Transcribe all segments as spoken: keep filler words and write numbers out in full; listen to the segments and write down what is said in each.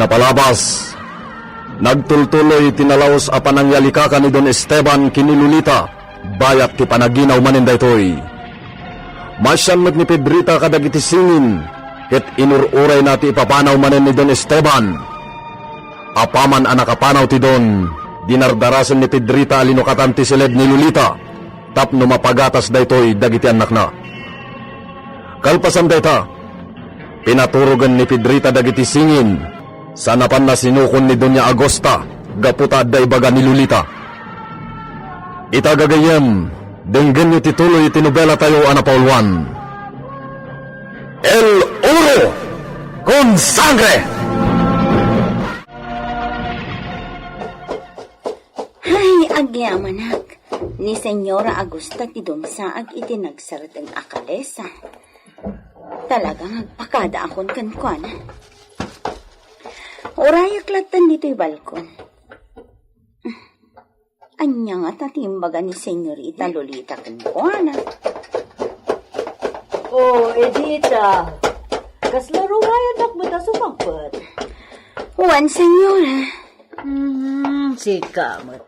Napalabas, nagtultuloy ti nalaus a panangyalikakan ni Don Esteban ken ni Lolita, bayat ti panaginaw manen daytoy. Masian met ni Pedrita kadagiti singin, ket inur-urayna ti ipapanaw manen ni Don Esteban. Apaman a nakapanaw ti don, dinardarasen ni Pedrita a linukatan ti siled ni Lolita tapno mapagatas daytoy dagiti annakna. Kalpasan dayta, pinaturogen ni Pedrita dagiti singin, sa napanna sinukon ni Doña Agosta gapu ta adda ibaga ni Lolita. Ita gagayyem, denggenyo ti tuloy ti nobelatayo a napauluan, El Oro con Sangre! Ay, agyamanak. Ni Señora Agusta ti dumsaag iti nagsarateng a kalesa. Talagang agpakadaakon kenkuana. Urayak latta ditoy balkon. Ania ngata ti imbaga ni Señorita Lolita kenkuana? Oh, Edita. Kasla rumayannak met a sumangpet? Wen, Señora. Hmm, sika met.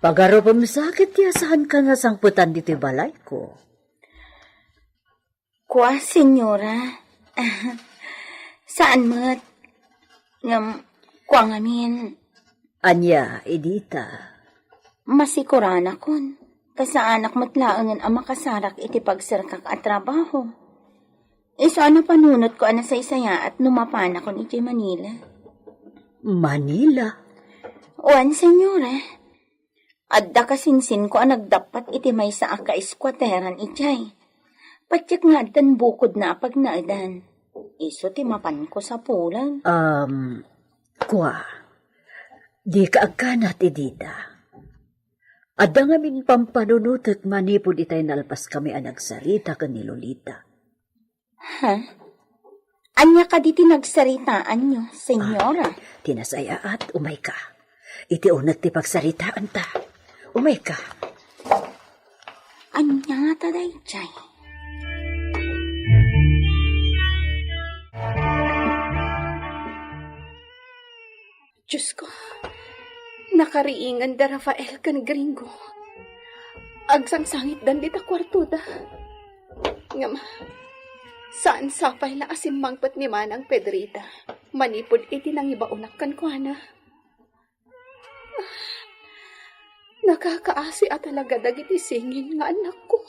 Pagarupem sa ket ti a saanka nga sangpetan ditoy balayko. Kua, Señora. Saan met. Ngem, kua ngamin. Ania, Edita? Masikuranakon. Kasaanak met laengen a makasarak iti pagserkak a trabaho. Isu a napanunotko a nasaysayaat no mapanakon idiay Manila. Manila? Wen, Señora. Adda kasinsinko a nagdappat iti maysa a kaeskuateran idiay. Patiek nga addan bukodna a pagnaedan. Isu ti mapanko sa pulan. Um, kua, dika agkanat, Edita. Adda ngamin pampanunotek manipud itay nalpaskami a nagsarita ken ni Lolita. Ha? Ania kadi ti nagsaritaanyo, Señora? Ah, ti nasayaat, umayka. Iti uneg ti pagsaritaanta. Umayka. Ania ngata daydiay? Diosko, nakariingan da Rafael ken Gringo. Agsangsangitdan dita kuartoda. Ngem, saan sapay la a simmangpet ni Manang Pedrita manipud iti nangibaonak kenkuana. Nakakaasi a talaga dagiti singin nga annakko.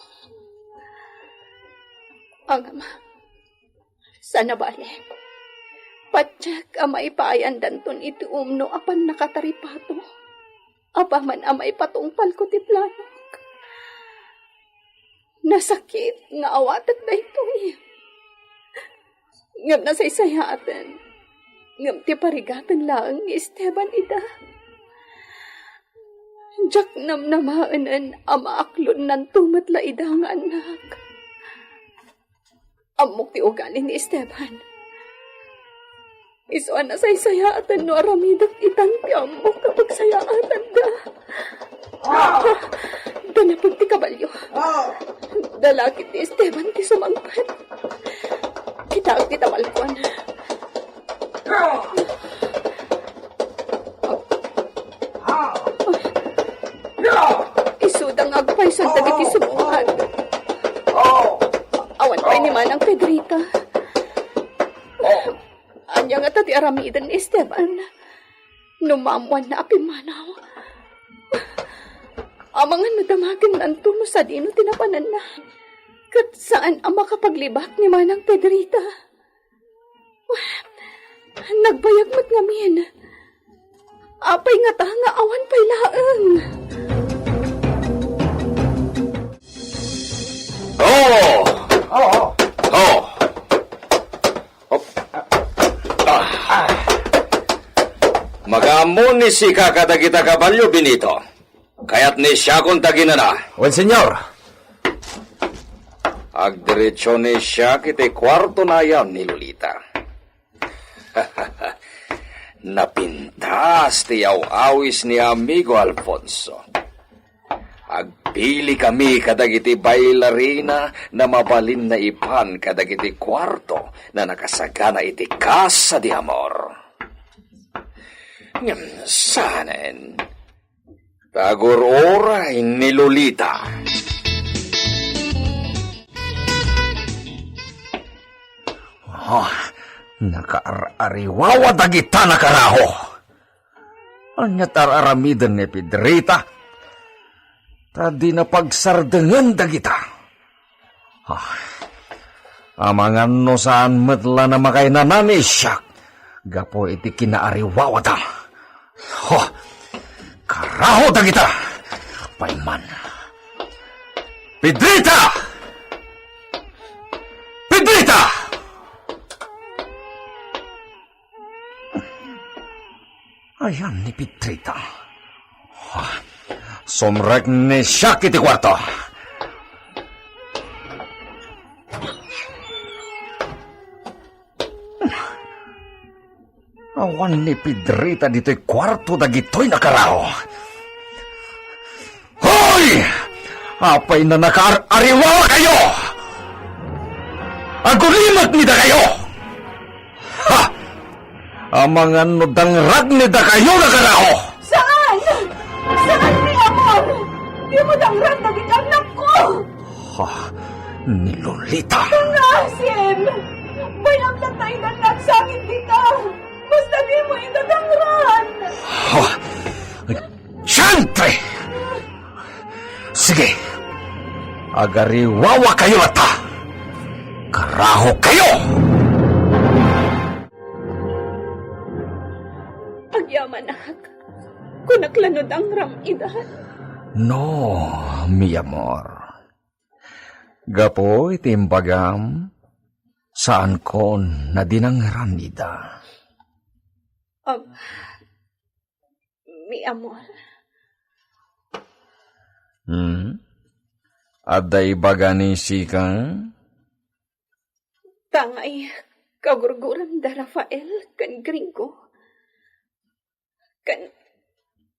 Ngem, saan a bale, patiek a maipaayandanton iti umno a pannakataripato. Apaman a maipatungpalko ti planok. Nasakit nga awatek daytoy. Ngem nasaysayaaten. Ngem ti parigaten laeng ni Esteban ida. Diak namnamaenen a maaklonnanto met la ida nga annak. Ammok ti ugali ni Esteban. Isu a nasaysayaatan no aramidek itan ti ammok a pagsayaatanda. Ah! Danapag ti kabalio. Ah! Dalakit ni Esteban ti sumangpet. Kitaek ti tabalkuan. Ah! Isuda nga agpayso dagiti subong. Awan pay ni Manang Pedrita. Ania ngata ti aramiden ni Esteban? No maammoanna a pimmanaw, amangan no damagennanto no sadino ti napananna. Ket saan a makapaglibak ni Manang Pedrita. Nagbayag met ngamin. Apay ngata nga awan pay laeng? Oh! Oh! Oh! Op. Ah. Makaammo ni sika kadagita kabalio, Benito. Kayat ni siakon taginana. Wen, senyor. Agdiretso ni siak iti kuarto na ayan ni Lolita. Napintas ti aw-awis ni amigo Alfonso. Agpili kami kadagiti bailarina na mabalin naipan kadagiti kuarto na nakasagana iti Casa de Amor. Ngem saanen. Tagur-uray ni Lolita. Ah, nakaar-ariwawa dagita nakaraho. Ania ti ar-aramiden ni Pedrita? Ta dina pagsardengen dagita. Ah, amangan no saan met la a makainanami siak gapu iti kinaariwawada. Ho! Karaho dagita! Pay man. Pedrita! Pedrita! Ayan ni Pedrita. Ah, sumrek ni siak iti kuarto. Awan ni Pedrita ditoy kuarto dagitoy nakaraho. Hoy! Apay a nakaar-ariwawakayo? Agulimek ni dakayo! Ha! Amangan no dangrag ni dakayo nakaraho! Saan? Saan, mi amor? Dimo dangrag dagiti annakko! Ha! Ni Lolita! Nga, Siem! Bayag latta ida nga agsangit dita! Basta dimo ida dangran! Ha! Diantre! Sige, agariwawakayo latta! Karahokayo! Agyamanak, kunak la no dangram ida. No, mi amor. Gapu iti imbagam, saankon a dinangran ida. Am, mi amor. Hmm? Adda ibaga ni sika? Tangay, kagurguram da Rafael ken Gringo. Ken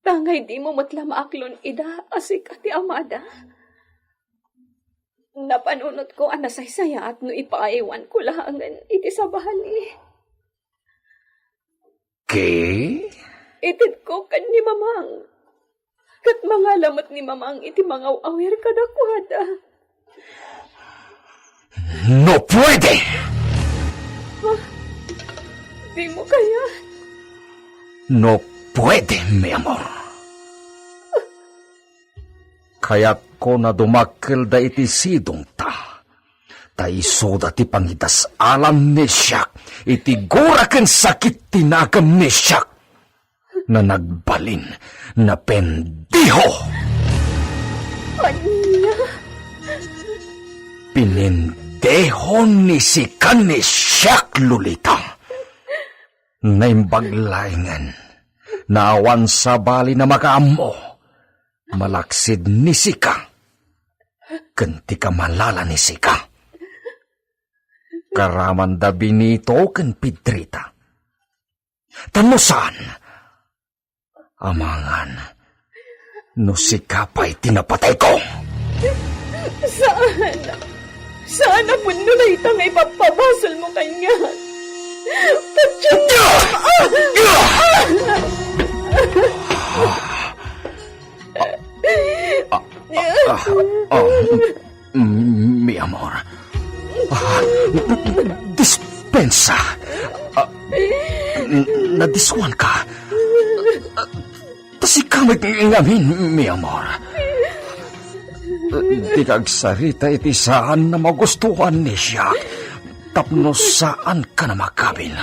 tangay dimo met la maaklon ida a sika ti amada. Napanunotko a nasaysayaat no ipaaywanko laengen iti sabali. Ki? Itedko ken ni Mamang. Ket mangala met ni Mamang iti mangaw-awir kadakuada. No puede! Ah, dimo kayat? No puede, mi amor. Kayatko a dumakkelda iti sidongta. Ta isuda ti pangidas-alan ni siak iti gura ken sakit ti nakem ni siak. Nanagbalin, napendiho. Ania? Pinindiho ni sika ni siak, Lolita. Naimbag laengen, awan sabali a makaammo, malaksid ni sika, ken ti kamalala ni sika. Karamanda Benito ken Pedrita. Ta no saan, amangan no sika pay ti napatayko. Saan? Saan a pudno dayta nga ipagpabasolmo kaniak? Patien! Ah! Ah! Ah! Ah! Ah! Ah! Mm, mi amor. Ah, dispensa. Ah, n-, nadiskuanka. Ah, ta sika met ngamin, mi amor. Dika agsarita iti saan a magustuan ni siak tapno saanka a makabil.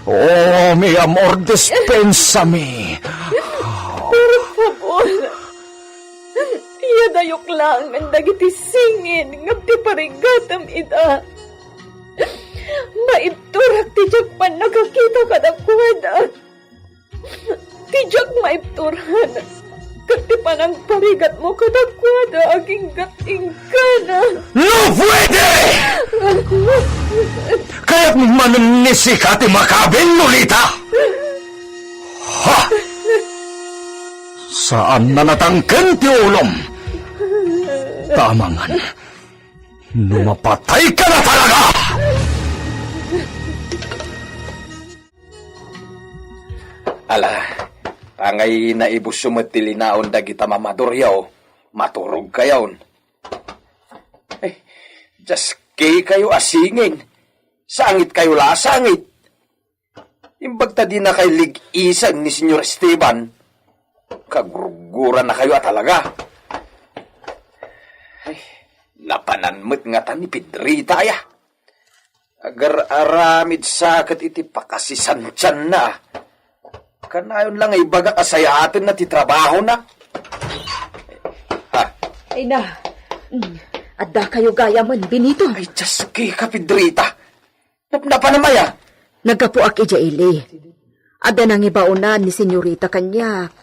Oh, mi amor, dispensami. Por favor. Iyadayok laengen dagiti singin nga agpiparigatam ida. Maibturak ti diak pannakakita kadakuada. Ti diak maibturan ket ti panangparigatmo kadakuada aginggat inggana. No puede! Kayatmo manen ni sika ti makabil, Lolita? Ha! Saan a natangken ti ulom. Ta amangan no mapatayka a talaga! Ala, angay naibuso met ti linaon dagita mamaduryo, maturogkayon. Eh, diaske kayo a singin. Sangit kayo la, sangit. Imbag ta dinakay lig-isen ni Senyor Esteban, kagurgurannakayo a talaga. Ay, napanan met ngata ni Pedrita aya. Agar-aramid sa ket iti pakasisantianna. Kanayon lang nga ibagak a sayaatenna ti trabahona. Ha? Ay na, mm, adda kayo gayamen, Benito. Ay, diaske ka, Pedrita. Napnapanam aya? Naggapuak idiay ili. Adda nangibaonan ni Senyorita kaniak.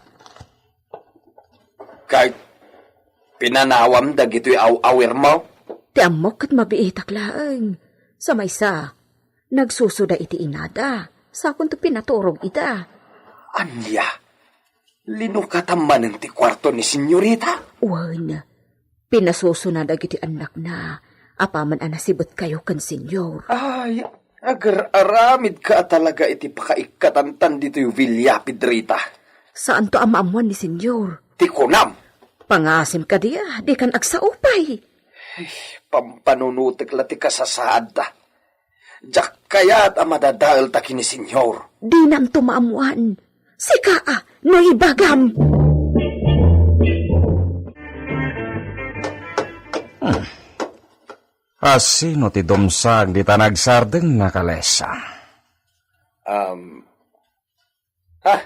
Kay, pinanawam dagitoy aw-awirmo? Ti ammok ket mabiitak laeng. Sa maysa, nagsusuda iti inada. Sakonto pinaturog ida. Ania? Linukatam manen ti kuarto ni Senyorita? Wen, pinasusona dagiti annakna apaman a nasibetkayo ken Senyor. Ay, agar-aramidka a talaga iti pakaikkatantan ditoy villa, Pedrita. Saanto a maammuan ni Senyor. Ti kunam. Pangasim kadi a dikan agsaupay. Ay, pampanunotek la ti kasasaadda. Diak kayat a madadaelta ken ni Senyor. Dinamto maammuan. Sika a, no ibagam. Hmm. A sino ti dumsag dita nagsardengna, Kalesa? Um, Ah,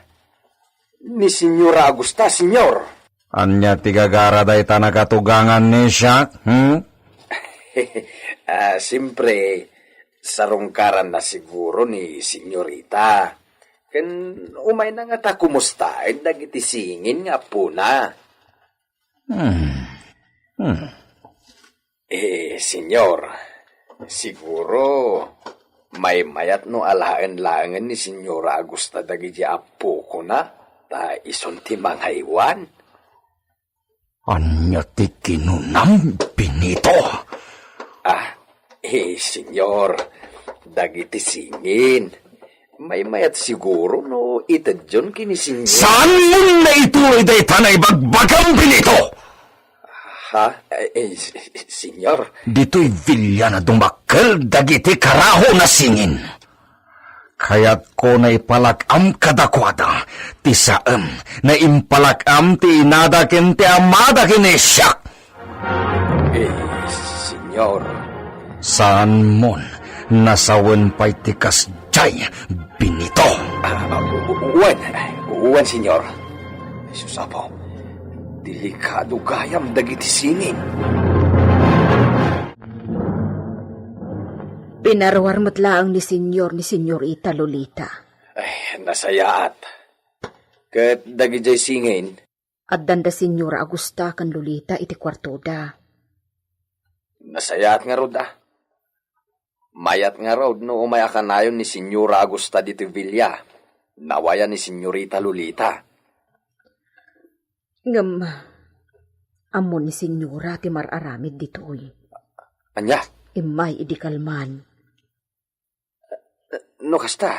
ni Senyora Augusta, Senyor. Ania ti gagara dayta nakatugangan ni siak, hmm? Ah, simpre, sarungkaranna siguro ni Senyorita. Ken umayna ngata kumustaen dagiti singin nga appona. Hmm. Hmm. Eh, Senyor, siguro, maymayat no alaen laengen ni Senyora Augusta dagiti appokona, ta isun ti mangaywan. Ania ti kinunam, Benito? Ah, eh, Senyor, dagiti singin. Maymayat siguro no itedyon ken ni Senyor. Saanmon nga ituloy dayta naibagbagam, Benito? Ha? Eh, eh, s-, s-, Senyor? Ditoy villana dumakkel dagiti karaho na singin. Kayatko nga ipalak-am kadakuada ti saem nga impalak-am ti inada ken ti amada ken ni siak. Eh, Senyor. Saanmon nga sawen pay ti kasdiay, Benito? Ah, wen, wen, Senyor. Sus, Apo, delikado gayam dagiti singin. Pinaruar met laeng ni Senyor ni Senyorita Lolita. Ay, nasayaat. Ket dagidiay singin? Addanda Senyora Augusta ken Lolita iti kuartoda. Nasayaat ngarud a. Mayat ngarud no umay a kanayon ni Senyora Augusta ditoy villa. Nawayan ni Senyorita Lolita. Ngem, ammo ni Senyora ti mar-aramid ditoy. Ania? Immay idi kalman. No kasta,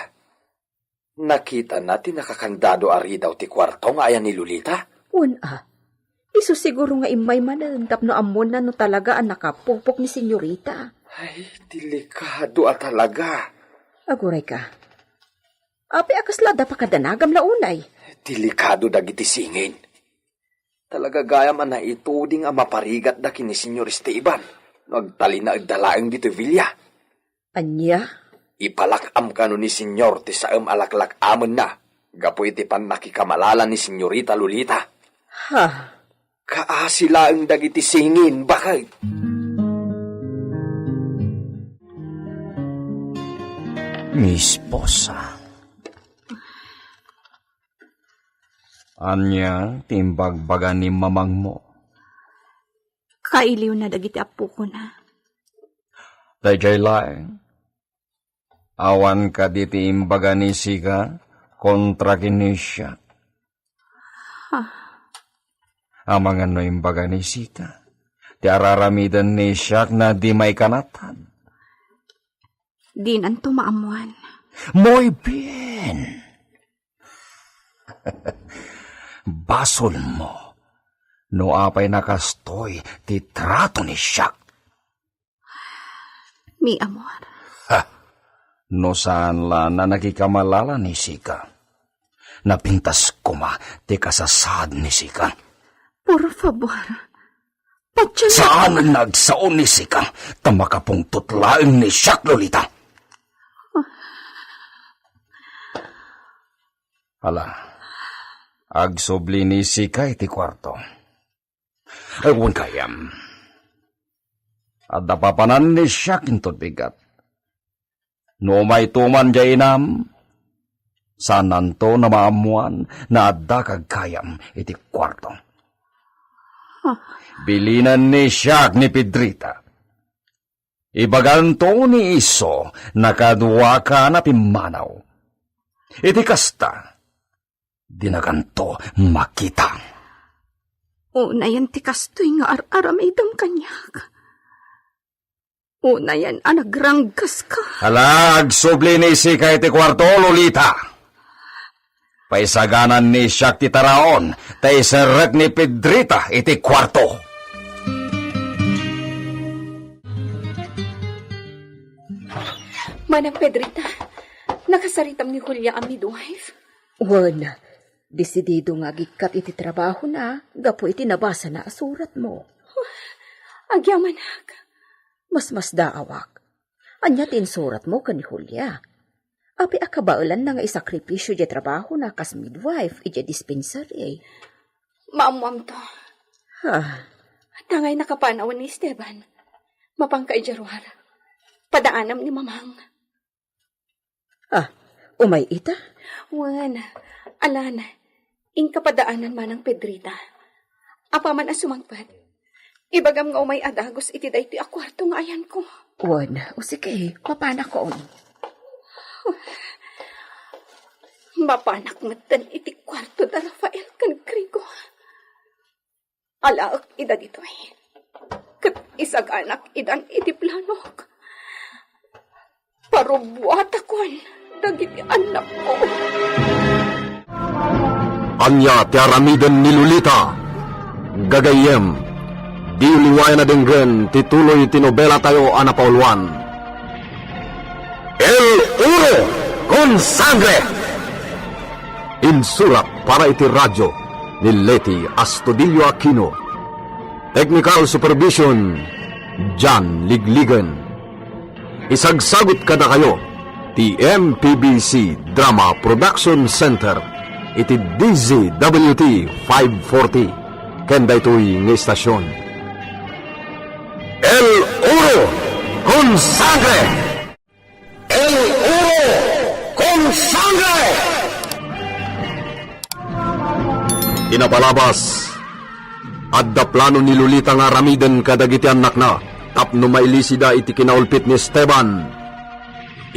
nakitana ti nakakandado a ridaw ti kuarto nga ayan ni Lolita? Wen a. Isu siguro nga immay manen tapno ammona no talaga a nakapukpok ni Senyorita. Ay, delikado a talaga. Aguray ka. Apay a kasla adda pakadanagam la unay? Delikado dagiti singin. Talaga gayam a naituding a maparigatda ken ni Senyor Esteban no agtalinaedda laeng ditoy villa. Ania? Ipalak-am kano ni Senyor ti saem a laklak-amenna gapu iti pannakikamalala ni Senyorita Lolita. Ha? Kaasi laeng dagiti singin, baket. Mi esposa. Ania ti imbagbaga ni mamangmo? Kailiwna dagiti appokona. Daydiay laeng. Awan kadi ti imbaga ni Sika kontra ken ni siak? Ah. Amangan no imbaga ni Sika ti ar-aramiden ni siak nga di maikanatan. Dinanto maammuan. Muy bien. Basolmo no apay a kastoy ti trato ni Siak. Mi amor. Ha! No saan la a nakikamalala ni sika, napintas koma ti kasasaad ni sika. Por fabor, patien. Saan a nagsao ni sika, ta makapungtot laeng ni Siak, Lolita. Ala, agsubli ni sika iti kuarto. Ay, wen gayam. Adda papanan ni Siak inton bigat. No umayto man diay inam, saananto a maammoan a adda gagayam iti kuarto. Bilinen ni Siak ni Pedrita. Ibaganto ni Iso a kaduaka a pimmanaw. Iti kasta, dinaganto makita. Unayen ti kastoy nga ar-aramidem kaniak. Unayen a nagranggaska. Ala, agsubli ni sika iti kuarto, Lolita. Paisaganan ni Siak ti taraon, ta iserrek ni Pedrita iti kuarto. Manang Pedrita, nakasaritam ni Julia a midwife? Wen, desidido nga agikkat iti trabahona gapu iti nabasana a suratmo. Agyamanak. Masmasdaawak. Ania ti insuratmo ken ni Julia? Apay a kabaelanna nga isakripisio diay trabahona kas midwife idiay dispensary? Maammoamto. Ha? Tangay nakapanawen ni Esteban. Mapanka idiay ruar. Padaanam ni Mamang. Ah, umay ita? Wen, alan, inka padaanan manang Pedrita. Apaman a sumangpet, ibagam nga umay a dagus iti daytoy a kuarto nga ayanko. Wen, o sige, mapanakon. Mapanak metten iti kuarto da Rafael ken Grigo. Alaek ida ditoy, ket isaganak idan iti planok. Parubbuatakon dagiti annakko. Ania ti aramiden ni Lolita? Gagayyem, diyo liwayan a denggen ti tuloy ti nobelatayo a napauluan, El Oro con Sangre. Insurat para iti radyo ni Leti Astudillo Aquino. Technical supervision, John Ligligan. Isagsagut kadakayo ti M P B C Drama Production Center iti D Z W T five forty ken daytoy nga istasyon. El Oro con Sangre! El Oro con Sangre! Iti napalabas, adda plano ni Lolita nga aramiden kadagiti annakna tapno mailisida iti kinaulpit ni Esteban.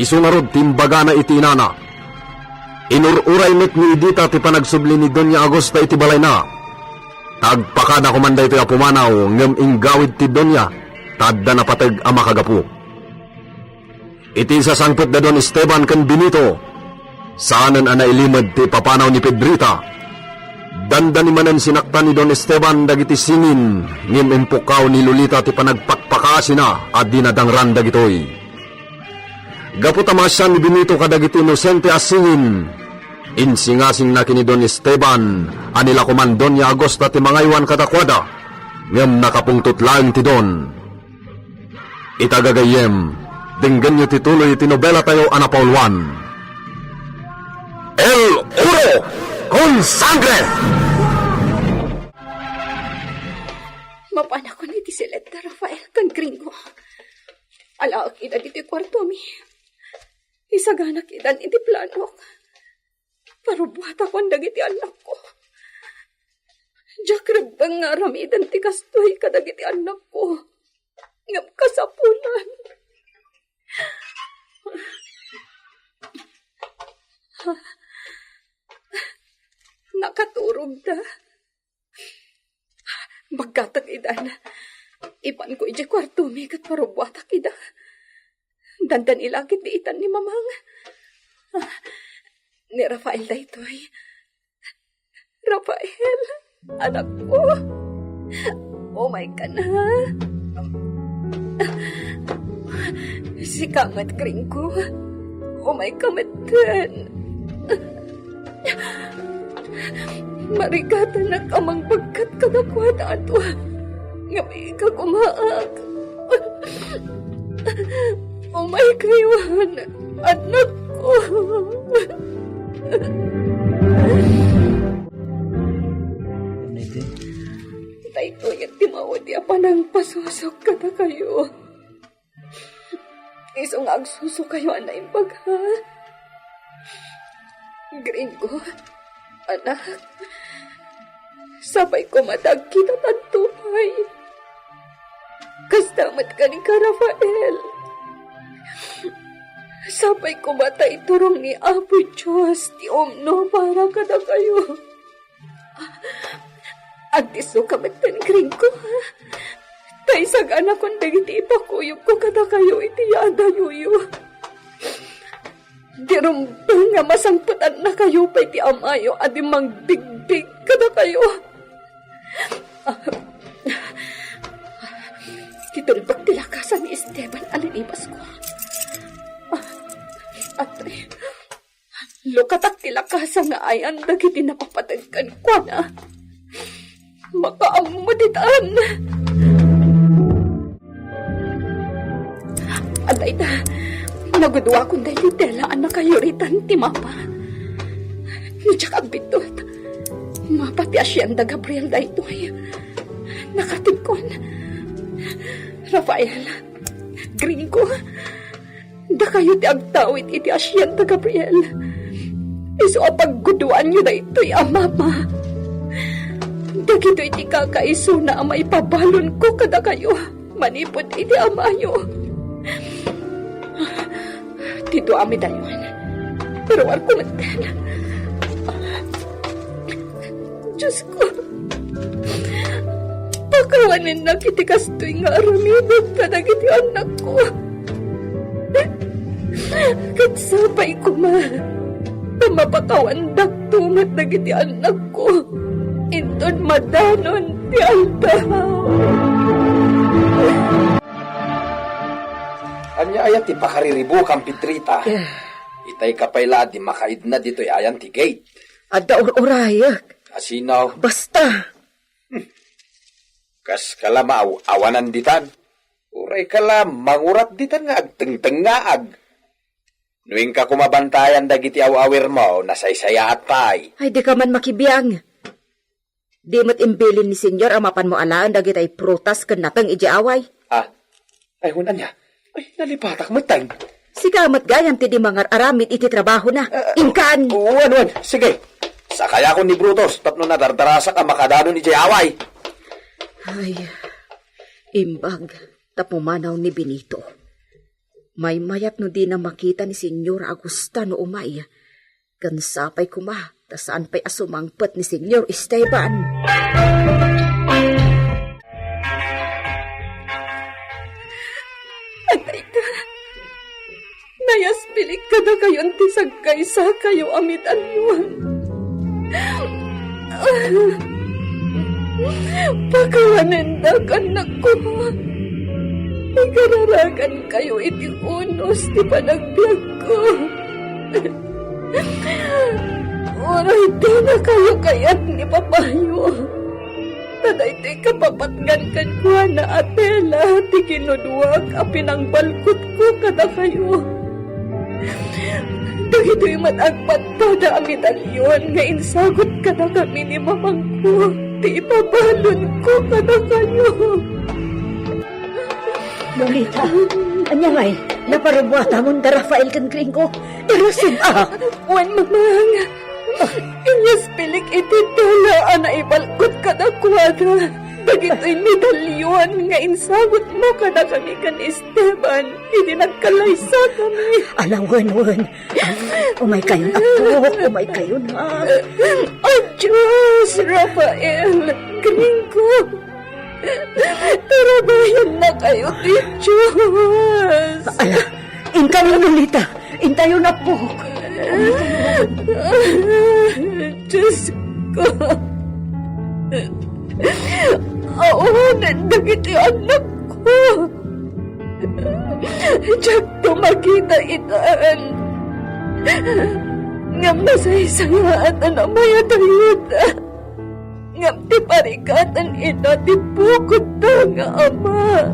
Isu ngarud ti imbagana iti inana. Inur-uray met ni Edita ti panagsubli ni Doña Agosta iti balayna. Ta agpakada koman daytoy a pumanaw ngem inggawid ti Doña ta adda napateg a makagapu. Iti sasangpet da Don Esteban ken Benito, saanen a nailimed ti ipapanaw ni Pedrita. Dandani manen sinaktan ni Don Esteban dagiti singin, ngem impukkaw ni Lolita ti panagpakpakaasina a dinadangran dagitoy. Gapu ta maasian ni Benito kadagiti inosente a singin, insingasingna ken ni Don Esteban a ni la koman Doña Agosta ti mangaywan kadakuada, ngem nakapungtot laeng ti Don. Ita gagayyem, denggenyo ti tuloy ti nobelatayo a napauluan, El Oro con Sangre! Mapanakon iti silet da Rafael ken Gringo. Alaek ida ditoy kuartomi. Isaganak idan iti planok. Parubbuatakon dagiti annakko. Diak rebbeng nga aramiden ti kastoy kadagiti annakko. Ngem kasapulan. Nakaturogda. Baggatek idan. Ipanko idiay kuartomi ket parubbuatak ida. Dandani la ket di itan ni Mamang. Ni Rafael daytoy. Rafael, anakko. Umay ka na. Sika met, Gringo. Umay ka metten. Marigatanak a mangbagkat kadakuada adu. Ngem ika kumaak. Umay kayon, anakko. Daytoy ti maudi a panangpasusok kadakayo. Isu nga agsusukayo a naimbag, ha? Gringo, anak, sapay koma ta agkita tanto pay. Kasta met ken ni ka, Rafael. Sapay koma ta iturong ni Apo Dios ti umno para kadakayo. Agdisso ka metten, Gringo, ha? Ta isaganakon dagiti ipakuyogko kadakayo iti yaadayoyo. Di rumbeng nga masangpetannakayo pay ti amayo a di mangbigbig kadakayo. Ti tulbek ti lakasan ni Esteban a linibasko. Atay, lukatak ti lakasa nga ayan dagiti napapateg kenkuana. Makaammo ditan. Adayta, nagudduakon daytoy tela a nakayuritan ti mapa. No diak agbiddut, mapa ti hacienda Gabriel daytoy. Nakatibkon. Rafael, Gringo, dakayo ti agtawid iti hacienda Gabriel. Isu a pagguduanyo daytoy a mapa. Dagitoy ti kakaisuna a maipabalonko kadakayo manipud iti amayo. Ti dua a medalyon. Pero warko metten. Diosko, pakawanennak iti kastoy nga aramidek kadagiti annakko. Ket sapay koma ta mapakawandakto met dagiti annakko inton madanon ti aldaw. Ania aya ti pakariribukam, Pedrita? Eh. Itay ka pay la a di makaidna ditoy ayan ti gate. Adda ur-urayek. Asino? Basta. Kas kala maaw-awanan ditan. Uray kala mangurat ditan nga agtengtengngaag. No inka koma bantayan dagiti aw-awirmo, nasaysayaat pay. Ay, di ka man makibiang. Di met imbilin ni Senyor a mapanmo alaen dagitay prutas ken nateng idiay away. Ah, ay, hun, ania? Ay, nalipatak met, tay. Sika met gayam ti di mangar-aramid iti trabahona. Ah, inkan! Wen, wen. Sige. Sakayakon ni Brutus tapno nadardarasak a makadanon idiay away. Ay, imbag ta pumanaw ni Benito. Maymayat no dina makita ni Señora Agusta no umay. Ken sapay koma ta saan pay a sumangpet ni Señor Esteban. Adayta, nayasbilik kadakayon ti sagkaysakayo a medalyon. Pakawanendak, annakko. Ikararagankayo iti unos ti panagbiagko. Uray dinakayo kayat ni papayo, ta daytoy kapapatgan kenkuana a tela ti kinuduak a pinangbalkotko kadakayo. Dagitoy met agpadpada a medalyon nga insagut kadakami ni mamangko ti ipabalonko kadakayo. Lolita, ania ngay, naparubuatamon da Rafael ken Gringo? Irasib a! Wen, mamang, inyasbilik iti tela a naibalkot kadakuada dagitoy medalyon nga insagutmo kadakami ken Esteban idi nagkalaysakami. Ala, wen, wen. Umaykayon, apo. Umaykayon, ha? Adios, Rafael. Gringo. Tarabahennakayo ti Dios. Ala, inkayon, Lolita. Intayon, apo. Dios. Awanen dagiti annakko. Diakto makita itan. Ngem nasaysayaat a namayat a yuda. Ngem ti parikatan ita ti bukodda nga ama.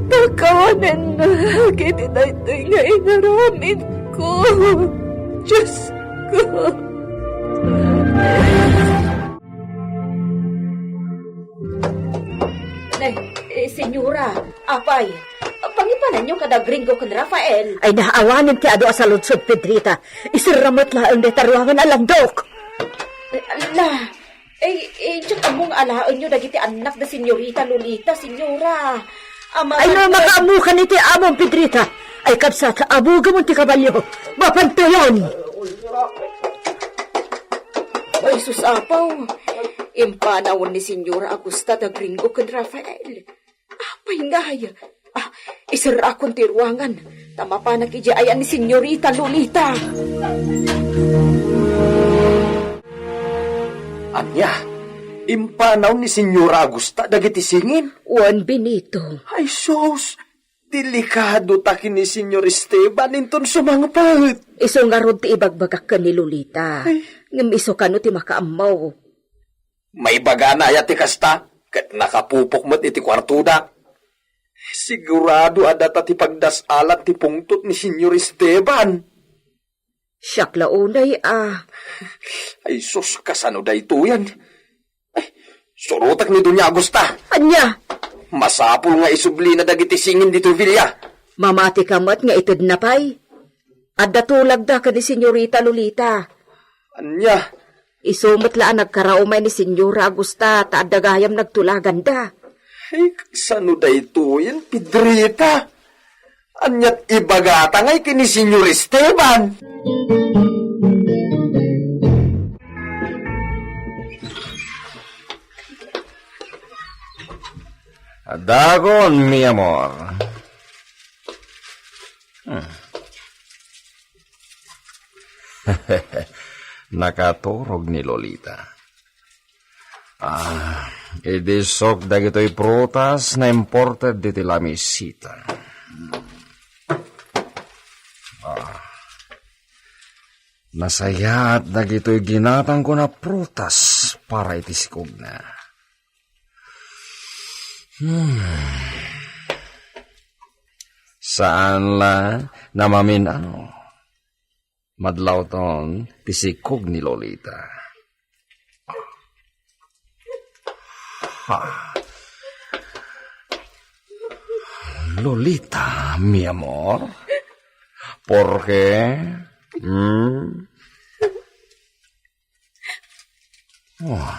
Pakawanennak iti daytoy nga inaramidko. Diosko. Nay, eh, senyora, apay, pangipananyo kada Gringo ken Rafael. Ay, naawanen ti adu a saludsod, Pedrita. Iserra met laeng dayta ruangan a landok. Eh, ala, eh, eh, diak ammo nga alaenyo dagiti annak da Senyorita Lolita, senyora. Ama, ay, no, makaammokan iti amom, Pedrita. Ay, kabsat, abugamon ti kabalio. Mapantoyon. Ay, sus, apaw. Impanawen ni Senyora Augusta da Gringo ken Rafael. Apay ngay? Ah, iserrakon ti ruangan. Ta mapanak idiay ayan ni Senyorita Lolita. Ania? Impanaw ni Senyora Augusta dagiti singin? Wen, Benito. Ay, sus! Delikado ta ken ni Senyor Esteban inton sumangpet. Isu ngarud ti ibagbagak ken ni Lolita. Ay. Ngem isu kano ti makaammo? Maibagana aya ti kasta, ket nakapupok met iti kuartoda. Sigurado a data ti pagdas-alan ti pungtot ni Senyor Esteban. Siak la unay a. Ay sus, kasano daytoyen? Ay, surotek ni Doña Augusta. Ania? Masapul nga isublina dagiti singin ditoy villa. Mamati ka met nga itedna pay. Adda tulagda ken ni Senyorita Lolita. Ania? Isu met la a nagkaraumay ni Senyora Augusta ta adda gayam nagtulaganda. Ay, kasano daytoyen, Pedrita? Aniat ibagata ngay ken ni Senyor Esteban? Dagon, mi amor. Hmm. Nakaturog ni Lolita. Ah, idisok dagitoy prutas na imported diti Lamisita. Ah, nasayaat dagitoy ginatangko a prutas para iti sikogna. Hmm. Saan la a mamin-ano. Madlawton ti sikog ni Lolita. Ha. Lolita, mi amor? Por qué? Hmm? Oh.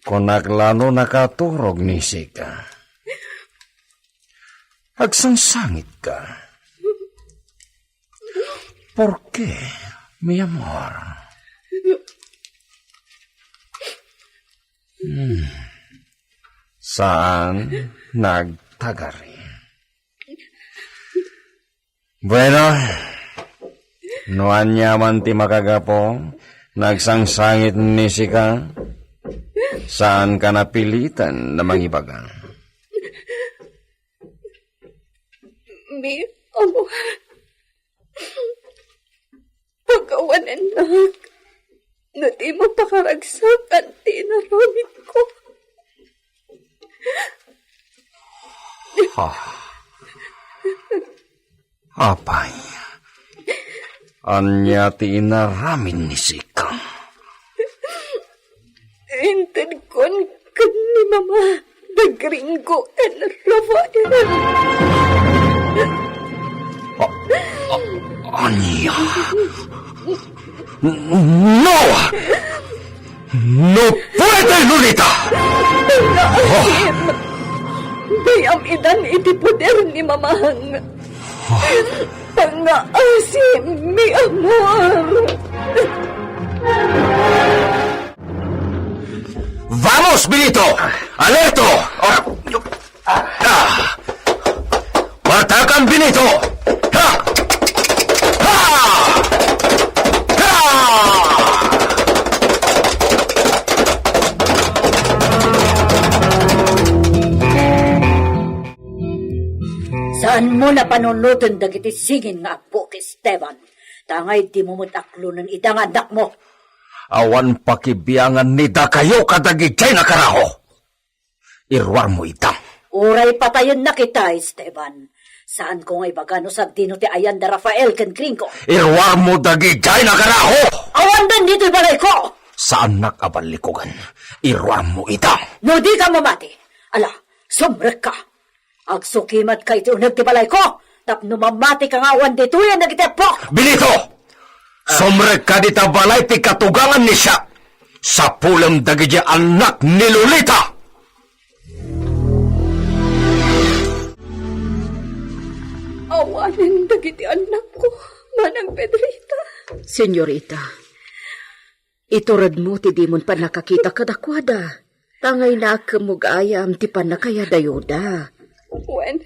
Kunak la no nakaturog ni sika. Agsangsangitka. Por qué, mi amor? Hmm. Saan nagtagari? Bueno, no ania man ti makagapu, nagsangsangit ni sika, saanka napilitan a mangibaga. Mi amor, pakawanennak no dimo pakaragsakan ti inaramidko. Ah. Apay, ania ti inaramid ni sika? Intedkon ken ni Mama da Gringo ken Rafael. A-, a-, ania? No! No puede, Lolita! Pangngaasim! Dayam idan iti poder ni Mamang. Pangngaasim, mi amor! Vamos, Benito! Alerto! Ah! Patakan, Benito! Ha! Ha! Ha! Saanmo a panunoten dagiti singin nga apo ti Esteban, ta ngay dimo met aklonen ida nga annakmo. Awan pakibiangan ni dakayo kadagidiay a karaho. Iruarmo ida. Uray patayennak ita, Esteban. Saanko nga ibaga no sadino ti ayan da Rafael ken Gringo. Iruarmo dagidiay a karaho! Awan ditoy balayko! Saannak a ballikugen. Iruarmo ida. No dika mamati, ala, sumrekka. Agsukimatka iti uneg ti balayko, tapno mamatika nga awan ditoyen dagiti appok. Benito! Sumrekka dita balay ti katugangan ni Siak. Sapulem dagiti annak ni Lolita. Awanen dagiti annakko, Manang Pedrita. Senyorita, ituredmo ti dimon pannakakita kadakuada. Tangay nakemmo gayam ti pannakayadayonda. Wen,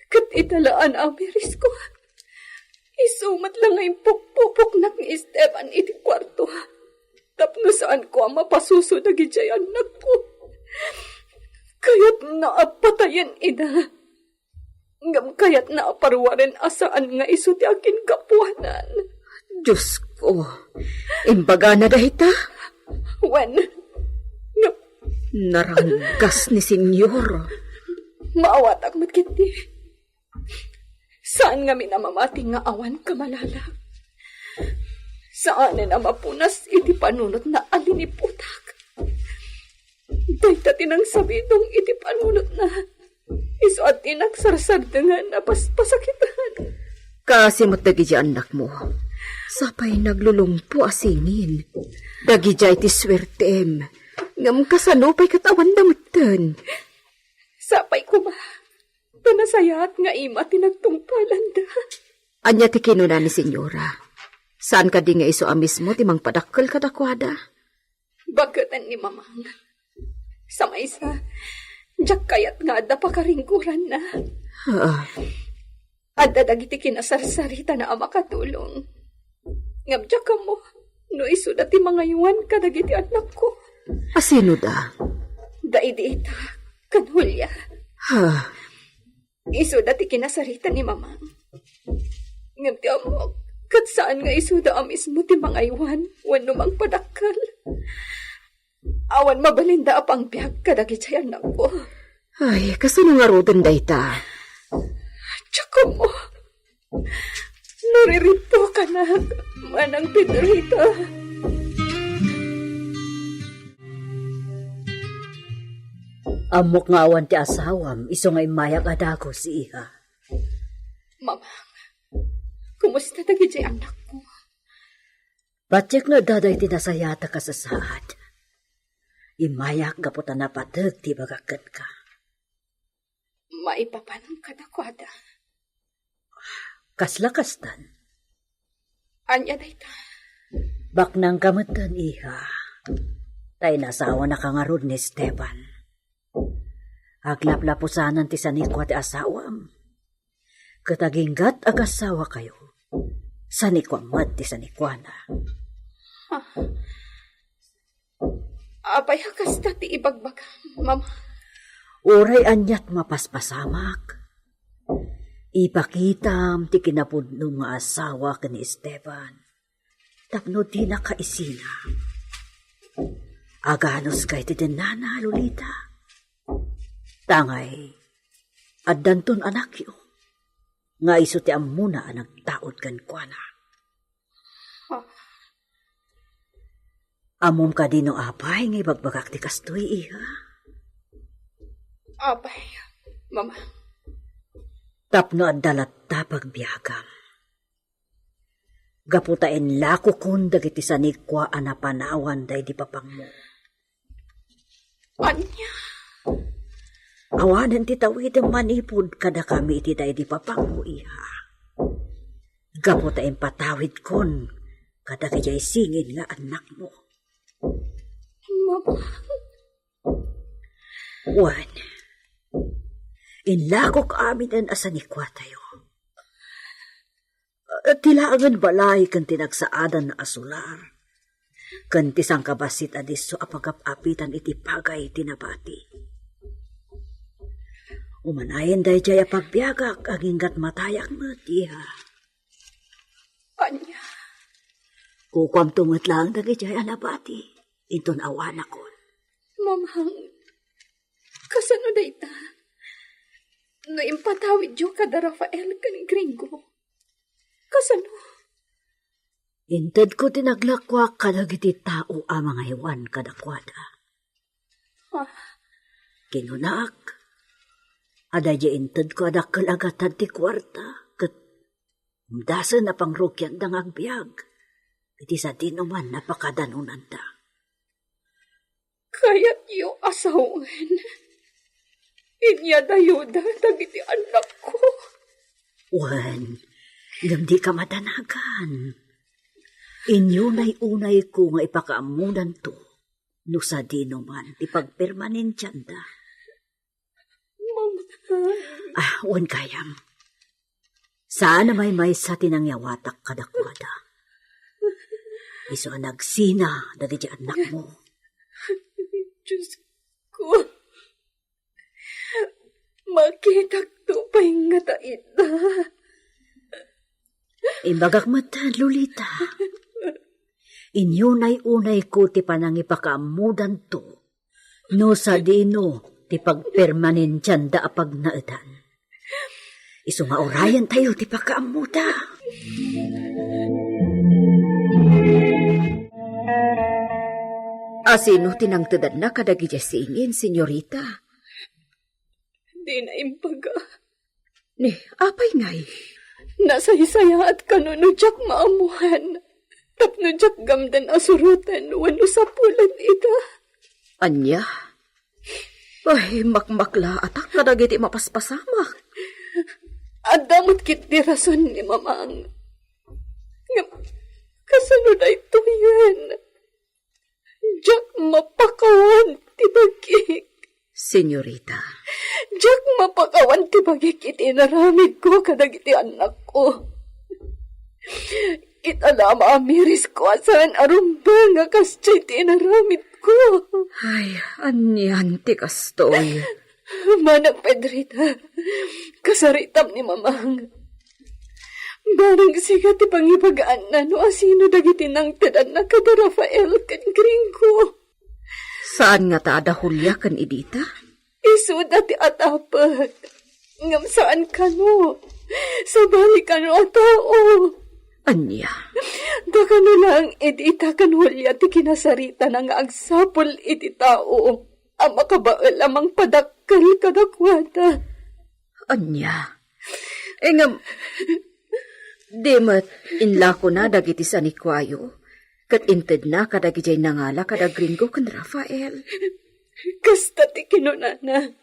ket ita la a naamirisko. Isu met la nga impukpupoknak ni Esteban iti kuarto. Tapno saanko a mapasuso dagidiay annakko. Kayatna a patayen ida. Ngem kayatna a paruaren a saan nga isu ti akingapuanan. Diosko, imbagana dayta? Wen, ngem naranggas ni Senyor. Maawatak met ketdi. Saan ngamin a mamati nga awan kamalala. Saanen a mapunas iti panunotna a liniputak. Dayta ti nangsabidong iti panunotna. Isu a ti nagsarsardengan a paspasakitan. Kaasi met dagiti annakmo. Sapay naglulungpo a singin. Dagidiay ti suertem. Ngem kasano pay ket awan da metten? Sapay koma. Ta nasayaat nga ima ti nagtungpalanda. Ania ti kinuna ni Senyora? Saan kadi nga isu a mismo ti mangpadakkel kadakuada? Baketen ni Mamang. Sa maysa, diak kayat nga adda pakaringgoranna. Ah. Adda dagiti kinasarsaritana a makatulong. Ngem diak ammo no isuda ti mangaywan kadagiti annakko. Asinoda? Da Edita ken Julia. Ha? Isuda ti kinasarita ni Mamang. Ngem ti ammok, ket saan nga isuda a mismo ti mangaywan wenno mangpadakkel. Awan mabalinda a pangbiag kadagiti annakko. Ay, kasano ngaruden dayta? Diak ammo. Nariribbukanak, Manang Pedrita. Ammok nga awan ti asawam isu nga immayak a dagus, iha. Mamang, kumusta dagiti annakko? Patiek nga adda daydi nasayaat a kasasaad. Immayak gapu ta napateg ti ibagak kenka. Maipapanam kadakuada. Kasla kastan? Ania dayta? Baknangka metten, iha. Ta inasawanaka ngarud ni Esteban. Aglaplapusanan ti sanikua ti asawam. Ket aginggat agasawakayo, sanikua met ti sanikuana. Ah. Apay a kasta ti ibagbagam, Mama? Uray aniat mapaspasamak, ipakitam ti kinapudnom nga asawa ken ni Esteban tapno dinaka isina. Aganuska iti dennana, Lolita. Tangay, addanton anakyo nga isu ti ammona a nagtaud kenkuana. Ammom kadi no apay nga ibagbagak ti kastoy, iha? Apay, Mama? Tapno adda latta pagbiagam. Gapu ta inlakokon dagiti sanikua a napanawan daydi papangmo. Ania? Awanen ti tawidem manipud kadakami iti daydi papangmo, iha. Gapu ta impatawidkon kadagiti singin nga annakmo. Mama. Wen, inlakok aminen a sanikuatayo. Ti laengen balay ken ti nagsaadanna a solar, ken ti sangkabassit a disso a pagap-apitan iti pagay ti nabati. Umanayen daydiay a pagbiagak, agingga't matayak met, iha. Ania? Kukuamto met laeng dagidiay a nabati, inton awanakon. Mamang, kasano dayta? No impatawidyo kada Rafael ken Gringo, kasano? Intedko ti naglakuak kadagiti tao a mangaywan kadakuada. Ah. Kinunak, adda idiay intedko a dakkel a gatad ti kuarta, ket umdasen a pangrugianda nga agbiag iti sadinoman a pakadanonanda. Kayatyo a sawen? Inyadayoda dagiti annakko. Wen, ngem dika madanagan. Inyunay-unayko nga ipakaammodanto no sadinoman ti pagpermanensianda. Mama. Ah, wen gayam. Saan a maymaysa ti nangyawatak kadakuada. Isu a nagsina dagiti annakmo. Diosko, makitakto pay ngata ita. Imbagak met, Lolita. Inyunay-unayko ti panangipakaammodanto no sadino ti pagpermanensianda a pagnaedan. Isu nga urayentayo ti pakaammoda. Asino ti nangtedanna kadagiti singin, senyorita? Dina imbaga. Ni, apay ngay? Nasaysayaat kano no diak maammoan. Tapno diak gamden a suroten wenno sapulen ita. Ania? Ay, makmaklaatak kadagiti mapaspasamak. Adda met ketdi rason ni Mamang. Ngem, kasano daytoyen? Diak mapakawan ti bagik. Senyorita. Diak mapakawan ti bagik iti inaramidko kadagiti annakko. Ita la a maamirisko a saan a rumbeng a kasdiay ti inaramidko. Ay, anian ti kastoy? Manang Pedrita, kasaritam ni Mamang. Barang sika ti pangibagaanna no asino dagiti nangtedanna kada Rafael ken Gringo. Saan ngata a da Julia ken Edita? Isuda ti atapek. Ngem saan kano. Sabali kano a tao. Ania? Da kano laeng Edita ken Julia ti kinasaritana nga agsapul iti tao a makabael a mangpadakkel kadakuada. Ania? Ngem, di met inlakona dagiti sanikuayo, ket intedna kadagidiay nangala kada Gringo ken Rafael. Kasta ti kinunana.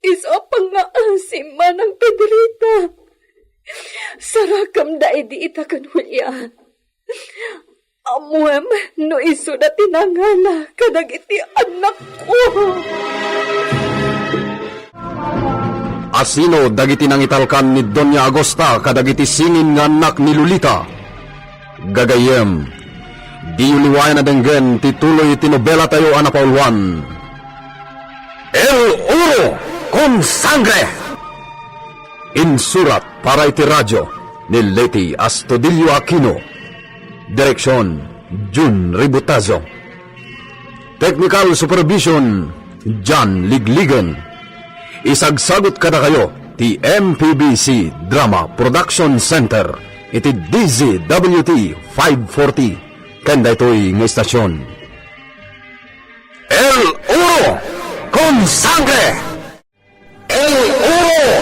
Isu a pangngaasim, Manang Pedrita. Sarakem da Edita ken Julia. Ammoem no isuda ti nangala kadagiti annakko. Asino dagiti nangitalkan ni Doña Agosta kadagiti singin nga annak ni Lolita? Gagayyem, diyo liwayan a denggen ti tuloy ti nobelatayo a napauluan, El Oro con Sangre. Insurat para iti radio ni Leti Astudillo Aquino. Direksyon, Jun Ributazo. Technical supervision, John Ligligan. Isagsagut kadakayo ti M P B C Drama Production Center iti D Z W T five forty ken daytoy nga istasyon. El Oro con Sangre! El Oro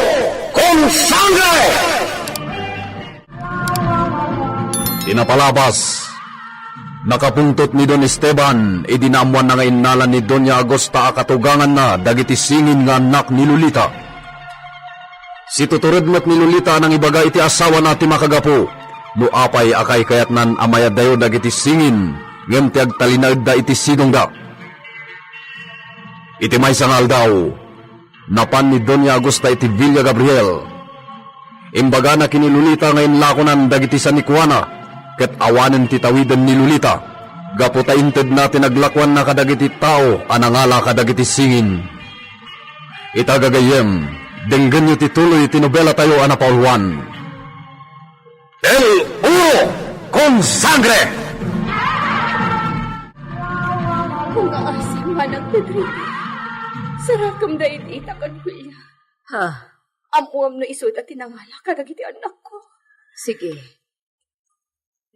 con Sangre! Ti napalabas, nakapungtot ni Don Esteban idi naammoanna nga innala ni Doña Agosta a katuganganna dagiti singin nga annak ni Lolita. Situtured met ni Lolita a nangibaga iti asawana ti makagapu no apay a kaykayatnan a mayadayo dagiti singin ngem ti agtalinaedda iti sidongda. Iti maysa nga aldaw, napan ni Doña Agusta iti Villa Gabriel. Imbagana ken ni Lolita nga inlakonan dagiti sanikuana ket awanen ti tawiden ni Lolita gapu ta intedna ti naglakoanna kadagiti tao a nangala kadagiti singin. Ita gagayyem, denggenyo ti tuloy ti nobelatayo a napauluan, El Oro con Sangre! Kung aasam nga nagpidrita, sarakem daydi ita ken Julia. Ha? Ammoam no isuda ti nangala kadagiti annakko. Sige.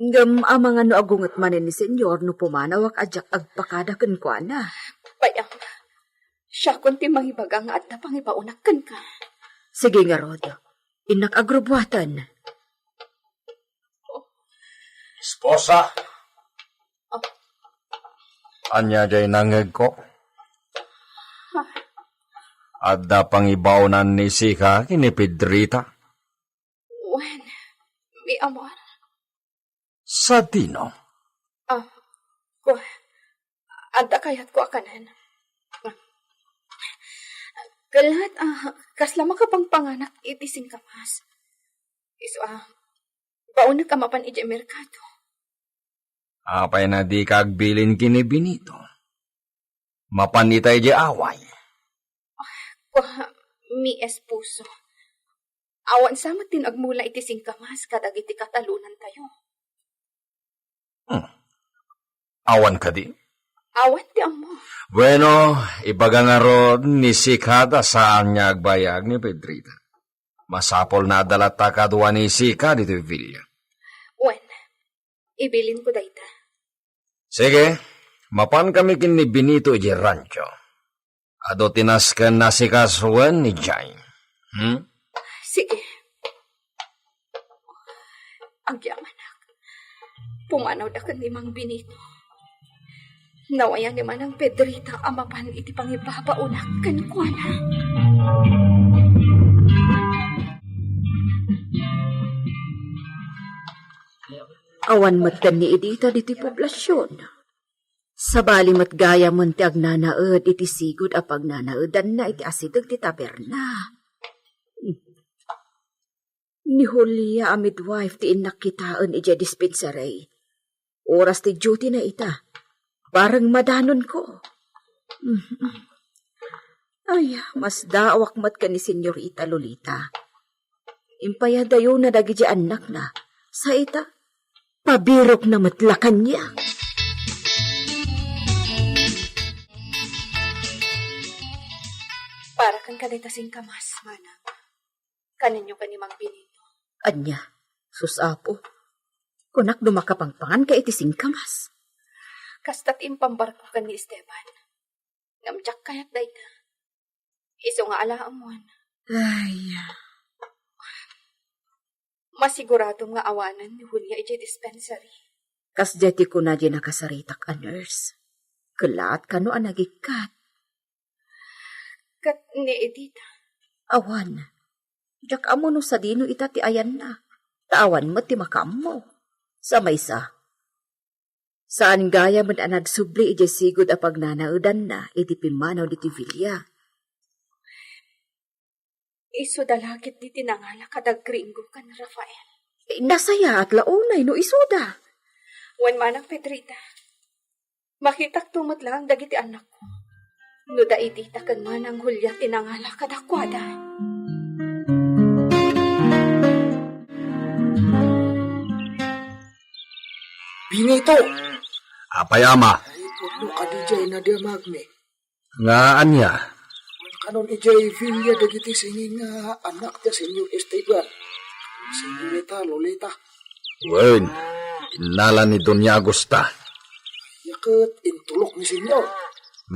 Ngem amangan no agunget manen ni Senyor no pumanawak a diak agpakada kenkuana. Payam, siakon ti mangibaga nga adda pangibaonak kenka. Sige ngarud, innak agrubbuaten. Esposa. Ania diay nangngegko? Adda pangibaonan ni Sika ken ni Pedrita? Wen, mi amor. Sadino? Ah, ko, adda kayatko a kanen. Ket, ah, kasla makapangpanganak iti singkamas. Isu a, baonek a mapan idiay merkado. Apay a dika agbilin ken ni Benito? Mapan ita idiay away. Kua, mi esposo. Awan sa met ti nagmula iti singkamas kadagiti katalonantayo. Hmm. Awan kadi? Awan ti ammo. Bueno, ibaga ngarud ni Sika ta saan nga agbayag ni Pedrita. Masapul nga adda latta kadua ni Sika ditoy villa. Wen, ibilinko dayta. Sige, mapankami ken ni Benito idiay rancho. Adu ti nasken a sikasoen idiay. Hmm? Sige. Agyamanak. Pumanawda ken ni Mang Benito. Nawayan ni Manang Pedrita a mapan iti pangibabaonak kenkuana. Awan metten ni Edita ditoy poblasion. Sabali met gayamen ti agnanaed iti sigud a pagnanaedanna iti asideg ti taberna. Ni Julia a midwife ti innak kitaen idiay dispensary. Oras ti duty na ita. Bareng madanonko. Ay, masdaawak met ken ni Senyorita Lolita. Impayadayona dagiti annakna. Sa ita, pabirokna met la kaniak. Para ken kadayta singkamas, manang. Kanenyo ken ni Mang Benito. Ania? Sus, Apo. Kunak no makapangpanganka iti singkamas. Kasta ti impambarko ken ni Esteban. Ngem diak kayat dayta. Isu nga alaemon. Ay. Masiguradom nga awanen ni Julia idiay dispensary. Kasdiay ti kuna diay nakasaritak a nurse. Kellaat kano a nagikkat. Ket ni Edita? Awan. Diak ammo no sadino ita ti ayanna. Ta awan met ti makaammo. Sa maysa, saan gayamen a nagsubli idiay sigud a pagnanaedanna iti pimmanaw ditoy villa. Isuda la ketdi ti nangala kada Gringo ken Rafael. Eh, nasayaat la unay no isuda. Wen, manang Pedrita, makitakto met laeng dagiti annakko. No da Edita ken manang Julia ti nangala kadakuada. Benito! Apay, ama? Ay, pudno kadi diay nadamagmi. Nga ania? Kanon idiay villa dagiti singing nga annak ti Senyor Esteban. Senyorita Lolita. Wen, innala ni Doña Agusta. Aya ket intulok ni Senyor.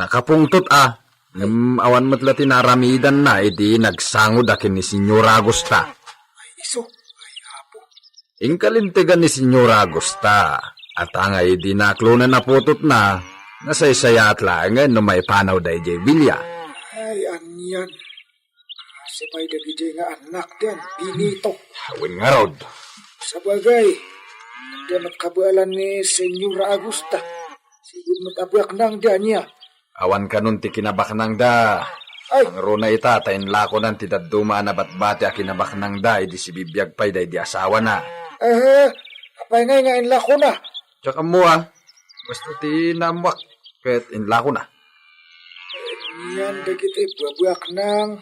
Nakapungtot a. Ngem awan met la ti naaramidanna idi nagsangoda ken ni Senyora Agusta. Ay, isu. Ay, Apo. Inkalintegan ni Senyora Agusta, a ta nga idi naaklonen a putotna, nasaysayaat laengen no maipanawda idiay villa. Ay, anian. Kasi pay dagiti nga annak diay Benito. Wen ngarud. Sabagay, adda met kabaelan ni Senyora Agusta. Sigud met a baknangda ania. Awan kanon ti kinabaknangda. Ay. Pangruna ita, ta inlakonan ti dadduma a nabatbati a kinabaknangda idi sibibiag pay daydi asawana. Aha, apay ngay nga inlakona? Diak ammo a. Basta ti naammuak, ket inlakona. Yan dagiti buabuaknang.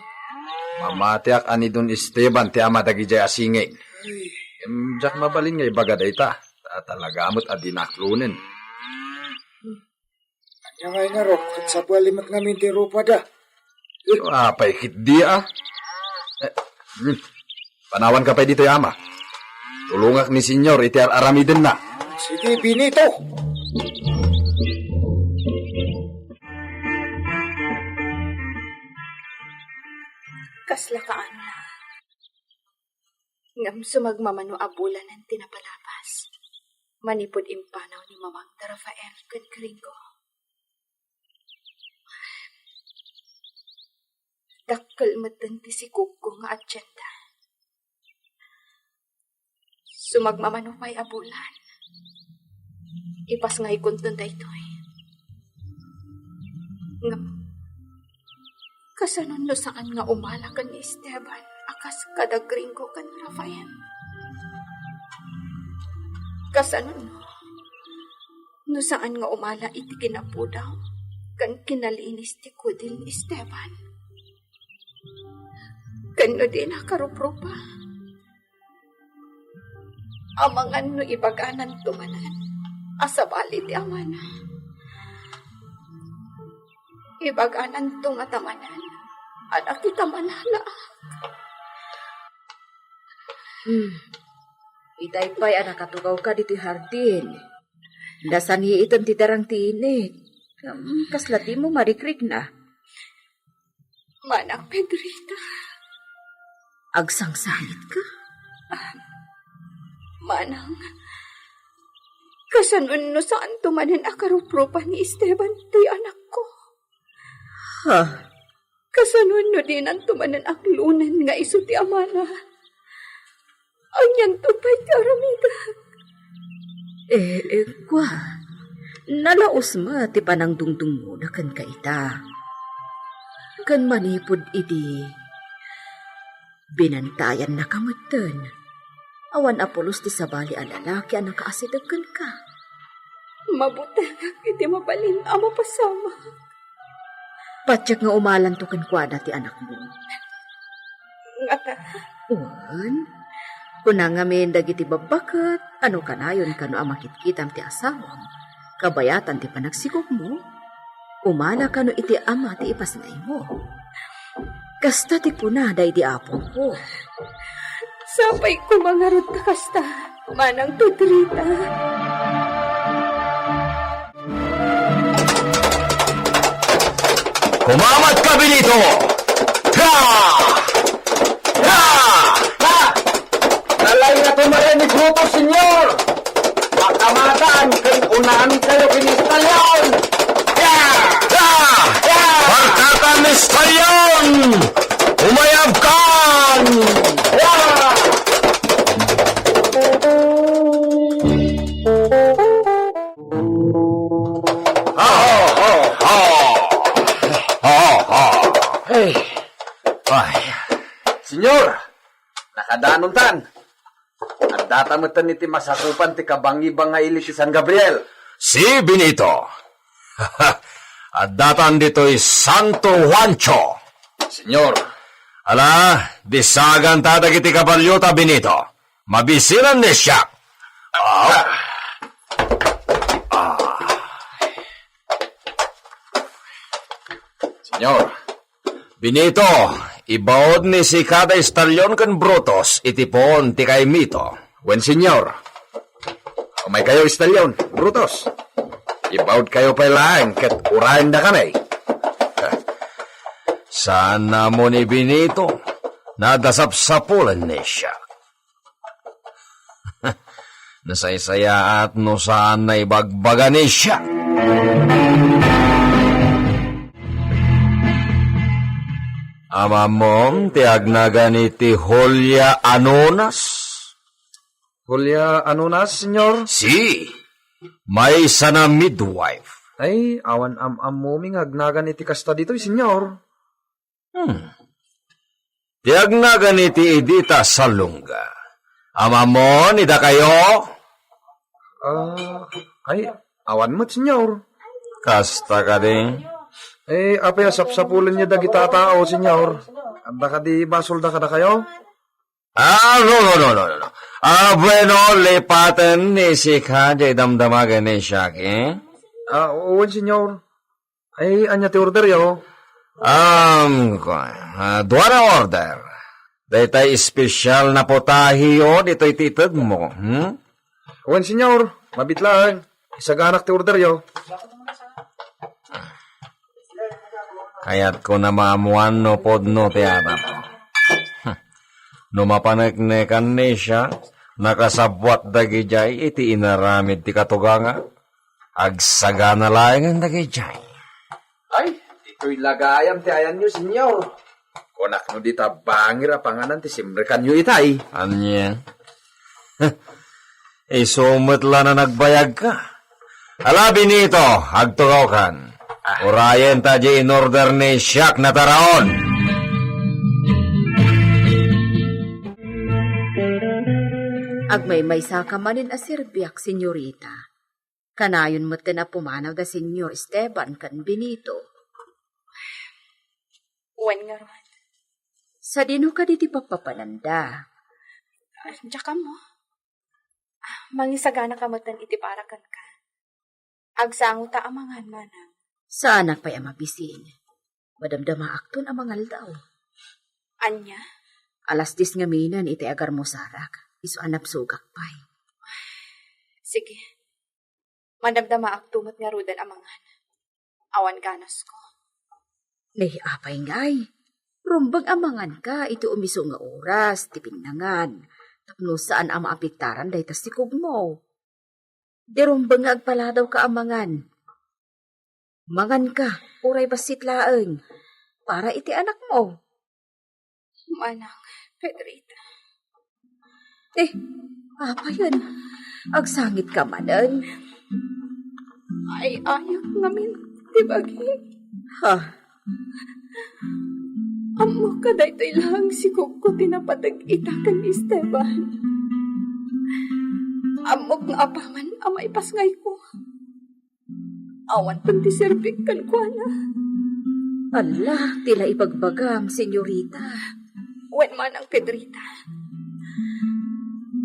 Mamatiak a ni Don Esteban ti ama dagidiay a singig. Ay. Em, diak mabalin nga ibaga dayta. Ta talaga met a dinaklonen. Ania ngay ngarud, ket sabali met ngamin ti rupada. Apay ketdi a? Eh, hmm. Panawanka pay ditoy, ama. Tulongak ni Senyor iti ar-aramidenna. Sige, Benito. Kasla kaano la. Ngem sumagmamano a bulanen ti napalabas, manipud impanaw ni Mamang da Rafael ken Gringo. Dakkel metten ti sikogko nga agenda. Sumagmamano pay a bulan, ipasngaykonton daytoy. Ngem, kasano no saan nga umala ken ni Esteban a kas kada Gringo ken Rafael? Kasano no, no saan nga umala iti kinapudaw ken kinalinis ti kudil ni Esteban? Ken no dina karuprupa, amangan no ibagananto manen a sabali ti amana. Ibagananto ngata manen a nakita manalaak. Hmm. Itay pay a nakatugawka ditoy hardin. Nasaniiten ti darang ti init. Hmm, kasla dimo marikrikna. Manang Pedrita. Agsangsangitka? Ah, Manang, kasano no saanto manen a karuprupa ni Esteban ti anakko? Ha? Kasano no dinanto manen aklonen nga isu ti amana? Anianto pay ti aramidak? Eh, eh, kua, nalaus met ti panangdungdungngona kenka ita. Ken manipud idi, binantayannaka metten. Awan a pulos ti sabali a lalaki a nakaasideg kenka. Mabutengak iti mabalin a mapasamak. Patiek nga umalanto kenkuana ti anakmo. Ngata? Wen, kuna ngamin dagiti babbaket a no kanayon kano a makitkitam ti asawam, kabayatan ti panagsikogmo, umala kano iti ama ti ipasngaymo. Kasta ti kuna daydi apongko. Sapay koma ngarud ta kasta, Manang Pedrita. Kumamatka, Benito! Ha! Ha! Ha! Nalaing a tumaren ni Brutus, Senyor! Makamatan ken unankayo ken Estalyon! Ya! Ya! Ya! Barkatan ni Estalyon! Umayabkan! Ya! Ha, ha, ha, ha. Ha, ha. Ay. Ay. Senyor, nakadanontan. Addata metten iti masakupan ti kabangibangi ti San Gabriel. Si Benito. Addatan ditoy Santo Juancho. Senyor. Ala, disaganta dagiti kabalio ta, Benito. Mabisinan ni siak. Ah. Ah. Senyor. Benito, ibaod ni sika da Estalyon ken Brutus iti puon ti kaimito. Wen, Senyor. Umaykayo, Estalyon, Brutus. Ibaodkayo pay laeng ket urayendakanay. Saan na mo ni Benito? Nadasapsapulan ni siak. Nasaysayaat no saan naibagbaga ni siak. Amamom ti agnagan iti Julia Anonas? Julia Anonas, Senyor? Si, maysa a midwife. Ay, awan am-ammomi nga agnagan iti kasta ditoy, Senyor. Hmm. Ti agnagan iti Edita Salonga. Amamon, idakayo? Ah, ay, awan met, Senyor. Kasta kadi? Eh, apay a sapsapulenyo dagita a tao, Senyor? Adda kadi basolda kadakayo? Ah, no, no, no, no, no, no. Ah, bueno, lipaten ni sika, jay damdama ken ni Shaki, eh? Ah, wen, Senyor. Ay, ania ti orderyo? Um, kua, ah, dua nga order. Daytay espesyal nga putaheyo, ditoy ti itedmo, hmm? Wen, Senyor. Mabit laeng. Isaganak ti orderyo. Kayatko nga maammuan no pudno ti adap. No mapaneknekan ni siak, nakasabbuat dagidiay iti inaramid ti katuganga. Agsagana laengen dagidiay. Ay, ditoy la gayam ti ayanyo, Senyor. Kunak no dita bangir a panganan ti simrekanyo itay. Ania? Isu met la nga nagbayagka. Ala, Benito, agtugawkan. Ah. Urayenta diay in-order ni siak nga taraon. Agmaymaysaka manen a serbiak, Senyorita. Kanayon metten a pumanaw da Senyor Esteban ken Benito. Wen ngarud. Sadino kadi ti pappapananda? Diak ammo. Mangisaganaka metten iti para kenka. Agsangota a mangan, manang. Saanak pay a mabisin. Madamdamaakton a mangaldaw. Ania? Alas dies ngaminen iti agarmusarak, isu a napsugak pay. Sige. Madamdamaakto met ngaruden a mangan. Awan ganasko. Nay, apay ngay? Rumbeng a manganka iti umiso nga oras ti pinnangan, tapno saan a maapektaran dayta sikogmo. Di rumbeng nga agpaladawka a mangan. Manganka, uray bassit laeng, para iti anakmo. Manang Pedrita. Eh, apayen, agsangitka manen? Ay-ayek ngamin ti bagi. Ha? Ammok a daytoy laeng sikogko ti napateg ita ken ni Esteban. Ammok nga apaman a maipasngayko, awanton ti serbik kenkuana. Ala, ti la ibagbagam, Senyorita. Wen, Manang Pedrita.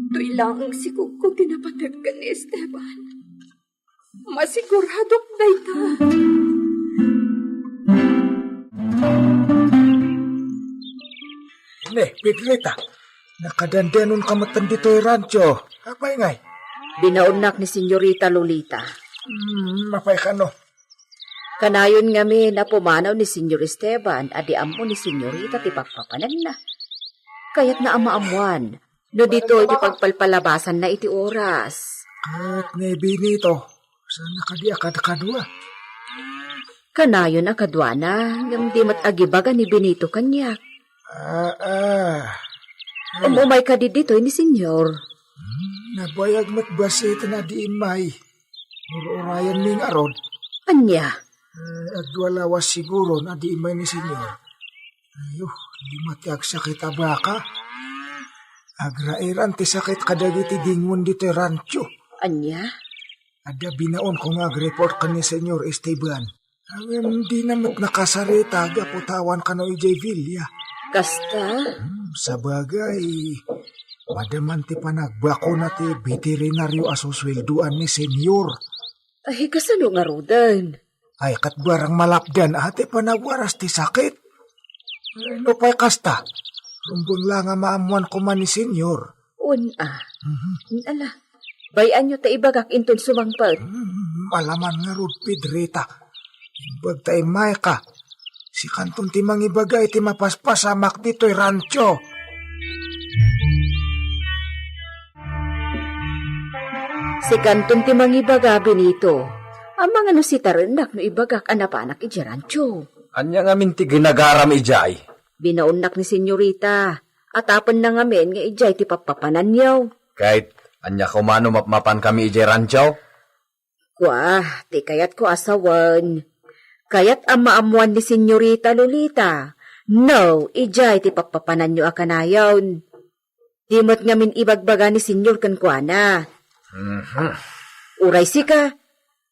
Toy laeng sikogko ti napateg ken ni Esteban. Masiguradok dayta. Ne, Pedrita, nakadandenonka metten ditoy rancho. Apay ngay? Binaonnak ni Senyorita Lolita. Hmm, apay kano? Kanayon ngamin a pumanaw ni Senyor Esteban a di ammo ni Senyorita ti pappapananna. Kayatna a maammuan no ditoy ti pagpalpalabasanna iti oras. Ket ni Benito, saan a kadi a kadkadua? Kanayon a kaduana, ngem di met agibaga ni Benito kaniak. Ah, ah. Ay. Umumay kadi ditoy ni Senyor. Hmm, nabayag met bassit a di immay. Ur-urayenmi ngarud. Ania? Eh, agdua lawas siguro a di immay ni Senyor. Ayo, lima ti agsakit a baka. Agrairan ti sakit kadagiti dingon ditoy rancho. Ania? Adda binaonko nga agreport ken ni Senyor Esteban. Ngem dina met nakasarita gapu ta awan kano idiay villa. Kasta? Hmm, sabagay, madaman ti panagbakuna ti beterinario a susueldoan ni Senyor. Ay, kasano ngaruden? Ay, ket barang malapdan a ti panagwaras ti sakit. Eh, no pay kasta, rumbeng la nga maammuan koma ni Senyor. Wen a. Mhm. Ala, bay-anyo ta ibagak inton sumangpet. Hmm, ala man ngarud, Pedrita. Imbag ta immayka. Sikanton ti mangibaga iti mapaspasamak ditoy rancho. Sikanton ti mangibaga, Benito. Amangan no sitarennak no ibagak a napanak idiay rancho. Ania ngamin ti ginagaram idiay? Binaonnak ni Senyorita. Atapenna ngamin nga idiay ti pappapananyo. Ket ania koma no mapmapankami idiay rancho? Kua, ti kayatko a sawen, kayat a maammuan ni Senyorita Lolita no idiay ti pappapananyo a kanayon. Di met ngamin ibagbaga ni Senyor kenkuana. Mhm. Uray sika,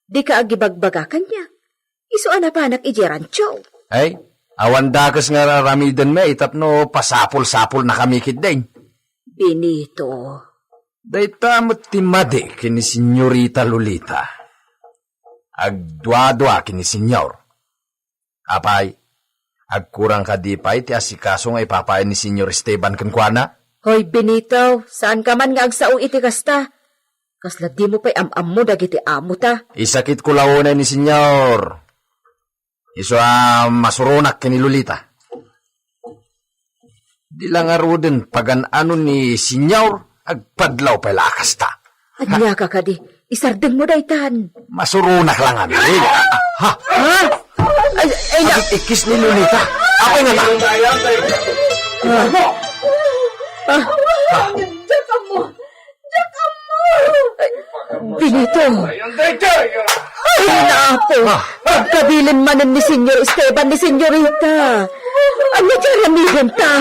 dika agibagbaga kaniak. Isu a napanak idiay rancho. Ay, awan dakes nga aramiden met tapno pasapul-sapulnakami ketdin. Benito. Dayta met ti madi ken ni Senyorita Lolita. Agduadua ken ni Senyor. Apay, agkurang kadi pay ti asikaso nga ipapaay ni Senyor Esteban kenkuana? Hoy, Benito, saanka man nga agsao iti kasta. Kasla dimo pay am-ammo dagiti amota. Isakitko la unay ni Senyor. Isu a masuronak ken ni Lolita. Di la ngaruden pagan-ano ni Senyor, agpadlaw pay la a kasta. Ania ka kadi? Isardengmo daytan. Masuronak la ngamin. Ha? Ha? Ay, ay, na- Agik-ikkis ni Lolita. Apay ngata? Ah. Ah. Diak ammo. Diak ammo. Benito. Ay, Apo. Ah. Agkabilin manen ni Senyor Esteban ni Senyorita. Ania ti aramidenta?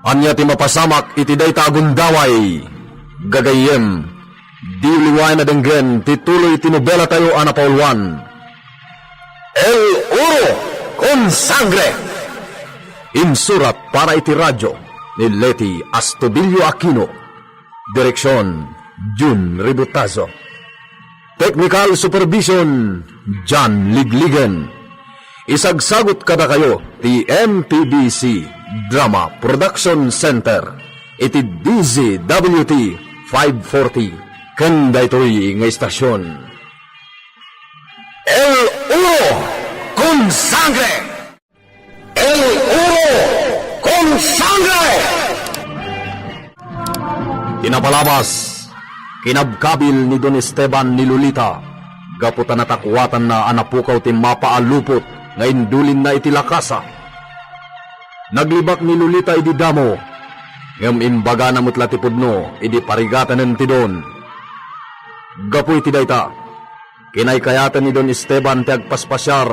Ania ti mapasamak iti dayta a gundaway? Gagayyem, diyo liwayan a denggen ti tuloy ti nobelatayo a napauluan, El Oro con Sangre. Insurat para iti radio ni Leti Astobillo Aquino. Direksion, Jun Ributazo. Technical supervision, John Ligligen. Isagsagut kadakayo ti M P B C Drama Production Center iti D Z W T five forty ken daytoy nga istasyon. El Oro con Sangre! El Oro con Sangre! Ti napalabas, kinabkabil ni Don Esteban ni Lolita gapu ta natakuatanna a napukaw ti mapa a lupot nga indulinna iti lakasa. Naglibak ni Lolita idi damo, ngem imbagana met la ti pudno idi parigatanen ti Don. Gapu iti dayta, kinaykayatan ni Don Esteban ti agpaspasiar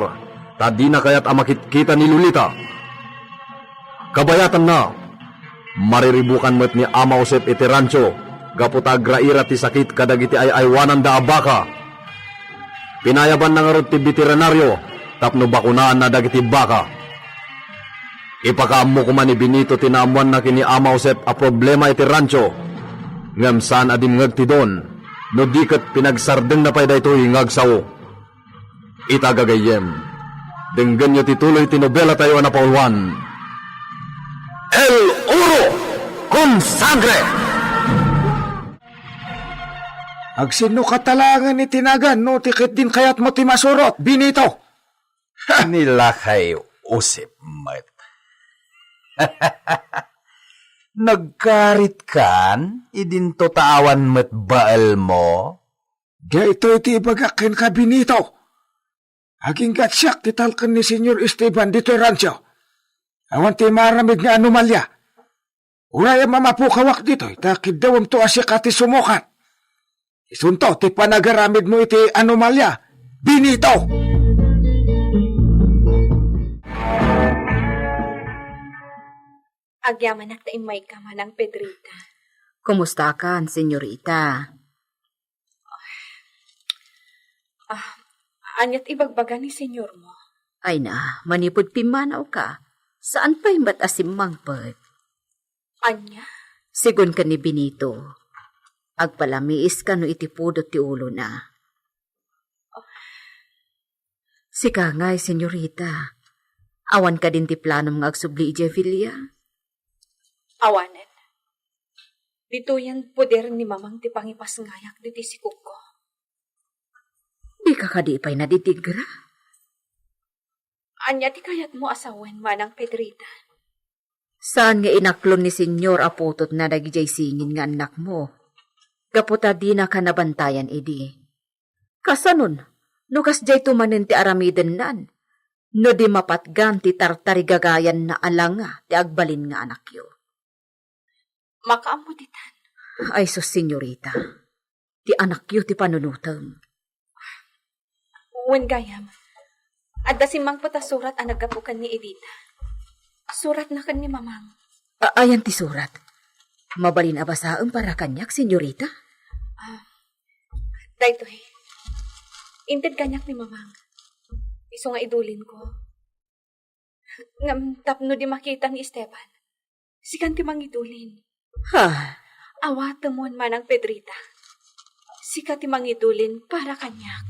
ta dina kayat a makitkita ni Lolita. Kabayatanna, mariribukan met ni Ama Josep iti rancho gapu ta agraira ti sakit kadagiti ay-aywananda a baka. Pinayabanna ngarud ti beterinario tapno bakunaanna dagiti baka. Ipakaammo koma ni Benito ti naammoanna ken ni Ama Josep a problema iti rancho, ngem saan a dimngeg ti Don, no di ket pinagsardengna pay daytoy nga agsao. Ita, gagayyem, denggenyo ti tuloy ti nobelatayo a napauluan, El Oro con Sangre! Agsinno ka talaangen iti nagan no ti ketdin kayatmo ti masurot, Benito? Ni lakay Josep met. Nagkaritkan idinto ta awan met baelmo? Daytoy ti ibagak kenka, Benito. Aginggatsiak ti talken ni Senyor Esteban ditoy rancho. Awan ti maaramid nga anomalia. Uray a mamapukawak ditoy, ta kiddawemto a sika ti sumukat. Isunto ti panagaramidmo iti anomalia, Benito! Agyamanak ta immayka, Manang Pedrita. Kumustakan, Senyorita? Ah, aniat ibagbaga ni senyormo? Ay na, manipud pimmanawka, saan pay met a simmangpet. Ania? Sigun ken ni Benito, agpalamiis kano iti pudot ti ulona. Sika ngay, senyorita, awan kadin ti planom nga agsubli idiay filia? Awanen. Ditoyen poder ni Mamang ti pangipasngayak ditoy sikogko. Dika kadi pay nadidigra? Ania ti kayatmo a sawen, Manang Pedrita? Saan nga inaklon ni Senyor a putotna dagidiay singin nga annakmo, gapu ta dinaka nabantayan idi. Kasanon, no kasdiay to manen ti aramidennan, no di mapatgan ti tartarigagayanna a langa ti agbalin nga anakyo. Makaammo ditan. Ay sus, senyorita, ti anakyo ti panunotem. Wen gayam, adda simmangpet a surat a naggapu ken ni Edita. Suratna ken ni Mamang. A-, ayan ti surat? Mabalin a basaem para kaniak, senyorita? Ah, Daytoy, inted kaniak ni Mamang. Isu nga idulinko. Ngem tapno di makita ni Esteban, sikan ti mangidulin. Ha? Awatemon, Manang Pedrita. Sika ti mangidulin para kaniak.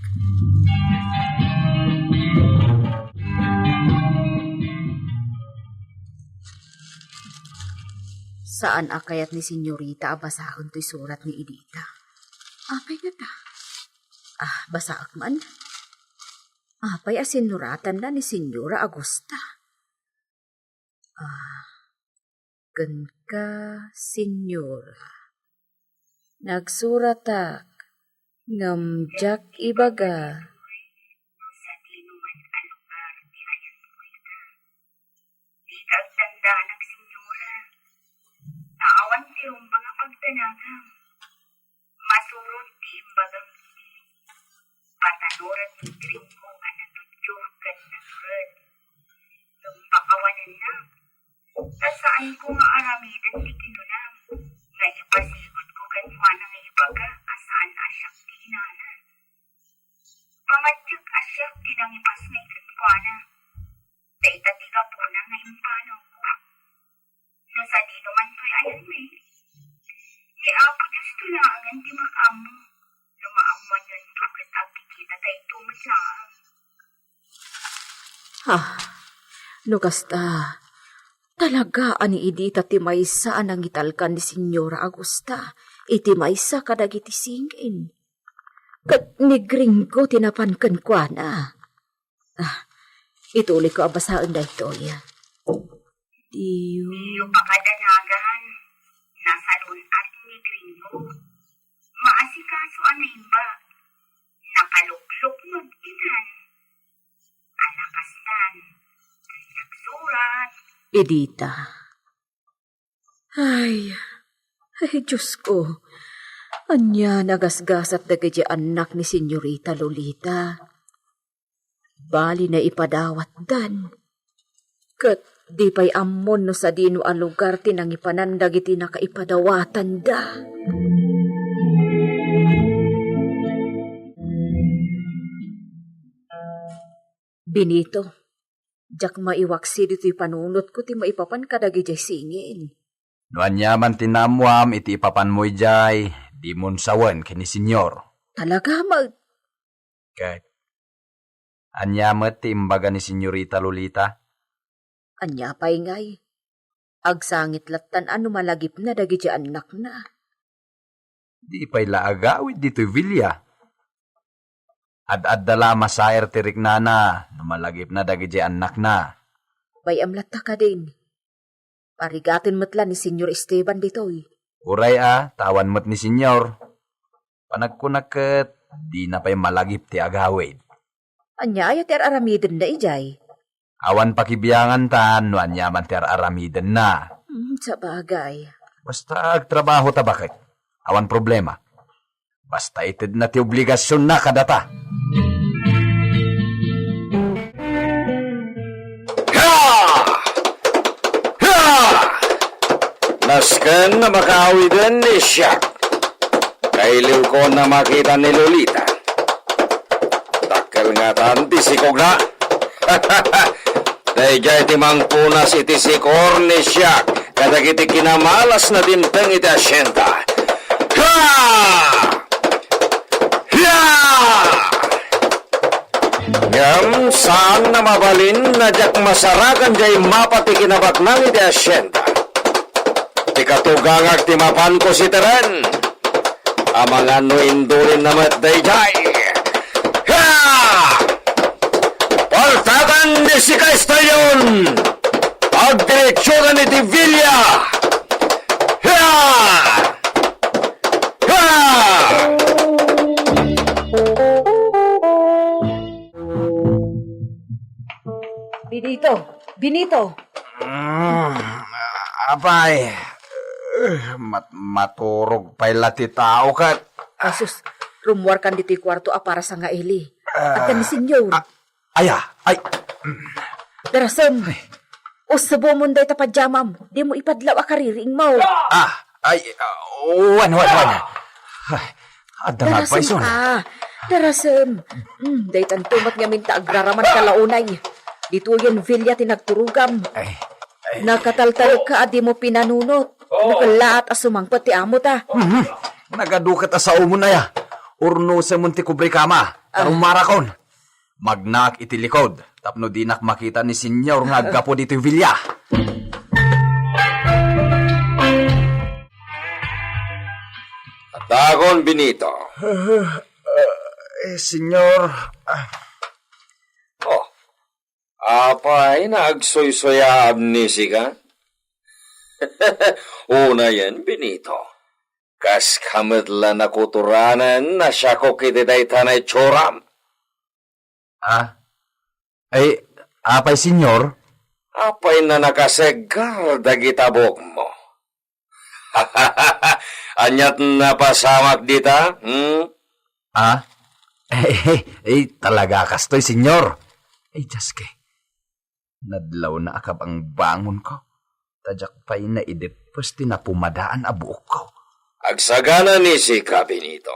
Saan a kayat ni Senyorita a basaen toy surat ni Edita. Apay ngata? Ah, basaek man. Apay a sinuratanna ni Senyora Augusta? Ah, kenka, Senyora. Nagsuratak, ngem diak ibaga. Dika agdandanak, Senyora. Ta awan ti rumbeng a pagdanagam. Masurot ti imbagam idi. Patanoran ti Gringo a natudio ken natured. Ngem pakawanennak, ta saanko nga aramiden ti kinunam, nga ipasigudko kenkuana nga ibaga a saan a siak ti inana. Pamatiek a siak ti nangipasngay kenkuana. Dayta ti gapuna nga impanawko. No sadino man toy ayanmi, ni Apo Dios to laengen ti makaammo no maammoannanto ket agkikita dayto met laeng. Ah, no kasta, talaga a ni Edita ti maysa a nangitalkan ni Senyora Augusta iti maysa kadagiti singin. Ket ni Gringo ti napan kenkuana. Ah, itulidko a basaen daytoy. Diyo. Diyo pakadanagan, nasalun-at ni Gringo. Maasikaso a naimbag, nakaluklok no agbitan. Alakastan, nagsurat. Edita. Ay, ay, Diosko, ania nagasgasat dagiti annak ni Senyorita Lolita? Bali naipadawatdan. Ket di pay ammon no sadino a lugar ti nangipanan dagiti nakaipadawatanda. Benito, diak maiwaksi ditoy panunotko ti maipapan kadagiti singin. No ania man ti naammoam iti ipapanmo idiay, dimon sawen ken ni Senyor. Talaga met? Ket ania met ti imbaga ni Senyorita Lolita? Ania pay ngay? Agsangit lattan a no malagipna dagiti annakna. Di pay la agawid ditoy villa. Ad-adda la a masair ti riknana no malagipna dagiti annakna. Bay-am latta kadin. Parigaten met la ni Senyor Esteban ditoy. Uray a, ta awan met ni Senyor. Panagkunak ket dina pay malagip ti agawid. Ania aya ti ar-aramidenna idiay? Awan pakibiangantan no ania man ti ar-aramidenna. Hmm, sabagay. Basta agtrabaho ta baket. Awan problema. Basta itedna ti obligasionna kadata. Ha! Ha! Nasken a makaawiden ni Siak. Kailiwkon a makita ni Lolita. Dakkel ngatan ti sikogna. Daydiay ti mangpunas iti sikor ni Siak kadagiti kinamalas a dimteng iti asienda. Ha! Hiya! Ngem saan a mabalin a diak masarakan diay mapa ti kinabaknang iti asienda. Ti katugangak ti mapanko siteren. Amangan no indulinna met daydiay. Ha! Paltakan ni Sika Estalyon! Agdiretsokan iti villa! Ha! Ha! Benito! Benito! Mm, apay, eh, mat-, maturog pay la ti tao ket. Ay, sus, rummuarkan ditoy kuarto a para sangaili. Ah, adda ni Senyor. Ah, aya, ay. Darasem, ay. Usubomon dayta padiamam, dimo ipadlaw a kaririingmo. Ah, ay, ah, wen, wen, wen. Ay, Adda nga agpayson. Ah, darasem. Hmm, daytanto met ngamin ta agraraman ka launay. Ditoyen Villa ti nagturogam. Ay, ay. Nakataltalekka a dimo pinanunot. Oo. Nakellaat a sumangpet ti amo ta. Mhm. Nagaduket a saomon aya. Urnosemon ti kubrekama. Ah. Tarumarakon. Magnaak iti likod tapno dinak makita ni Senyor nga aggapu ditoy villa. Atakon, Benito. Eh, Senyor, ah. Oh, apay, naagsuysuyam ni sika? Unayen, Benito. Kas ka met la nakuturanen, nasiakok iti dayta nga itsuram. Ah? Ay, apay, Senyor? Apay nga nakaseggar dagita buokmo? Aniat napasamak dita, hmm? Ah? Eh, eh, eh, talaga kastoy, Senyor. Ay, Diyos ko. Nadlawna a kabangbangonko, ta diak pay naideppes ti napumadaan a buokko. Agsagana ni sika, Benito.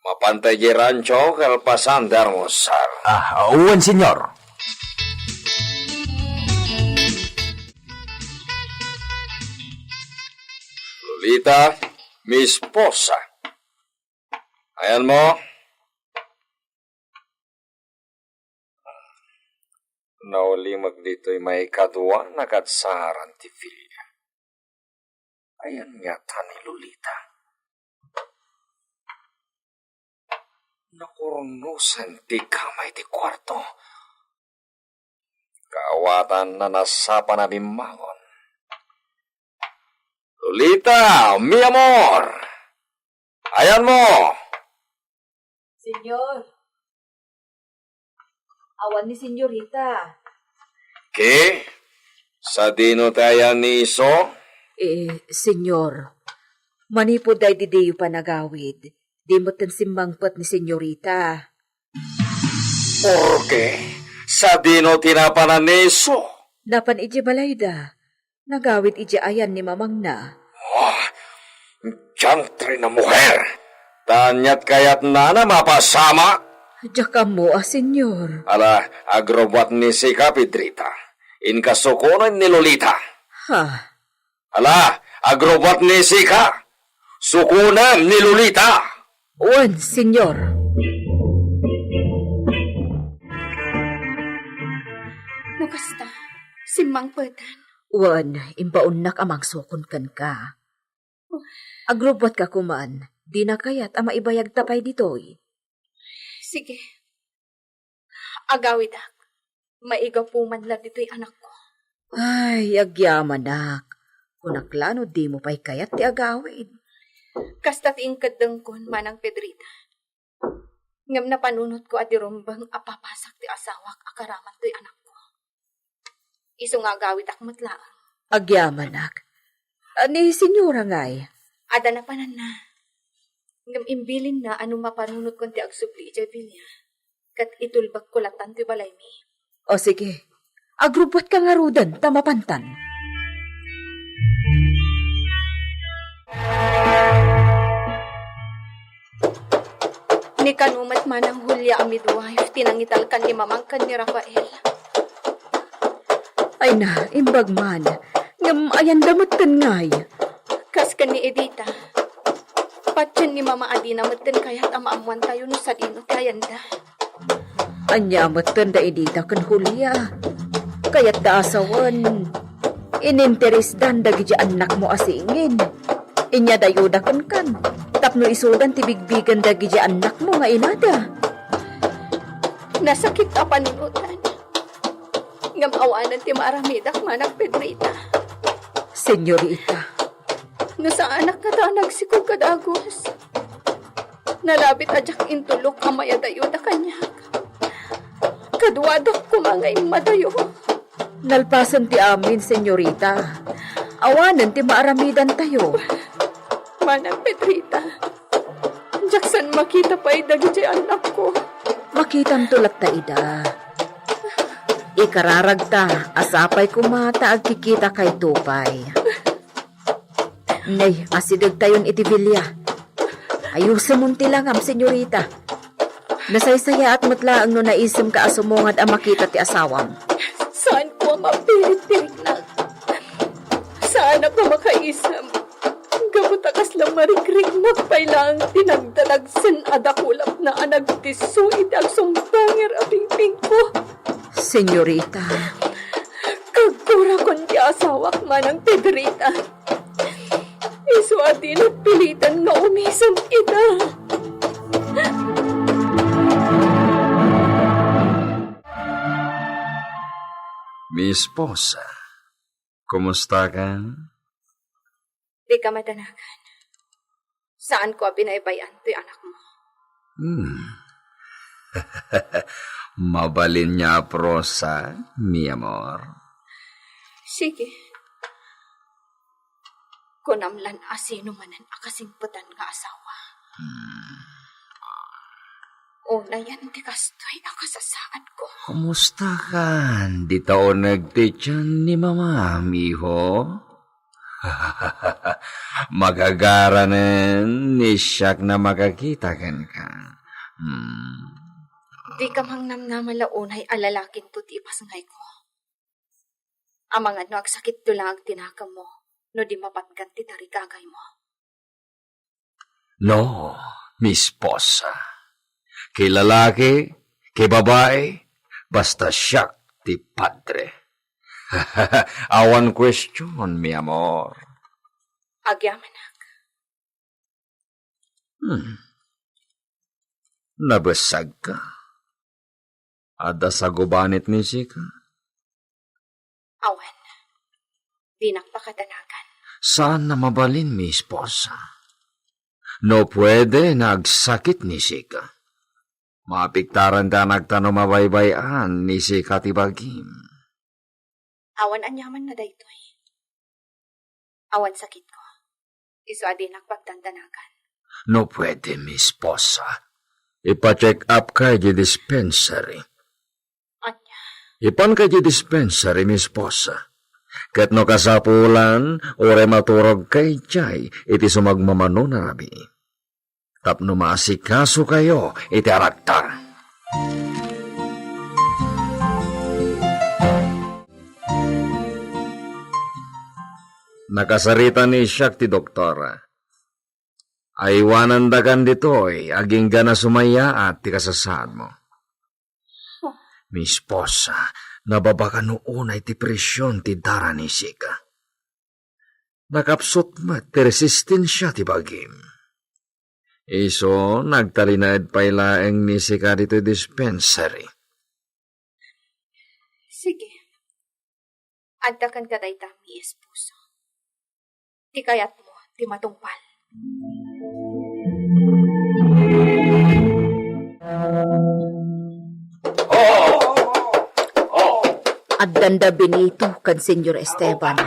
Mapanta idiay rancho kalpasan ti almusar. Ah, wen, Senyor. Lolita, mi esposa. Ayanmo? Naulimek ditoy maikadua nga kadsaran ti villa. Ayan ngata ni Lolita? Nakurnosen ti kama iti kuarto. Kaawatan a nasapan a bimmangon. Lolita, mi amor! Ayanmo! Senyor. Awan ni Senyorita. Ki? Sadino ti ayan ni isu? Eh, Senyor, manipud daydi diyo panagawid, di metten simmangpet ni Senyorita. Porke, sadino ti napanan ni isu? Napan idiay balayda. Nagawid idiay ayan ni mamangna. Ah, diantre nga muher! Ta aniat kayatna a mapasamak? Diak ammo a, Senyor. Ala, agrubbuat ni sika, Pedrita. Inka sukonem ni Lolita. Ha? Ala, agrubbuat ni sika. Sukonem ni Lolita. Wen, Senyor. No kasta, simmangpetan. Wen, imbaonnak a mangsukon kenka. Agrubbuatka koman, dina kayat a maibayagta pay ditoy. Sige. Agawidak. Maigapu man la ditoy anakko. Ay, agyamanak. Kunak la no dimo pay kayat ti agawid. Kasta ti inkeddengkon, Manang Pedrita. Ngem napanunotko a di rumbeng a papasak ti asawak a karaman toy anakko. Isu nga agawidak met laeng. Agyamanak. Ah, ni Senyora ngay? Adda napananna. Ngem imbilinna a no mapanunotkon ti agsubli idiay villa, ket itulbekko lattan ti balaymi. O sige, agrubbuatka ngaruden ta mapantan. Ni kano met Manang Julia a midwife ti nangitalkan ni Mamang ken ni Rafael. Ay na, imbag man. Ngem ayanda metten ngay? Kas ken ni Edita. Patien ni Mama a dina metten kayat a maammoantayo no sadino ti ayanda. Ania metten da Edita ken Julia? Kayatta a sawen, ininteresdan dagiti annakmo a singin. Inyadayoda kenkan, tapno isudan ti bigbigen dagiti annakmo nga inada. Nasakit a panunotan. Ngem awanen ti maaramidak, Manang Pedrita. Senyorita. No saanak ngata a nagsikog a dagus, nalabit a diak intulok a mayadayoda kaniak. Kaduadak koma nga immadayo. Nalpasen ti amin, senyorita. Awanen ti maaramidantayo. Manang Pedrita, diak saan makita pay dagiti annakko. Makitanto latta ida. Ikararagta a sapay koma ta agkikitakayto pay. Nay, asidegtayon iti villa. Ayusem ti langam, senyorita. Nasaysayaat met laeng no naisemka a sumungad a makita ti asawam. Saanko a mapirit ti riknak. Saanak a makaisem. Gapu ta kasla marikriknak pay laeng ti nagdadagsen a dakulapna a nagtisso iti agsumbanger a pingpingko. Senyorita. Kaggurakon ti asawak manang Pedrita. Isu a dina pilitan nga umisem ita. Mi esposa, kumusta ka? Dika madanagan. Saanko a binaybay-an toy anakmo. Hmm. Mabalin nga aprosa, mi amor. Sige. Kunam lan a sino manen a kasingpetan nga asawa. Hmm. Unayen ti kastoy a kasasaadko. Kumusta kan? Dita uneg ti tian ni mamam, iho? Magagaranen ni siak a makakita kenka. Hmm. Dika mangnamnama la unay a lalakinto ti ipasngayko. Amangan no agsakitto laeng ti nakemmo no di mapatgan ti tarigagaymo. No, mi esposa. Ki lalaki, ki babai, basta siak ti padre. Awan question, mi amor. Agyamanak. Hmm. Nabessagka? Adda sagubanit ni sika? Awan. Dinak pakadanagan. Saan a mabalin, mi esposa? No pwede, nagsakit ni sika. Mapiktaran ti anakta no mabaybay-an ni sika ti bagim. Awan aniamanna daytoy. Awan sakitko. Isu a dinak pagdandanagan. No pwede, mi esposa, ipa-check up ka iti dispensary. Ania? Ipan ka iti dispensary, mi esposa. Ket no kasapulan, uray maturog ka idiay iti sumagmamano a rabii. Tapno maasikaso kayo iti anakta. Nakasarita ni siak ti doktora. Aywanandakan ditoy, agingga a sumayaat ti kasasaadmo. Mi esposa, nababaka no unay ti presion ti dara ni sika. Nakapsut met ti resistensia ti bagim. Isu, nagtalinaed pay laeng ni sika ditoy dispensary. Sige. Adda kenka dayta, mi esposa. Ti kayatmo ti matungpal. Addanda Benito ken Señor Esteban.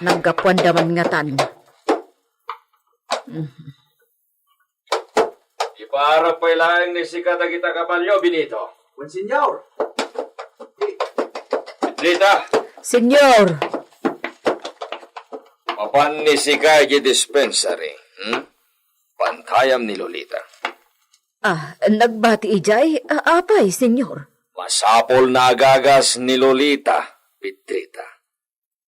Naggapuanda man ngatan. Ipaarap pay laeng ni sika dagita kabalio, Benito. Wen, Señor. Rita. Señor. Mapan ni sika iti dispensary, hmm? Bantayam ni Lolita. Ah, nagbati idiay? Ah, apay, Señor? Masapul a agagas ni Lolita, Pedrita.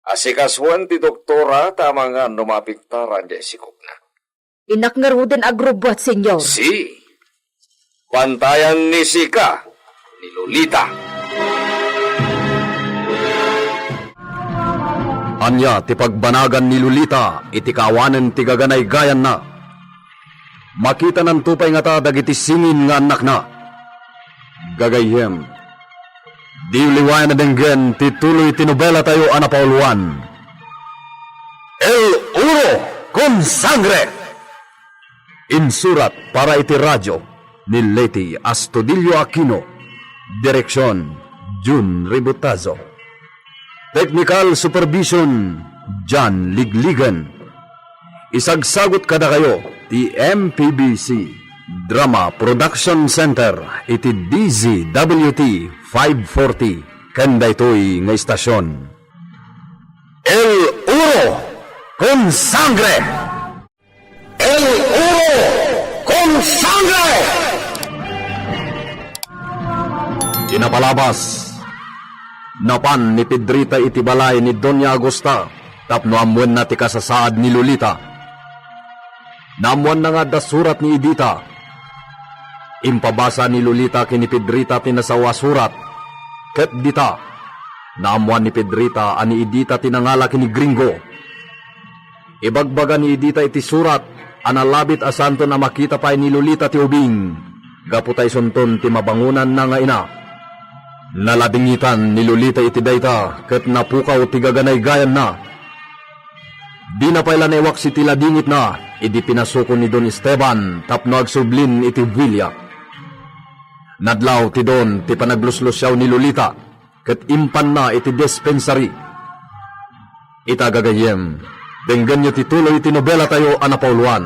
Asikasuen ti doktora ta amangan no mapiktaran diay sikupna. Innak ngaruden agrubbuat, Señor. Si, bantayan ni sika ni Lolita. Ania ti pagbanagan ni Lolita iti kaawanen ti gaganaygayanna? Makitananto pay ngata dagiti singin nga annakna. Gagayyem, diyo liwayan a denggen ti tuloy ti nobelatayo a napauluan, El Oro con Sangre. Insurat para iti radio ni Leti Astudillo Aquino. Direksion, Jun Ributazo. Technical supervision, John Ligligan. Isagsagut kadakayo ti M P B C Drama Production Center iti D Z W T five forty ken daytoy nga istasion. El Oro con Sangre! El Oro Sangre! Di napalabas, napan ni Pedrita iti balay ni Doña Augusta tapno ammoenna ti kasasaad ni Lolita. Naammoanna nga adda surat ni Edita. Impabasa ni Lolita ken ni Pedrita ti nasao a surat, ket dita, naammoan ni Pedrita a ni Edita ti nangala ken ni Gringo. Ibagbaga ni Edita iti surat a nalabit a saanton a makita pay ni Lolita ti ubing, gapu ta isunton ti mabangonanna nga ina. Naladingitan ni Lolita iti dayta ket napukaw ti gaganaygayanna. Dina pay la naiwaksi ti ladingitna idi pinasukon ni Don Esteban tapno agsublin iti builia. Nadlaw ti Don ti panagluslusiaw ni Lolita ket impanna iti dispensary. Ita gagayyem, denggenyo ti tuloy ti nobelatayo a napauluan,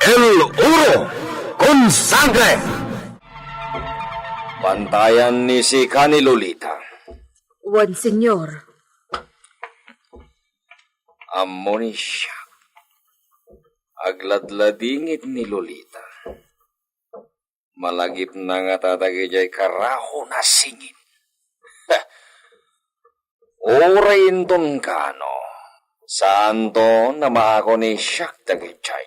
El Oro con Sangre! Pantayan ni sika ni Lolita. Wen, Senyor. Ammo ni siak. Agladladingit ni Lolita. Malagipna ngata dagidiay karaho a singin. Uray inton kano, saanto a maako ni siak dagidiay.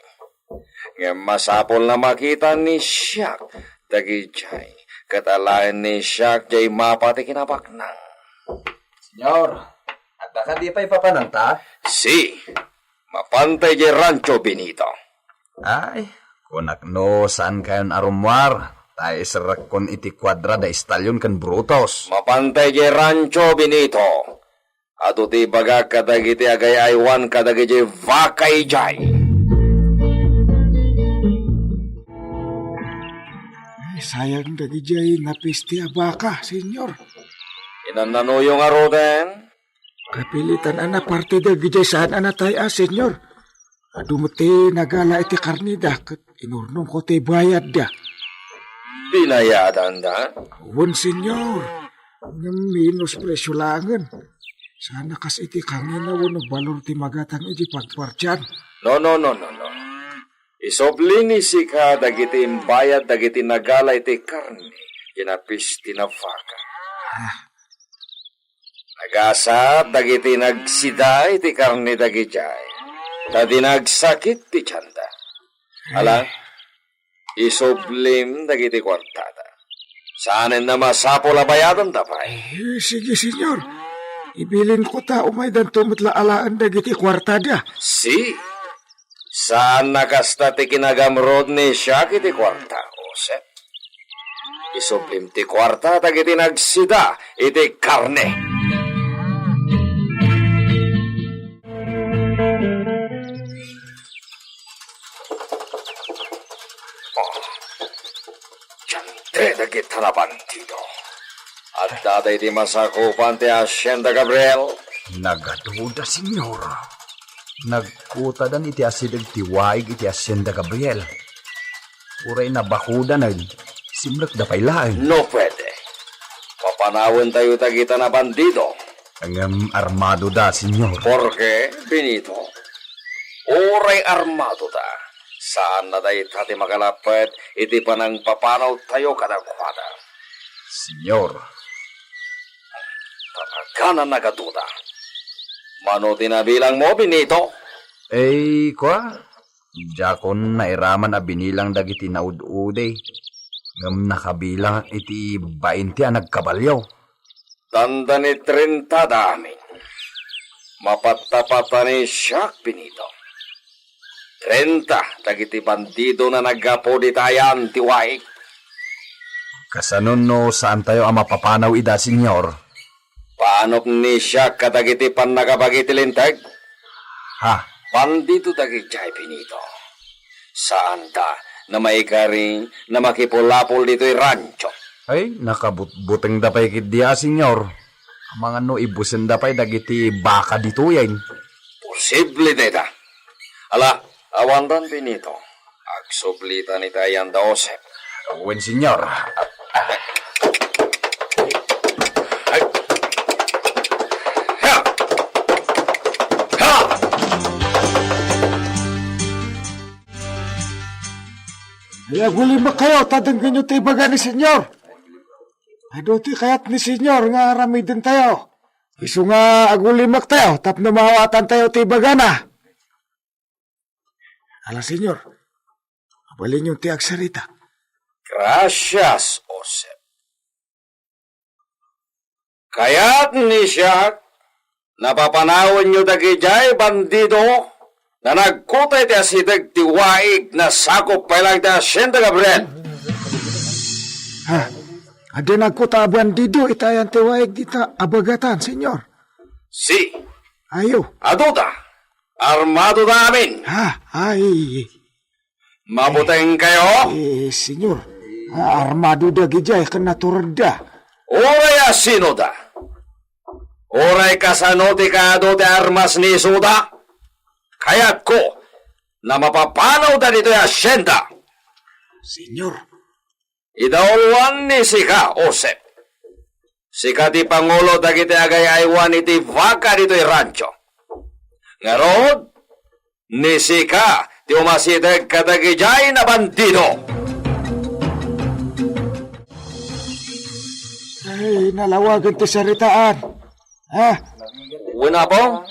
Ngem masapul a makita ni siak dagidiay, ket alaen ni siak diay mapa ti kinabaknang. Senyor, adda kadi pay papananta? Si, mapantay diay rancho, Benito. Ay, kunak no saankayon a rummuar, ta iserrekkon iti kuadra da Stallion ken Brutus. Mapantay diay rancho, Benito. Adu ti ibagak kadagiti agay-aywan kadagiti baka idiay. Ay, sayang dagidiay napisti a baka, Senyor. Inannanuyo ngaruden? Kapilitan a naparte dagidiay saan a natay-a, Senyor. Adu met ti nagala iti karneda ket inurnongko ti bayadda. Binayadanda? Wen, Senyor. Ngem menos presio laengen. Saan a kas iti kangina wenno balor ti magatang iti pagpartian. No, no, no, no, no. Isubli ni sika dagiti imbayad dagiti nagala iti karne ken napisti a baka. Ah. Nagasat dagiti nagsida iti karne dagidiay, ta di nagsakit ti tianda. Ala, isublim dagiti kuartada. Saanen a masapul a bayadanda pay. Eh, sige, Senyor. Ibilinko ta umaydanto met la alaen dagiti kuartada. Si, saan a kasta ti kinagamrud ni siak iti kuarta, Josep. Isublim ti kuarta dagiti nagsida iti karne. Oh, diante dagita a bandido. Addada iti masakupan ti Hacienda Gabriel. Nagaduda, Senyor. Nagkutadan iti asideg ti waig iti Hacienda Gabriel. Uray nabakudanen, simrekda pay laeng. No pwede, papanawentayo dagita a bandido. Ngem armadoda, Senyor. Porke, Benito, uray armadoda, saanna dayta ti makalappet iti panangpapanawtayo kadakuada. Senyor. Talaga a nagaduda. Mano ti nabilangmo, Benito? Eh, kua, diakon nairaman a binilang dagiti naud-udi, ngem nakabilang iti bainte a nagkabalio. Dandani trintada amin. Mapattapatan ni siak, Benito. Trinta dagiti bandido a naggapu dita ayan ti waig. Kasano no saantayo a mapapanaw ida, Senyor? Paanok ni siak kadagiti pannakabagi ti Linteg? Ha? Bandido dagidiay, Benito. Saanda a maikari a makipulapol ditoy rancho. Ay, nakabutbutengda pay ketdi a, Senyor. Amangan no ibusenda pay dagiti baka ditoyen. Posible dayta. Ala, awandan, Benito. Agsublitan iti ayanda, Josep. Wen, Senyor. Agulimek kayo, ta denggenyo ti ibaga ni Senyor. Adu ti kayat ni Senyor nga aramidentayo. Isu nga agulimek tayo, tapno maawatantayo ti ibagana. Ala, Senyor, mabalinyo ti agsarita. Gracias, Josep. Kayat ni siak, napapanawenyo dagidiay bandido nga nagkuta iti asideg ti waig, nasakup pay laeng ti Hacienda Gabriel. Ha? Adda nagkuta a bandido iti ayan ti waig dita a bagatan, Senyor? Si. Ayo. Aduda. Armadoda amin. Ha? Ay. Mabutengkayo? Eh, Senyor, armado dagidiay ken naturedda. Uray a sinoda? Uray kasano ti kaadu ti armas ni isuda? Kayatko, na mapapanawda ditoy hacienda. Senyor. Idauloan ni sika, Josep. Sika ti pangulo dagiti agay-aywan iti baka ditoy rancho. Ngarud, ni sika ti umasideg kadagidiay a bandido. Ay, nalawagen ti saritaan. Ha? Wen, Apo?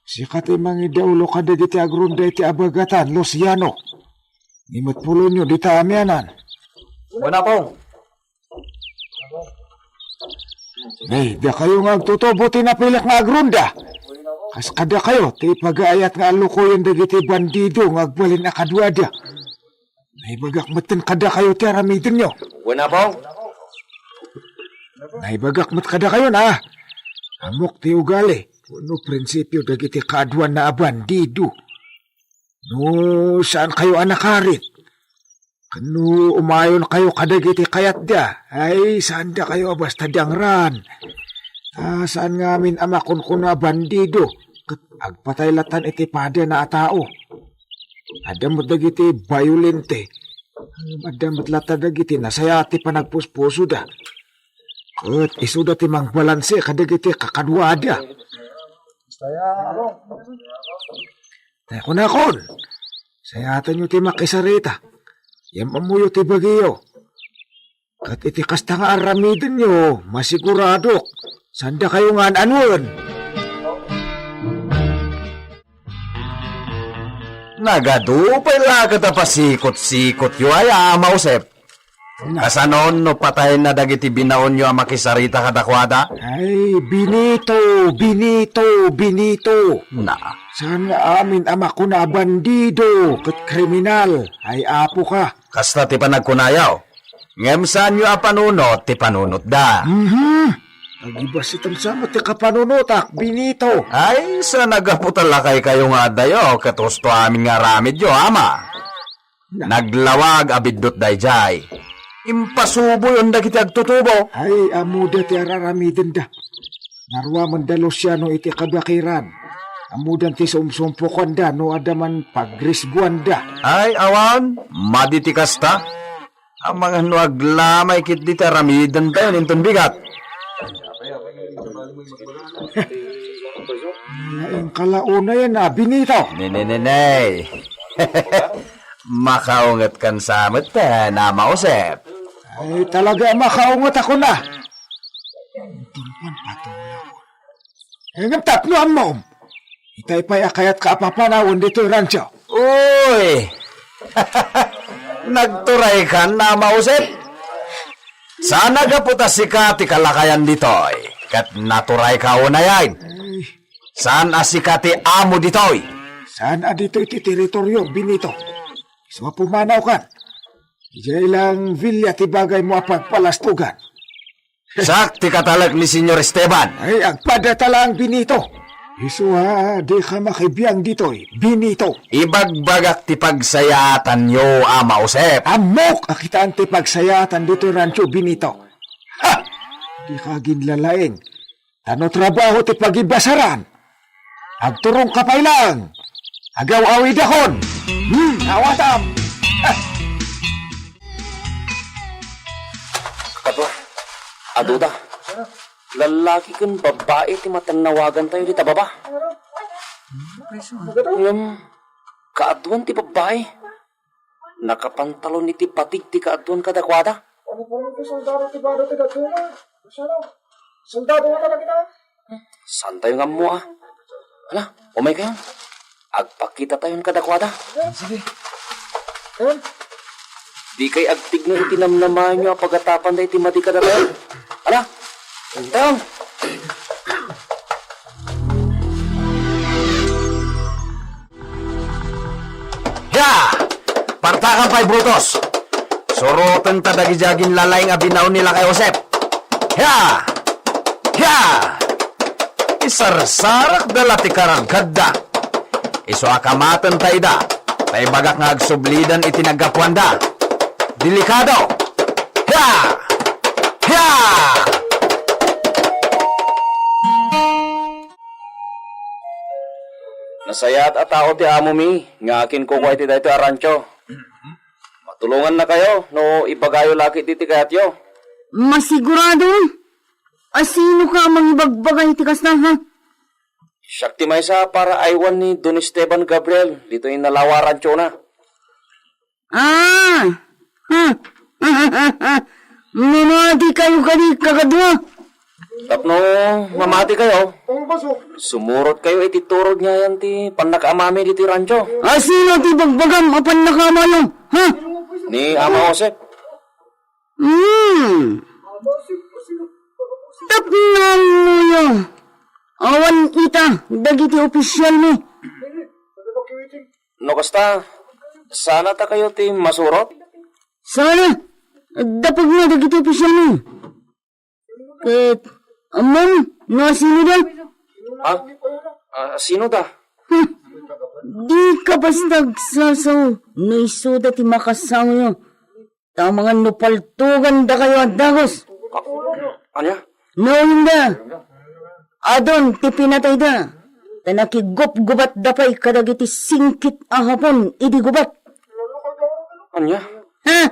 Sika ti mangidaulo kadagiti agronda iti abagatan, Luciano. Ni met pulonyo dita amianan. Wen, Apo. Nay, dakayo nga agtutubo ti napilek nga agronda. Kas kadakayo ti ipagaayat nga allukoyen dagiti bandido nga agbalin a kaduada. Naibagak metten kadakayo ti aramidenyo. Wen, Apo. Naibagak met kadakayo na. Ammok ti ugali wenno prinsipio dagiti kaaduanna a bandido. No saankayo a nakarit, ken no umayonkayo kadagiti kayatda, ay, saandakayo a basta dangran. Ta saan ngamin a makunkuna a bandido, ket agpatay lattan iti padana a tao. Adda met dagiti bayolente, adda met latta dagiti nasayaat ti panagpuspusoda. Ket isuda ti mangbalanse kadagiti kakaduada. Kunakon, sayatenyo ti makisarita. Yam-ammoyo ti bagiyo. Ket iti kasta nga aramidenyo, masiguradok, saandakayo nga an-anuen. Nagadu pay la ket a pasikot-sikotyo ay, Ama Josep. Kasanon no patayna dagiti binaonyo a makisarita kadakuada? Ay, Benito, Benito, Benito. Na. Saan nga amin a makuna a bandido ket kriminal, ay apoka. Kasta ti panagkunayo. Ngem saanyo a panunot ti panunotda. Mhm. Agibasitam sa met ti kapanunotak, Benito. Ay, sa nagapu ta lakaykayo nga adayo, ket husto amin nga aramidyo, Ama. Na. Naglawag a biddut daydiay. Impasuboyon dagiti agtutubo. Ay, ammoda ti araramidenda. Naruamen da Luciano iti kabakiran. Ammodan ti sumsumpokanda no adda man pagrisguanda. Ay, awan, madi ti kasta. Amangan no aglamay ketdi ti aramidentayo inton bigat. Laeng kalaonayan a, Benito. Ne, ne, ne, ne. Makaungetkan sa met, eh, Ama Josep. Ay, talaga makaunget ako na. Inton man patulakon. Eh, ngem tapno ammom, itay pay a kayatka a papanawen ditoy rancho. Uy! Nagturaykan, Ama Josep? Saan a gapu ta sika ti kalakayan ditoy, ket naturayka unayen. Ay. Saan a sika ti amo ditoy? Saan a ditoy ti teritoryom, Benito? Isu a pumanawkan. Idiay lang villa ti bagaymo a pagpalastogan. Siak ti katalek ni Señor Esteban. Ay, agpadata laeng, Benito. Isu a dika makibiang ditoy, Benito. Ibagbagak ti pagsayaatanyo, Ama Josep. Ammok a kitaan ti pagsayaatan ditoy rancho, Benito. Ha! Dika aginlalaing. Ta no trabaho ti pagibasaran, agturongka pay laeng. Agaw-awidakon. Hmm, awatam. Kadua, aduda. Lallaki ken babbai ti matennawagantayo dita baba. Ngem, kaaduan ti babbai. Nakapantalon iti patig ti kaadtoan kadakuada. Uniforme ti soldado ti baro ti dadduma. Siano? Soldado nga talaga. Saantayo nga ammo, a? Hala, umaykayon. Agpakitatayon kadakuada. Sige. Dikay agtigna iti namnamaenyo a pagatapanda iti madi kadatayo. Hala, tayon. Ya! Partakan pay, Brutus! Surotenta dagiti aginlalaing a binaon ni Lakay Josep. Ya! Ya! Isarsarakda la ti karargagda. Isu a kamatenta ida, ta ibagak nga agsublidan iti naggapuanda. Delikado! Ya! Ya! Nasayaat a tao ti amomi nga akinkukua iti daytoy a rancho. Matulongannakayo no ibagayo la ketdi ti kayatyo. Masigurado? Asinoka a mangibagbaga iti kasta, ha? Siak ti maysa para aywan ni Don Esteban Gabriel ditoy nalawa a ranchona. Ah! Ha? Mamati kayo kadi kakadua? Tapno mamati kayo, sumurot kayo iti turod nga yan ti pannakaamami ditoy rancho. Asino ti bagbagam a pannakaamayo? Ha? Ni Ama Josep. Hmm. Tapno ammoyo. Awan ita dagiti ofisialmi. No kasta, saan a ta kayo ti masurot? Sana, dapegna dagiti ofisialmi. Ket, ammom, no asino da? Ha? Ah, sino da? Hmm. Di ka basta agsasao no isuda ti makasaoyo. Ta amangan no paltogandakayo a dagus. Ah, ania? Naunda, adun ti pinatayda, ta nakigupgubatda pay kadagiti singkit a Hapon idi gubat. Ania? Ha?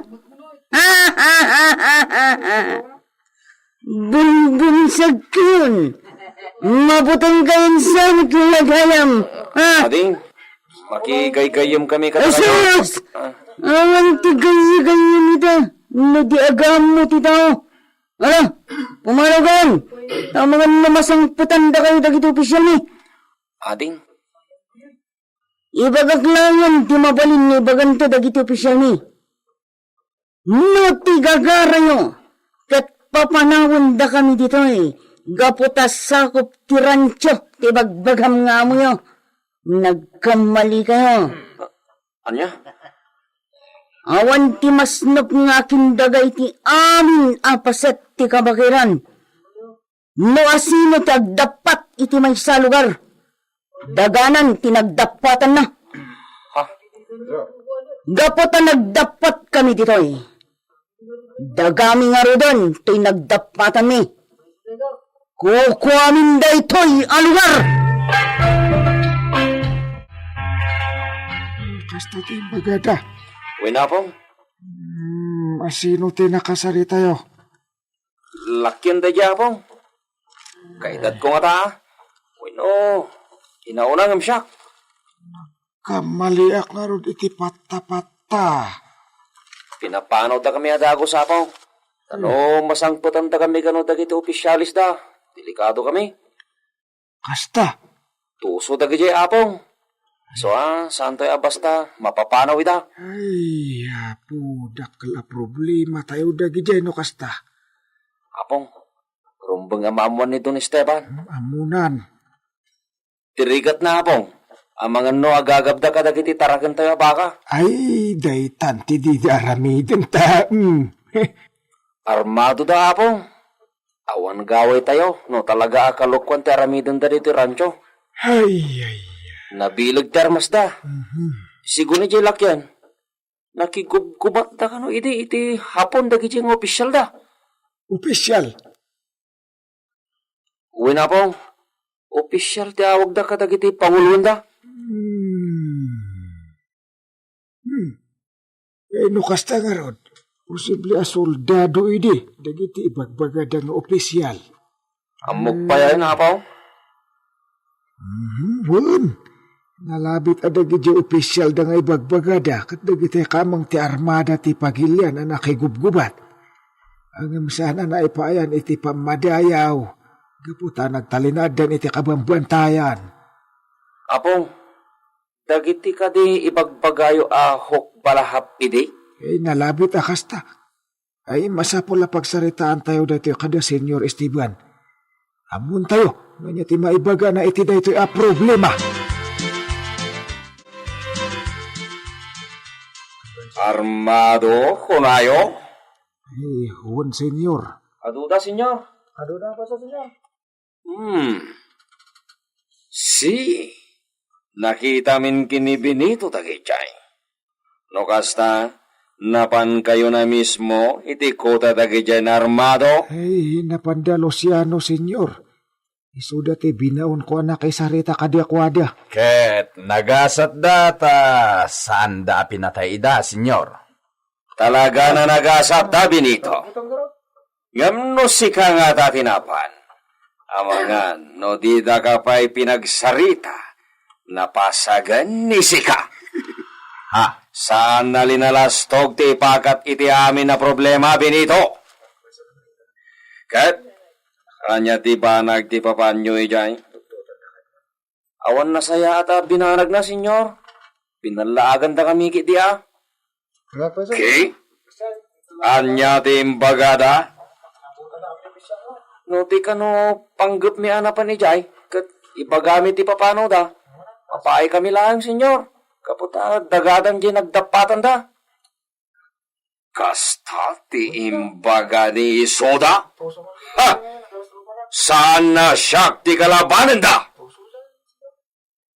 Bumbungsagkayon. Mabutengkayon sa met lagayam. Ha? Ading, makigaygayyemkami kadakayo. Asus! Ah. Awan ti gaygayyem ita no di agammo ti tao. Ala, pumanaw kayon. Ta amangan no masangpetandakayo dagiti ofisialmi. Ading. Ibagak laengen ti mabalin nga ibaganto dagiti ofisialmi. No ti gagarayo ket papanawendakami ditoy gapu ta sakup ti rancho ti ibagbagam nga amoyo, nagkammalikayo. Ania? Awan ti masnop nga akindaga iti amin a paset ti kabakiran. No asino ti agdappat iti maysa a lugar, daganan ti nagdappatanna. Ha? Gapu ta nagdappatkami ditoy, dagami ngaruden toy nagdappatanmi. Kukuamin daytoy a lugar. Kasta ti imbagada. Wen, Apong. Hmm, asino ti nakasaritayo? Lakian daydiay, Apong. Kaedadko ngata, a? Wenno, inauna ngem siak? Kammaliak ngarud iti patta-patta. Pinapanawdakami a dagus, Apong. Ta no masangpetandakami kano dagiti ofisiales da, delikadokami. Kasta. Tuso dagidiay, Apong. So, a, saantoy a basta mapapanaw ida. Ay, Apo, dakkel a problematayo dagidiay no kasta. Apong, rumbeng a maammoan ni Don Esteban. Hmm, ammonan. Ti rigatna, Apong, amangan no agagabda kadagiti tarakentayo a baka. Ay, daytan ti dida aramiden ta, hmm. Armado da, Apong. Awan gawaytayo no talaga a kalokuan ti aramidenda ditoy rancho. Ay, ay, ay. Nabileg ti armasda. Mhm. Sigun idiay lakian, nakigubgubatda kano idi iti Hapon dagidiay nga opisialda. Opisial? Wen, Apong, opisial ti awagda kadagiti panguloenda. Hmm. Hmm. Kay no kasta ngarud, posible a soldado idi dagiti ibagbagada nga opisial. Ammok pay ay, Apong? Mhm, wen. Nalabit a dagidiay opisyalda nga ibagbagada ket dagiti kameng ti armada ti pagilian a nakigubgubat. Ngem saan a naipaayan iti pammadayaw gapu ta nagtalinaeddan iti kabambantayan. Apo, dagiti kadi ibagbagayo a hukbalahap idi? Eh, nalabit a kasta. Ay, masapul a pagsaritaantayo daytoy kada Señor Esteban. Ammontayo no ania ti maibagana iti daytoy a problema. Armado, kunayo? Eh, wen, Señor. Aduda, Señor. Aduda, basta, Señor. Hmm. Si, nakitamin ken ni Benito dagijay. No kasta, napankayona mismo iti kuta dagijay naarmado? Ay, napanda Luciano, Señor. Isuda ti binaonko a nakisarita kadakuada. Ket nagasatda ta saanda a pinatay ida, Señor. Talaga a nagasatda, Benito. Ngem no sika ngata ti napan, amangan no didaka pay pinagsarita, napasagen ni sika. Ha? Saan a linalastog ti ipakat iti amin a problema, Benito. Ket ania ti banag ti papanyo idiay? Awan nasayaat a binanagna, Señor. Pinallaagandakami ketdi a. Ki? Ania ti imbagada? No ti kano panggepmi a napan idiay, ket ibagami ti papanoda. Mapaay kami laeng, Señor, gapu ta dagatan diay nagdappatanda. Kasta ti imbaga ni Isoda? Ha! Saan a siak ti kalabanenda!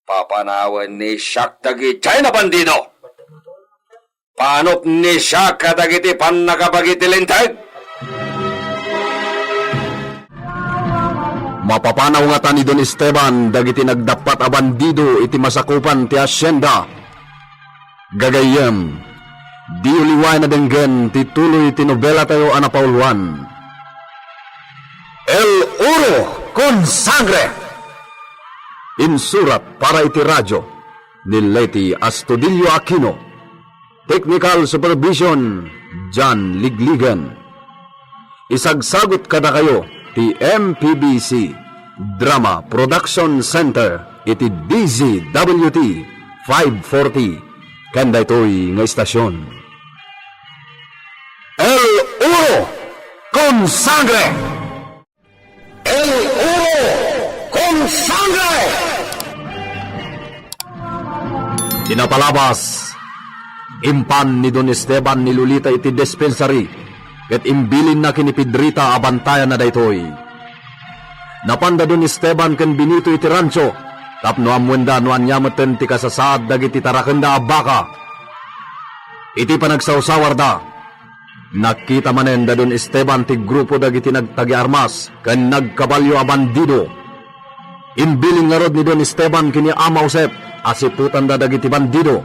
Papanawen ni siak dagiti a bandido! Panop ni siak kadagiti pannakabagi ti Linteg! Mapapanaw ngata ni Don Esteban dagiti nagdappat a bandido iti masakupan ti hacienda. Gagayyem, diyo liwayan a denggen ti tuloy ti nobelatayo a napauluan, El Oro con Sangre. Insurat para iti radio ni Leti Astudillo Aquino. Technical supervision, John Ligligan. Isagsagut kadakayo ti M P B C Drama Production Center iti D Z W T five forty ken daytoy nga istasion. El Oro con Sangre! El Oro con Sangre! Ti napalabas, impan ni Don Esteban ni Lolita iti dispensary, ket imbilinna ken ni Pedrita a bantayanna daytoy. Napanda Don Esteban ken Benito iti rancho tapno ammoenda no ania metten ti kasasaad dagiti tarakenda a baka. Iti panagsawsawarda, nakita manen da Don Esteban ti grupo dagiti nagtagiarmas ken nagkabalio a bandido. Imbilin ngarud ni Don Esteban ken ni Ama Josep a siputanda dagiti bandido.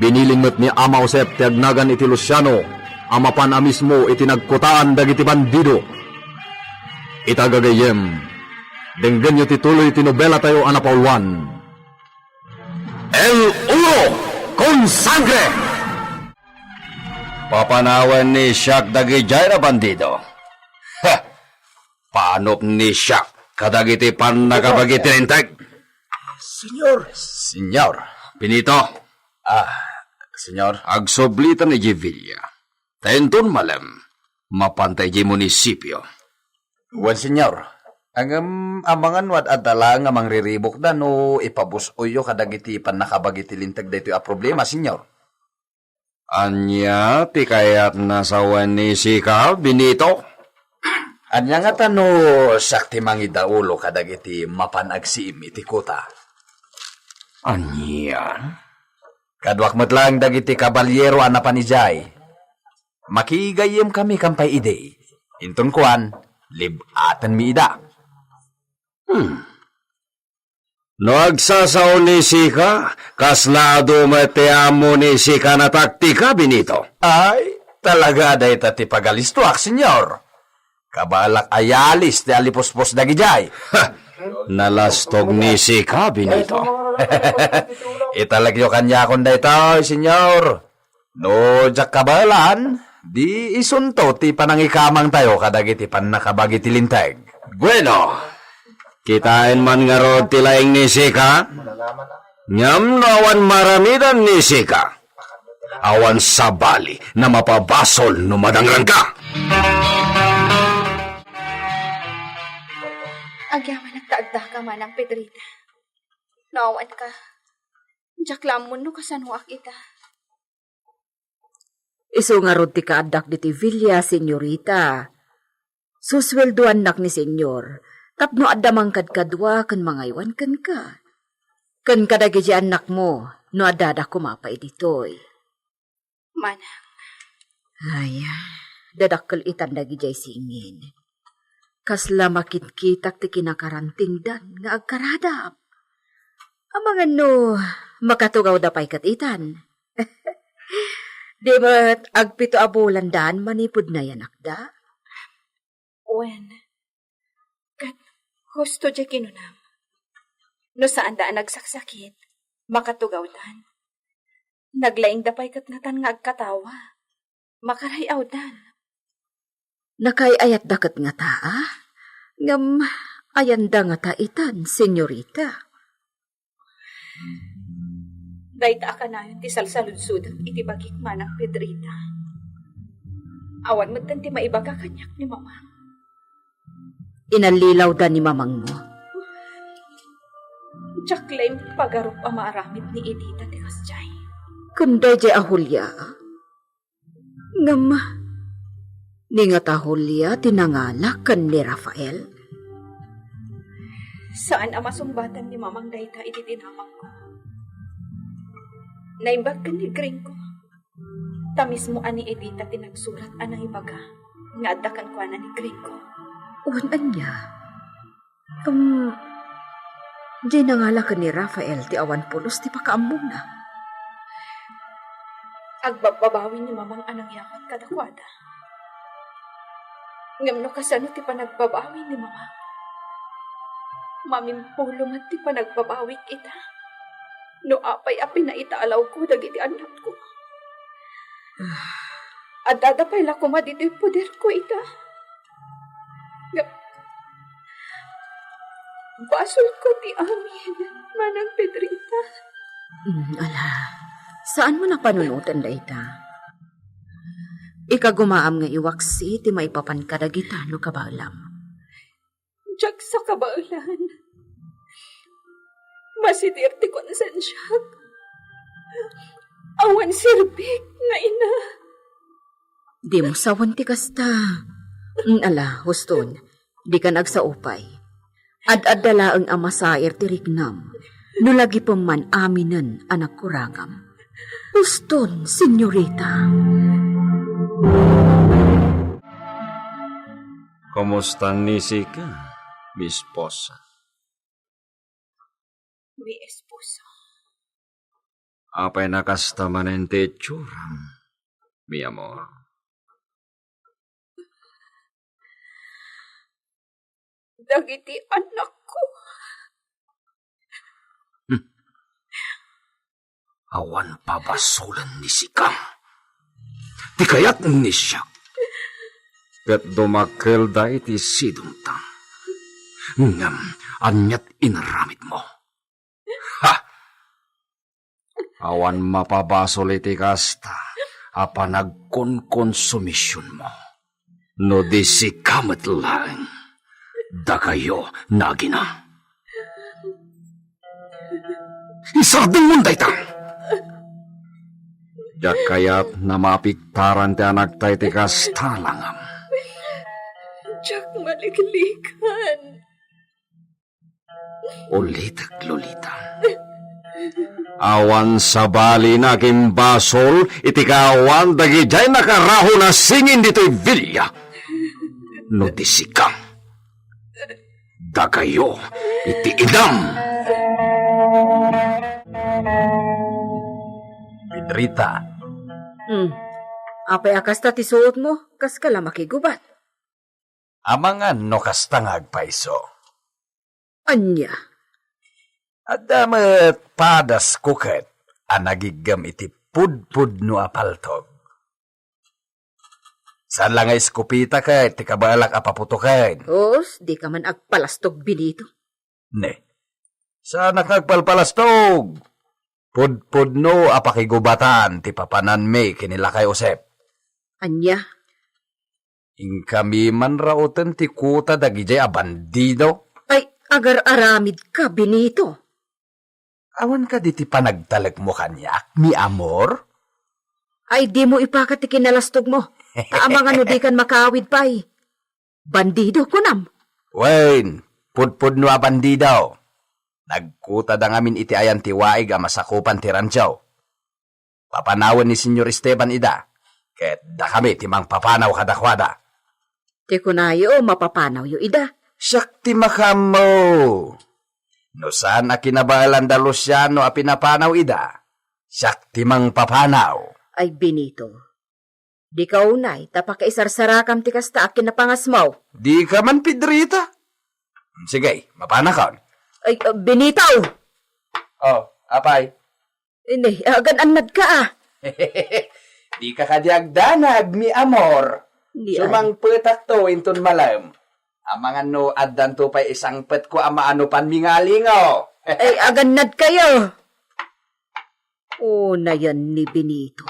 Binilin met ni Ama Josep ti agnagan iti Luciano a mapan a mismo iti nagkutaan dagiti bandido. Ita gagayyem, denggenyo ti tuloy ti nobelatayo a napauluan. El Oro con Sangre! Papanawen ni siak dagijay a bandido. Ha! Panop ni siak kadagiti pannakabagi ti Linteg. Señor. Señor. Benito. Ah, Señor. Agsublita ni Jevilla. Ta inton malem, mapanta idiay munisipio. Wen, Señor. Ngem amangan no ad-adda laeng a mangriribukda no ipabus-oyyo kadagiti pannakabagi ti Linteg daytoy a problema, Señor. Ania ti kayatna sawen ni sika, Benito? Ania ngata no siak ti mangidaulo kadagiti mapan agsiim iti kuta? Ania? Kaduak met laeng dagiti kabalyero a napan idiay. Makigayyemkami kan pay idi. Inton kuan, lib-atenmi ida. Hmm. No agsasao ni sika, kasla adu met ti ammo ni sika nataktika, Benito? Ay, talaga dayta ti pagalistoak, Señor. Kabaelak a yalis ti alipuspos dagidiay. Nalastog ni Sika, Benito. Italekyo kaniakon daytoy, Señor. No diak kabaelan, di isunto ti panangikamangtayo kadagiti pannakabagi ti Linteg. Bueno, kitaen man ngarud ti laing ni Sika. Ngem no awan maaramidan ni Sika, awan sabali a mapabasol no madangrangka. Agyamanak ta addaka, Manang Pedrita. No awanka, diak la ammo no kasanoak ita. Isu ngarud ti kaaddak ditoy villa, Señorita. Susueldoannak ni Señor tapno adda mangkadkadua ken mangaywan kenka. Ken kadagiti annakmo no addada koma pay ditoy. Manang. Ay, dadakkel itan dagidiay singin. Kasla makitkitak ti kinakarantingdan nga agkaradap. Amangan no makatugawda pay ket itan. Di met agpito a bulandaan manipud nayanakda? Wen, ket husto diay kinunam. No saanda a nagsaksakit, makatugawdan. Naglaingda pay ket ngatan nga agkatawa. Makaray-awdan. Nakaay-ayatda ket ngata, a? Ngem ayanda ngata itan, Señorita. Dayta a kanayon ti salsaludsodek iti bagik, Manang Pedrita. Awan metten ti maibaga kaniak ni Mamang. Inallilawda ni Mamangmo. Diak la impagarup a maaramid ni Edita ti kasdiay. Ken daydiay a Julia, Ngem, ni ngata Julia ti nangala ken ni Rafael? Saan a masungbatan ni Mamang dayta iti dinamagko. Naimbag ken ni Gringo. Ta mismo a ni Edita ti nagsurat a nangibaga nga adda kenkuana ni Gringo. Wen ania? Ngem, diay nangala ken ni Rafael ti awan pulos ti pakaammona. Agbabbabawi ni Mamang a nangyawat kadakuada. Ngem no kasano ti panagbabawi ni Mamang, mamimpulo met ti panagbabawik ita. No apay a pinaitaalawko dagiti annakko, addada pay la koma ditoy poderko ita. Ngem, basolko ti amin, Manang Pedrita. Mm, ala, saanmo a panunoten dayta. Ikagumaam nga iwaksi ti maipapan kadagita no kabaelam. Diak sa kabaelan. Masidir ti konsensiak. Awan serbik nga ina. Dimo sawen ti kasta. Mm, ala, huston, dikan agsao pay. Ad-adda laeng a masair ti riknam, no lagipem man aminen a nagkurangam. Huston, Señorita. Kumusta ni sika, mi esposa? Mi esposa. Apay a kasta manen ti itsuram, mi amor? Dagiti annakko. Hmm. Awan pabasolen ni sika. Ti kayat ni siak. Ket dumakkelda iti sidongtan. Ngem aniat inaramidmo? Ha! Awan mapabasol iti kasta a panagkonkonsumisionmo. No di sika met laeng, dakayo nagina. Isardengmon dayta! Diak kayat a mapiktaran ti anakta iti kasta langam. Diak maliklikan. Ulitek, Lolita. Awan sabali a imbasol iti kaawan dagidiay nakarahon a singin ditoy villa. No di sika, dakayo iti inam. Pedrita. Hmm. Apay a kasta ti suotmo? Kaska la makigubat. Amangan no kasta nga agpayso. Ania? Adda met padasko ket a nagiggem iti pudpudno a paltog. Saan la nga eskopeta ket ti kabaelak a paputoken. Os, dika man agpalastog, Benito. Ne, saanak nga agpalpalastog. Pudpudno a pakigubatan ti papananmi ken ni lakay Josep. Ania? Inkami man rauten ti kuta dagidiay a bandido. Ay, agar-aramidka, Benito. Awan kadi ti panagtalekmo kaniak, mi amor? Ay, dimo ipakat ti kinalastogmo. Ta amangan no dikan makaawid pay. Bandido, kunam? Wen, pudpudno a bandido. Nagkutada ngamin iti ayan ti waig a masakupan ti rancho. Papanawen ni Señor Esteban ida, ket dakami ti mangpapanaw kadakuada. Ti kunayo, mapapanawyo ida? Siak ti makaammo. No saan a kinabaelan da Luciano a pinapanaw ida, siak ti mangpapanaw. Ay, Benito, dika unay ta pakaisarsarakam ti kasta a kinapangasmo. Dika man, Pedrita. Sige, mapanakon. Ay, uh, Benito! Oh, apay? Ini, agan-annadka, ah. Dika kadi agdanag, mi amor. Ni ay. Sumangpetakto inton malem. Amangan no addanto pay isangpetko a maano panmingalingo. Ay, agannadkayo. Unayen ni Benito.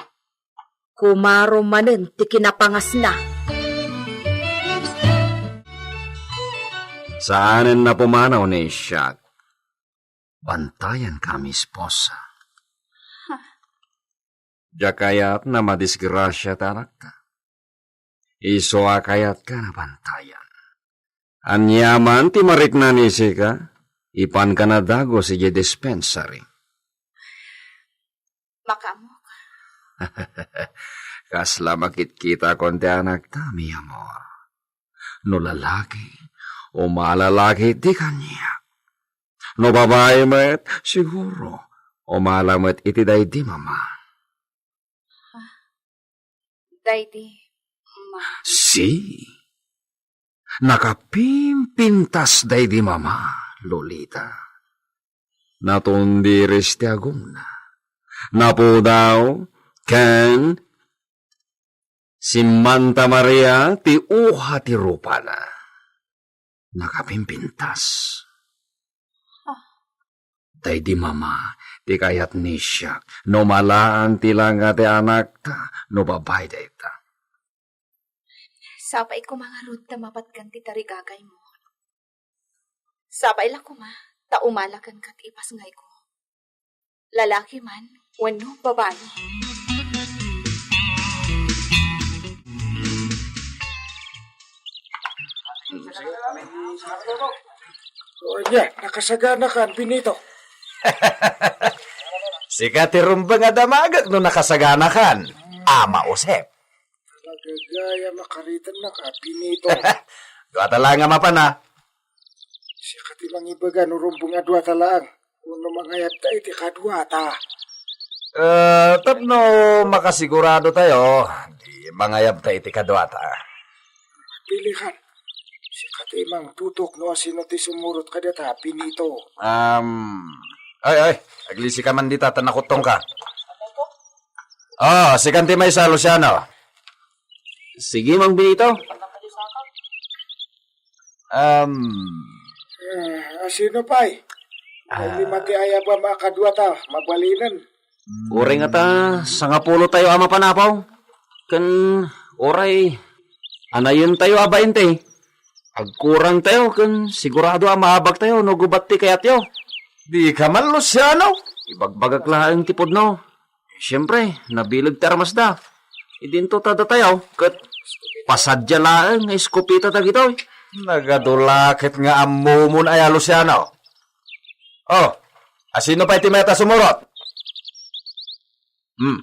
Kumaro manen ti kinapangasna. Saanen a pumanaw ni Siak. Bantayan ka, mi esposa. Diak kayat a madisgrasia ti anakta. Isu a kayatka a bantayan. Ania man ti marikna ni sika, ipanka a dagus idiay dispensary. Makaammoka. Kasla makitkitakon ti anakta, mi amor. No lalaki, umala la ketdi kaniak. No babai met, siguro, umala met iti daydi mama. Daydi mama. Si, nakapimpintas daydi mama, Lolita. Natundiris ti agumna. Napudaw ken simmanta Maria ti uha ti rupana. Nakapimpintas. Ah. Daydi mama ti kayat ni Siak no malaan ti langa ti anakta no babai dayta. Sapay koma ngarud ta mapatgan ti tarigagaymo. Sapay la koma ta umala kenka ti ipasngayko. Lalaki man wenno babai. O, ania, nakasaganakan, Benito? Sika ti rumbeng a damagek no nakasaganakan, Ama Josep. Talaga gayam a karitennaka, Benito. Duata laeng a mapan, a. Sika ti mangibaga no rumbeng a duata laeng wenno mangayabta iti kaduata. Eh, tapno makasigurado tayo, di mangayabta iti kaduata. Pilikan. Sika ti mangtutok no asino ti sumurot kadata, Benito. Um, ay, ay, aglisi ka man dita, ta nakuttongka. Oh, sikan ti maysa, Luciano. Sige, Mang Benito. Um, Ah, asino pay? Ah. Ay, lima ti ayabam a kaduata, mabalinen. Uray ngata, sangapulo tayo a mapan, Apo. Ken uray, anayon tayo a bainte. Agkurang tayo, ken sigurado a maabag tayo no gubat ti kayatyo. Di ka man, Luciano. Ibagbagak laeng ti pudno. Siempre, nabileg ti armasda. Idinto ta datayo, ket pasadia laeng nga eskopeta dagitoy. Nagadulaket nga ammomon aya, Luciano. Oh, asino pay ti mayat a sumurot? Hmm.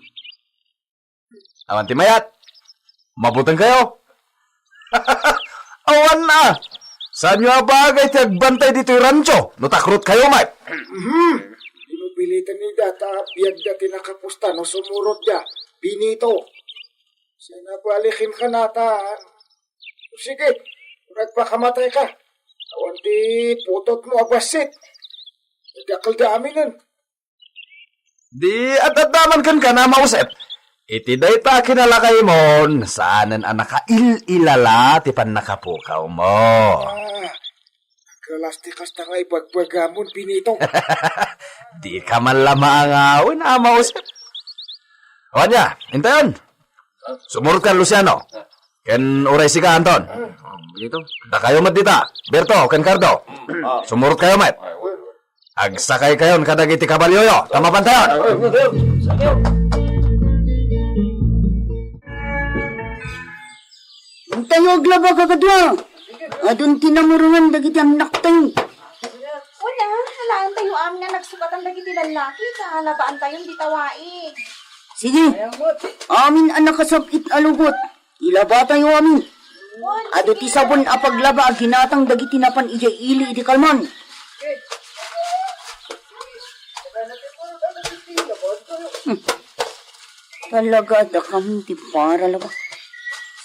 Awan ti mayat. Mabuteng kayo. Awan a. Saanyo a bagay ti agbantay ditoy rancho no takrot kayo met? Mhm. Pinupilitan ni da ta biagda ti nakapusta no sumurot da. Benito. Sinabalin kenka nata. Sige, Nagpakamatayka. Awan ti putotmo a bassit. Dakkel da aminen. Di ad-adda man kenka, Ama Josep. Iti dayta a kinalakaymon, saanen a nakail-ilala ti pannakapukawmo. Ah, aglalastik kasta nga ibagbagamon, Benito. Dika man la maangawen, Ama Josep. O ania, intayon. Sumurot ka, Luciano. Ken uray sika, Anton. Dakayo met dita, Berto ken Cardo. Sumurot kayo met. Agsakay kayon kadagiti kabalioyo, ta mapantayon. Intayo aglaba, kakadua. Adun ti namurongan dagiti annaktayo. Wala, alaentayo amin nga nagsukatan dagiti lallaki, ta labaantayon dita wai. Sige, amin a nakasab-it a lubot, ilabatayo amin. Adu ti sabon a paglaba a ginatang dagiti napan idiay ili iti kalman. Hmm. Talaga, dakam ti para laba.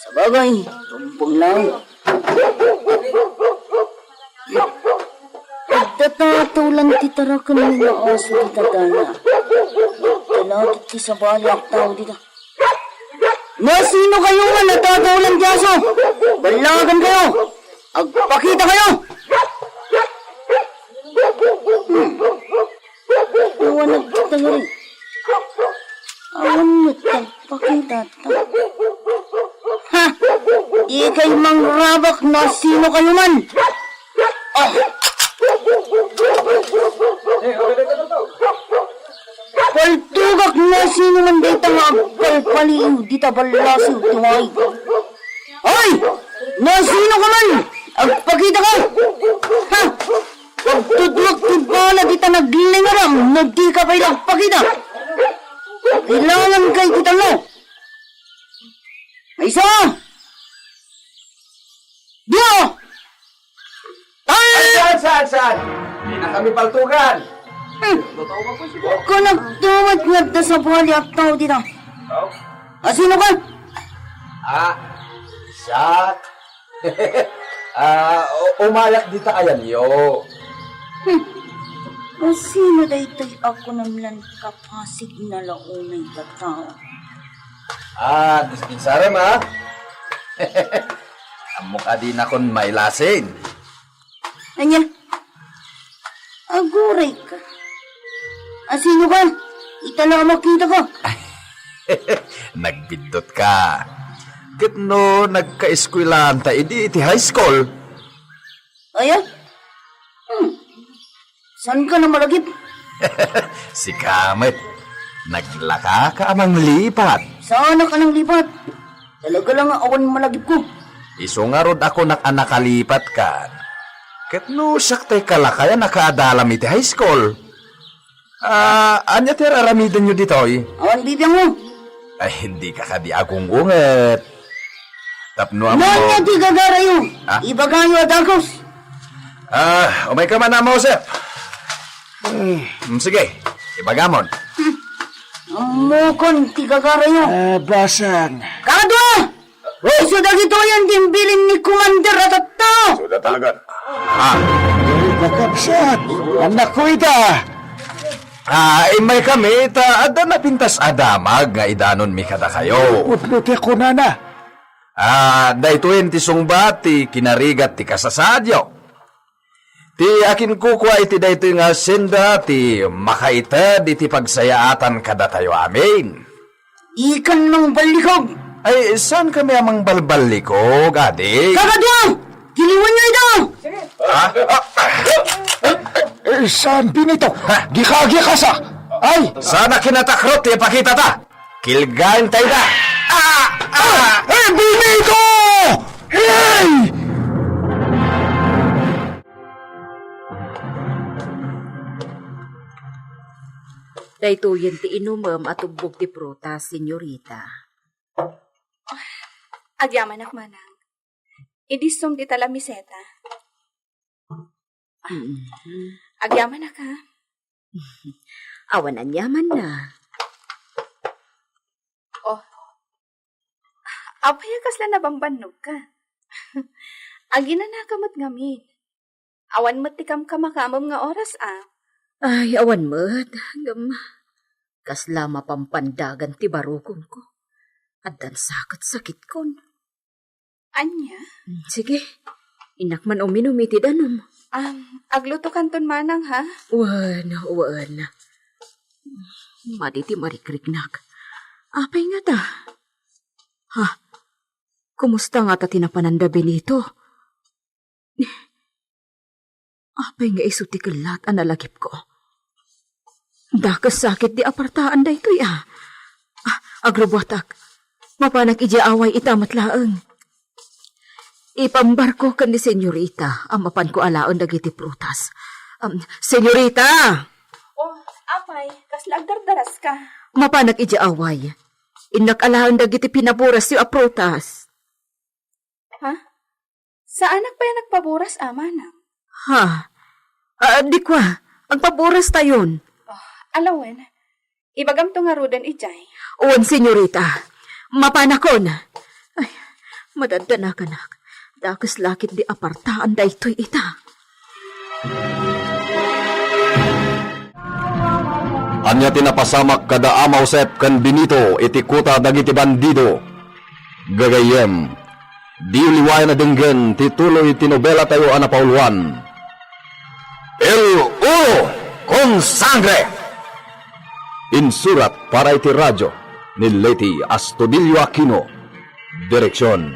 Sabagay, rumbeng lang. Adda ta tawlan ti taraken nga aso dita daya. Talagit ti sabali a tao dita. Nasino kayo nga natatawlan ti aso? Ballagan kayo! Agpakita kayo! Hmm. Awan nagtangari. Awan nagpakita. Ha! Di kay mangrabak, nasino kayo man? Ah! Paltugak, nasino man dayta nga agpalpaliiw dita ballasiw ti wai? Hoy! Nasino ka man? Agpakita ka! Ha? Pagtudlok ti bala dita naglingaram no di ka pay agpakita. Kailangan kay kitang no. Maysa! Dua! Ay, saan, saan, saan? Di na kami paltugan. Hmm. Totoo ba po siguro? Kung nagtuwad nga da sa buhali at tao dito. Oh. Asino ka? Ah, siak. Ah, u-, umayak dita ayanyo. Hmm. Asino daytoy ako naman kapasig na launay nga tao? Ah, dispensaram, ah. Ammok a dinakon mailasin. Ania? Aguray ka. Asino ka? Ita la a makita ka. Nagbiddut ka. Ket no nagkaeskuelaan ta idi iti high school? Aya? Hmm. Saan ka na malagip? Sika met. Naglaka ka a manglipat. Saan ka nang lipat? Talaga lang nga awan malagipko. Isu ngarud a kunak a nakalipat ka. Ket no siak tay kalakay a nakaadalam iti high school. Ah, ania ti ar-aramidenyo ditoy? Awan bibiangmo. Ay, hindi ka kadi agungunget. Tapno ammo. No, ania ti gagarayo? Ha? Ibagayo a dagus. Ah, umay ka man, Ama Josep. Mm, sige, ibagamon. Hmm. Ammokon ti gagarayo. Ah, basang. Kadua! Isu dagitoyen ti imbilin ni Commander a tattao. Sudatagan. Ah. Ay, kakabsat. Annakko ita. Ah, immay kami, ta adda napintas a damag nga idanonmi kadakayo. Pudno ti kunana. Ah, daytoyen ti sungbat ti kinarigat ti kasasaadyo. Ti akinkukua iti daytoy nga senda ti makaited iti pagsayaatan kadatayo amin. Dikan mangballikog. Ay, saan kami a mangbalballikog, adik? Kakadua! Kiliwanyo ida! Ha? Eh, saan, Benito? Ha? Dika agikasa! Ay! Saan a kinatakrot ti ipakita ta? Kilgaen ta ida! Ah! Ah! Eh, Benito! Hey! Daytoyen ti inumem a tubbog ti prutas, senyorita. Agyamanak, manang. Idissom dita lamiseta. Mhm. Agyamanak, ha? Awan aniamanna. Oh. Apay a kasla nabambannogka? Aginanaka met ngamin. Awan met ti kamkamakamem nga oras, a. Ay, awan met. Ngem, kasla mapampandagan ti barugonko. Addan sa ket sakitkon. Ania? Mm, sige. Innak man uminum iti danum. Am, aglutokanton manang, ha? Wen, wen. Madi ti marikriknak. Apay ngata? Ha? Kumusta ngata ti napananda, Benito? Apay nga isu ti kellat a nalagipko? Dakes sakit di apartaan daytoy, a. Ah, agrubuatak. Mapanak idiay away ita met laeng. Ipambarko ken ni Senyorita a mapanko alaen dagiti prutas. Am, Senyorita! Oh, apay, kasla agdardaraska? Mapanak idiay away. Innak alaen dagiti pinaburasyo a prutas. Ha? Saanak pay a nagpaburas, a, manang? Ha? Ah, di kua, agpaburas tayon. Oh, alawen. Ibagamto ngaruden idiay. Wen, senyorita. Mapanakon. Ay, madaddanakanak. Dakes lakit di apartaan daytoy ita. Ania ti napasamak kada Ama Josep ken Benito iti kuta dagiti bandido? Gagayyem, diyo liwayan a denggen ti tuloy ti nobelatayo a napauluan, El Oro con Sangre! Insurat para iti radio ni Leti Astudillo Aquino. Direksion,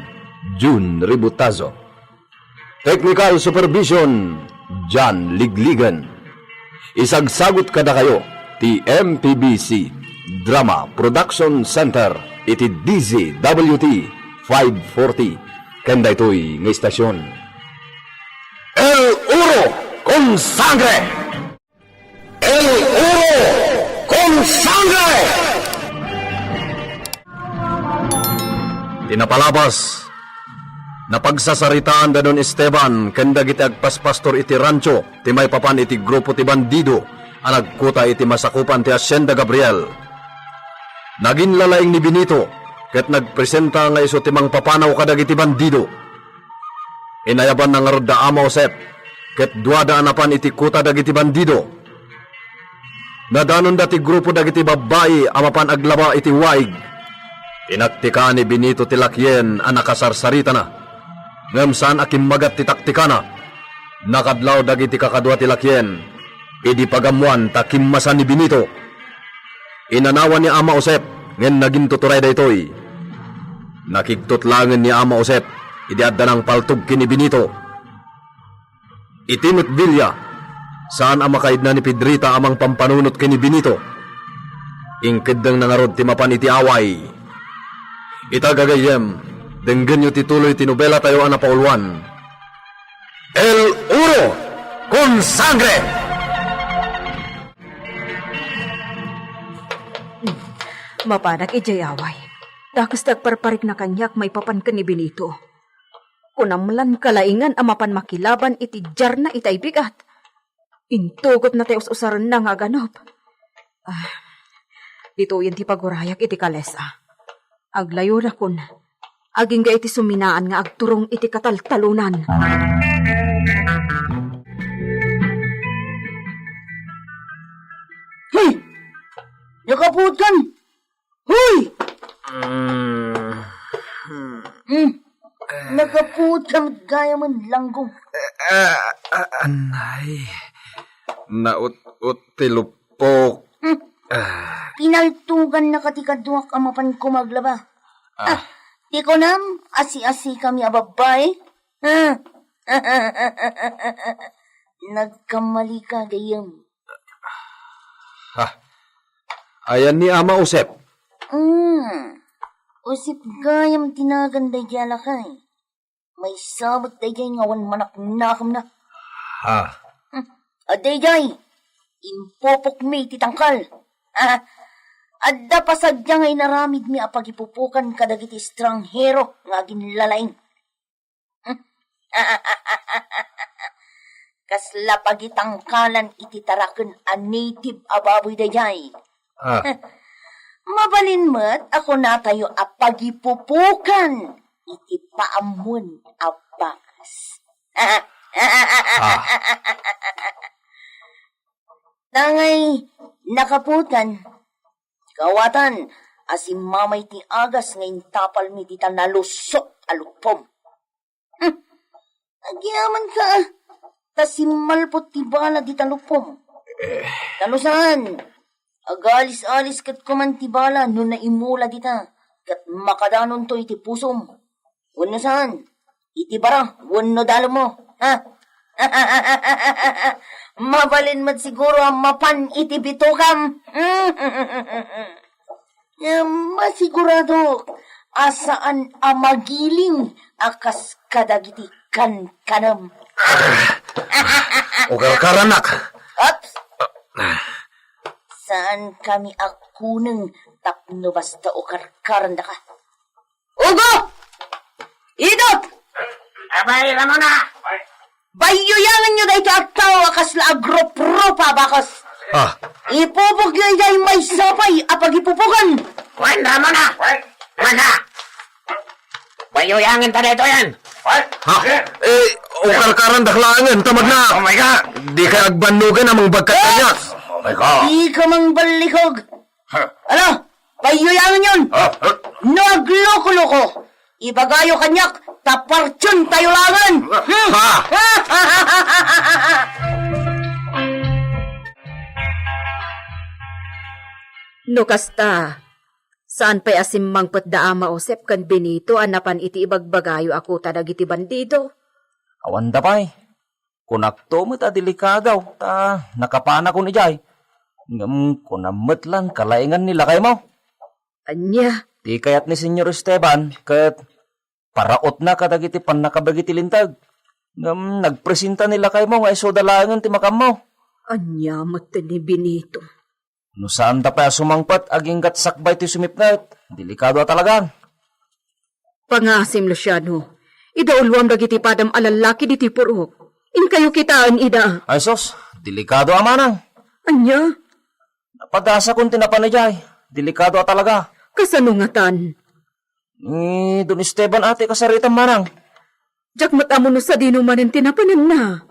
Jun Ributazo. Technical supervision, John Ligligan. Isagsagut kadakayo ti M P B C Drama Production Center iti D Z W T five forty ken daytoy nga istasyon. El Oro con Sangre! El Oro con Sangre! Ti napalabas, napagsasaritaan da Don Esteban ken dagiti agpaspastor iti rancho ti maipapan iti grupo ti bandido a nagkuta iti masakupan ti Hacienda Gabriel. Naginlalaing ni Benito ket nagpresenta nga isu ti mangpapanaw kadagiti bandido. Inayabanna ngarud da Ama Josep, ket duada a napan iti kuta dagiti bandido. Nadanonda ti grupo dagiti babbai a mapan aglaba iti waig. Tinaktikan ni Benito ti lakien a nakasarsaritana, ngem saan a kimmagat ti taktikana. Nakadlaw dagiti kakadua ti lakien idi pagammoan ta kimmasan ni Benito. Inanawan ni Ama Josep, ngem nagintuturay daytoy. Nakigtot laengen ni Ama Josep idi adda nangpaltog ken ni Benito. Iti met bilia, saan a makaidna ni Pedrita a mangpampanunot ken ni Benito. Inkeddengna ngarud ti mapan iti away. Ita, gagayyem, denggenyo ti tuloy ti nobelatayo a napauluan. El Oro con Sangre! Mapanak idiay away. Dakes ti agparparikna kaniak maipapan ken ni Benito. Kunam lan kalaingan a mapan makilaban iti diarna itay bigat. Intugotna ti us-usarenna nga aganop. Ah, ditoyen ti pagurayak iti kales-a. Aglayonakon. Agingga iti suminaan nga agturong iti kataltalonan. Hoy! Nakapuot kan! Hoy! Mm. Hmm. Nakapuot ka met gayam, langgong. Ah, ah, anay. Naut-ut ti lupok. Hmm. Ah. Pinaltugan na ka ti kaduak a mapan kumaglaba. Ah. Ah, ti kunam, asi-asi kami a babbai. Ah. Nagkamali ka, gayam. Ha? Ayan ni Ama Josep? Hmm. Josep gayam ti nagan daydiay a lakay. Maysa met daydiay nga awan manaknakemna. Ha? Hmm. Adaydiay, impupokmi ti tangkal. Ah, adda pasadia nga inaramidmi a pagipupokan kadagiti estranghero nga aginlalaing. Kasla pagitangkalan iti taraken a native a baboy daydiay. Ah. Mabalin met a kunatayo a pagipupokan iti paammoen a bakal. Ah. Tangay nakaputan, kawatan a simmamay ti agas nga intapalmi dita nalusot a lupom. Hmm. Agyamanka, ta simmalpot ti bala dita lupom. Eh. Tano saan, agalis-alis ket kuman ti bala no naimula dita, ket makadanonto iti pusom. Wenno saan, iti bara wenno dalem mo, ha? Mabalin met siguro a mapan iti bitokam. Ngem masigurado a saan a magiling a kas kadagiti kankanem. Ukarkaranak. Oops! Saan kami a kuneng tapno basta ukarkarandaka. Ugo! Idot! Abay, Ramona! Bayuyanganyo daytoy a tao a kasla agrup-rupa, bakos. Ah. Ipupogyo idiay maysa pay a pagipupogan. Wen, Ramona! Wen! Maka! Bayuyanganta daytoyen! Ha? Eh, ukarkarandak laengen, ta magna. Oh my God! Dikay agbannogen a mangbagkat kaniak. Oh my God! Dika mangballikog. Huh? Ala, bayuyanganyon. Ah, ah. No agluko-luko, ibagayo kaniak, ta partiontayo laengen. Hmm? Ha? No kasta, saan pay a simmangpet da Ama Josep ken Benito a napan iti ibagbagayo a kuta dagiti bandido? Awanda pay. Kunakto met a delikado, ta nakapanakon idiay. Ngem kunam met lan kalaengan ni lakaymo. Ania? Ti kayat ni Señor Esteban ket parautna kadagiti pannakabagi ti linteg. Ngem nagpresenta ni lakaymo nga isuda laengen ti makammo. Ania met ni Benito? No saanda pay a sumangpet aginggat sakbay ti sumipnget, delikado a talaga. Pangasim, Luciano. Idauluam dagiti padam a lallaki ditoy purok. Inkayo kitaen ida. Ay sus, delikado a manang. Ania? Napadasakon ti napan idiay. Delikado a talaga. Kasano ngatan? Ni Don Esteban a ti kasaritam manang. Diak met ammo no sadino manen ti napananna.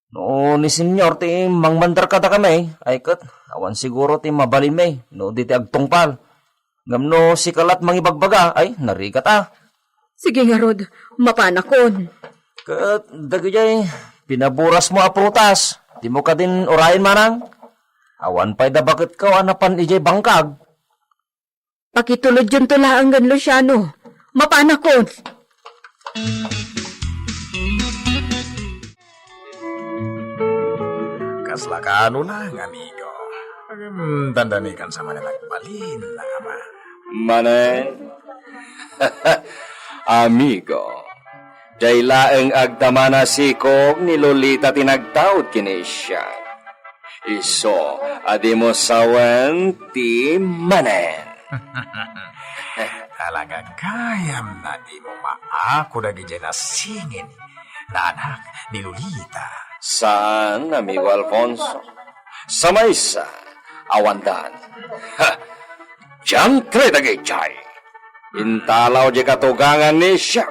No ni Señor ti mangmandar kadakami, ay ket awan siguro ti mabalinmi no di ti agtungpal. Ngem no sika lat mangibagbaga, ay narigat a. Sige ngarud, mapanakon. Ket dagidiay pinaburasmo a prutas, dimo kadin urayen manang? Awan pay da baketko a napan idiay bangkag. Pakitulodyonto laengen, Luciano. Mapanakon. Kasla kaano laeng, amigo? Ngem dandanikansa manen agbalin, ama. Manen? Amigo, diay laeng agdama nasikog ni Lolita ti nagtaud ken ni Isiak. Isu a dimo sawen ti manen. Talaga gayam a dimo maako dagidiay nasingin nga anak ni Lolita. Saan, amigo Alfonso. Sa maysa, awandan. Ha! Diantre dagidiay. Intalaw diay katugangan ni Isiak.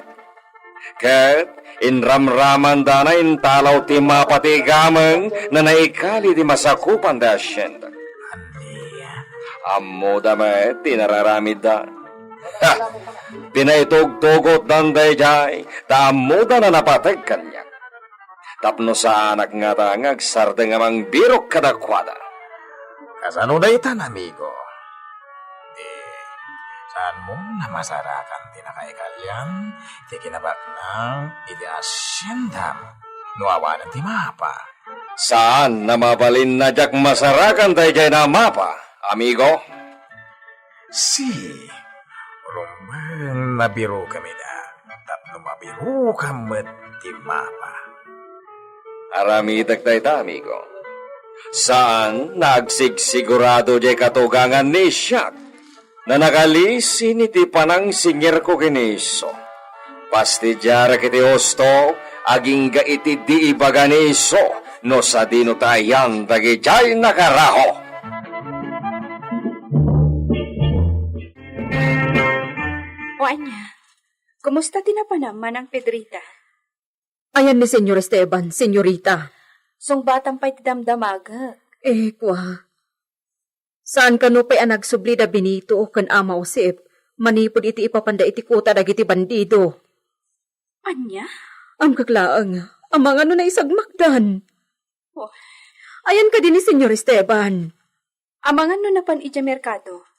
Ket inramramandana intalaw ti mapa ti gameng a naikali ti masakupan ti asienda. Ania? Ammoda met ti nararamidda. Ha! Pinaitugtugotdan daydiay, ta ammoda a napateg kaniak. Tapno saanak ngata nga agsardeng a mangbirok kadakuada. Kasano daytan, amigo? Di, saanmo a masarakan ti nakaikalian ti kinabaknang iti asiendam no awanen ti mapa? Saan a mabalin a diak masarakan daydiay a mapa, amigo? Si, rumbeng a nabirokam ida, tapno mabirokam met ti mapa. Aramidek dayta, amigo. Saan a agsigsigurado diay katugangan ni Isiak a nakalisi iti panangsingirko ken ni Isu. Pastidiarek iti husto, agingga iti di ibaga ni Isu, no sadino ti ayan dagidiay a karaho. O ania, kumusta ti napanam, Manang Pedrita? Ayan ni Señor Esteban, Señorita. Sungbatam pay ti damdamagek. Eh, kua. Saan kano pay a nagsubli da Benito ken Ama Josep manipud iti ipapanda iti kuta dagiti bandido. Ania? Amkak laeng, amangan no naisagmakdan. Oh. Ayan kadi ni Señor Esteban. Amangan no napan idiay merkado.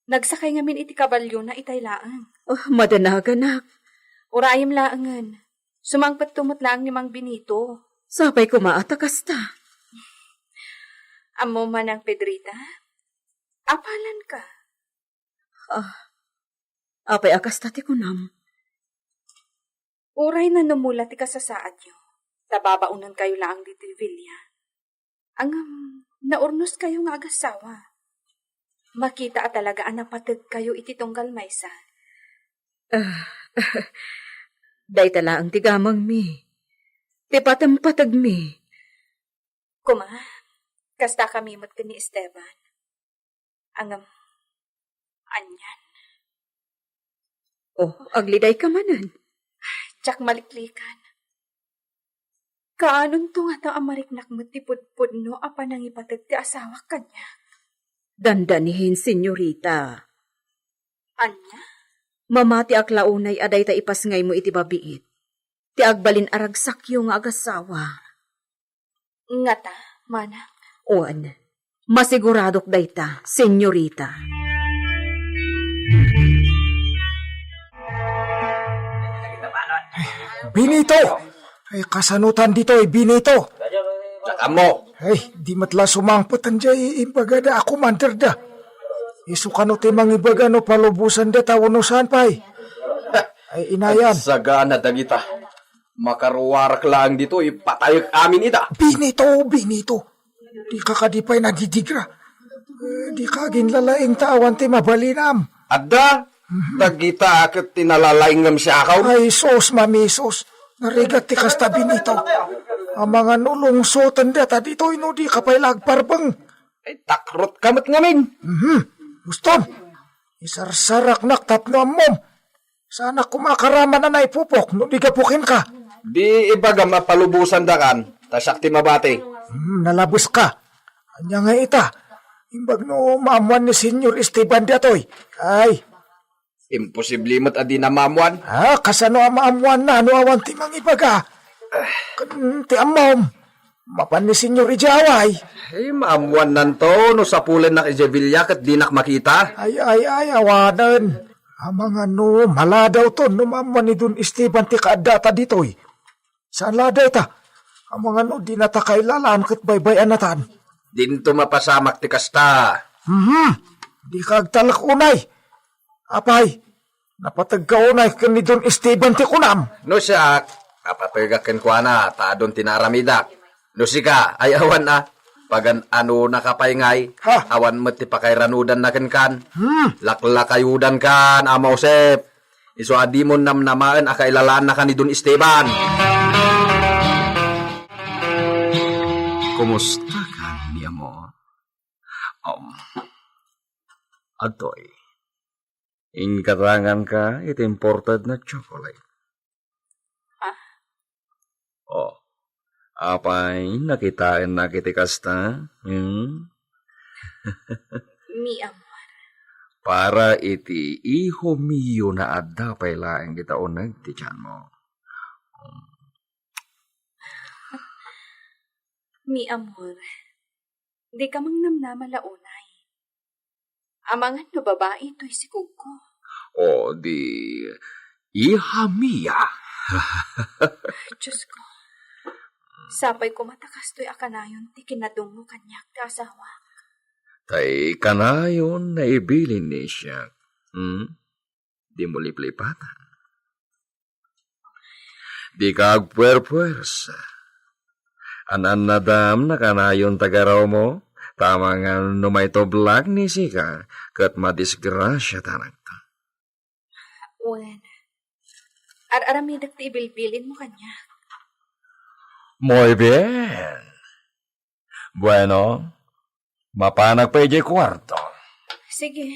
Nagsakay ngamin iti kabalyona itay laeng. Oh, madanaganak. Urayem laengen. Sumangpetto met laeng ni Mang Benito. Sapay koma a ta kasta. Ammo manang Pedrita? Apalan ka? Ah, apay a kasta ti kunam? Uray nanumula ti kasasaadyo, ta babaonenkayo laeng ditoy villa. Ngem, naurnoskayo nga agassawa. Makita a talaga a napategkayo iti tunggal maysa. Ah, dayta laeng ti gamengmi. Ti patempategmi. Kuma, kasta kami met ken ni Esteban. Ngem, anian? Oh, aglidayka manen. Diak maliklikan. Kaanonto ngata a mariknak met ti pudpudno a panangipateg ti asawak kaniak? Dandanihen, Señorita. Ania? Mamatiak la unay a dayta ipasngaymo iti babiit ti agbalin a ragsakyo nga agassawa. Ngata, manang? Wen, masiguradok dayta, Señorita. Benito! Ay, kasanotan ditoy, Benito? Diak ammo. Ay, di met la sumangpet diay imbagada a commander da. Isu kano ti mangibaga no palubosanda ta wenno saan pay? Ay, inayan. Sagana dagita. Makaruarak laeng ditoy, patayek amin ita. Benito, Benito. Dika kadi pay nadidigra. Eh, dika aginlalaing ta awan ti mabalinam. Adda? Mhm. Dagita ket ti nalalaingem siakaw. Ay, sus, mamisus. Narigat ti kasta, Benito. Amangan no lungsotenda ta ditoy no dika pay la agparbeng. Ay, takrotka met ngamin. Mhm. Uston. Isarsaraknak tapno ammom. Saanak koma a karaman a naipupok no di gapu kenka. Di ibagam a palubosandakan, ta siak ti mabati. Hmm, nalabeska. Ania nga ita? Imbag no maammoan ni Señor Esteban daytoy. Ay, imposible met a dina maammoan. Ah, kasano a maammoanna no awan ti mangibaga? Ken ti ammom, mapan ni Señor idiay away. Ay, maammoannanto no sapulennak idiay villa ket dinak makita. Ay, ay, ay, awanen. Amangan no maladawton no maammoan ni Don Esteban ti kaaddata ditoy. Saan la dayta? Amangan no dinata kailalaan ket baybay-annatan. Dinto mapasamak ti kasta. Mhm. Dika agtalek unay. Apay, napategka unay ken ni Don Esteban ti kunam? No siak, napategak kenkuana ta adun ti naaramidak. No sika, ay awan a, pagan-anonaka pay ngay, ha? Awan met ti pakairanudanna kenkan. Hmm. Laklakayudankan, Ama Josep. Isu a dimon namnamaen a kailalaannaka ni Don Esteban. Kumusta ka, mi amor? Um, adtoy. Inkatanganka iti imported na chocolate. Ah? Oh, apay, nakitaennak iti kasta? Hmm? Mi amor. Para iti iho mio na adda pay laeng dita uneg ti tianmo. Mi amor, dika mangnamnama la unay. Amangan no babai toy sikugko. O di, iha mia. Diyos ko, sapay koma ta kastoy a kanayon ti kinadungmo kaniak ti asawak. Tay kanayon naibilin ni siak. Hmm? Dimo liplipatan. Dika agpuerpuersa. An-annadam nakanayon tagarawmo, ta amangan no maitublag ni sika, ket madisgrasia ta nagta. Wen, ar-aramidek ti ibilbilinmo kaniak. Muy bien. Bueno, mapanak pay idiay kuarto. Sige.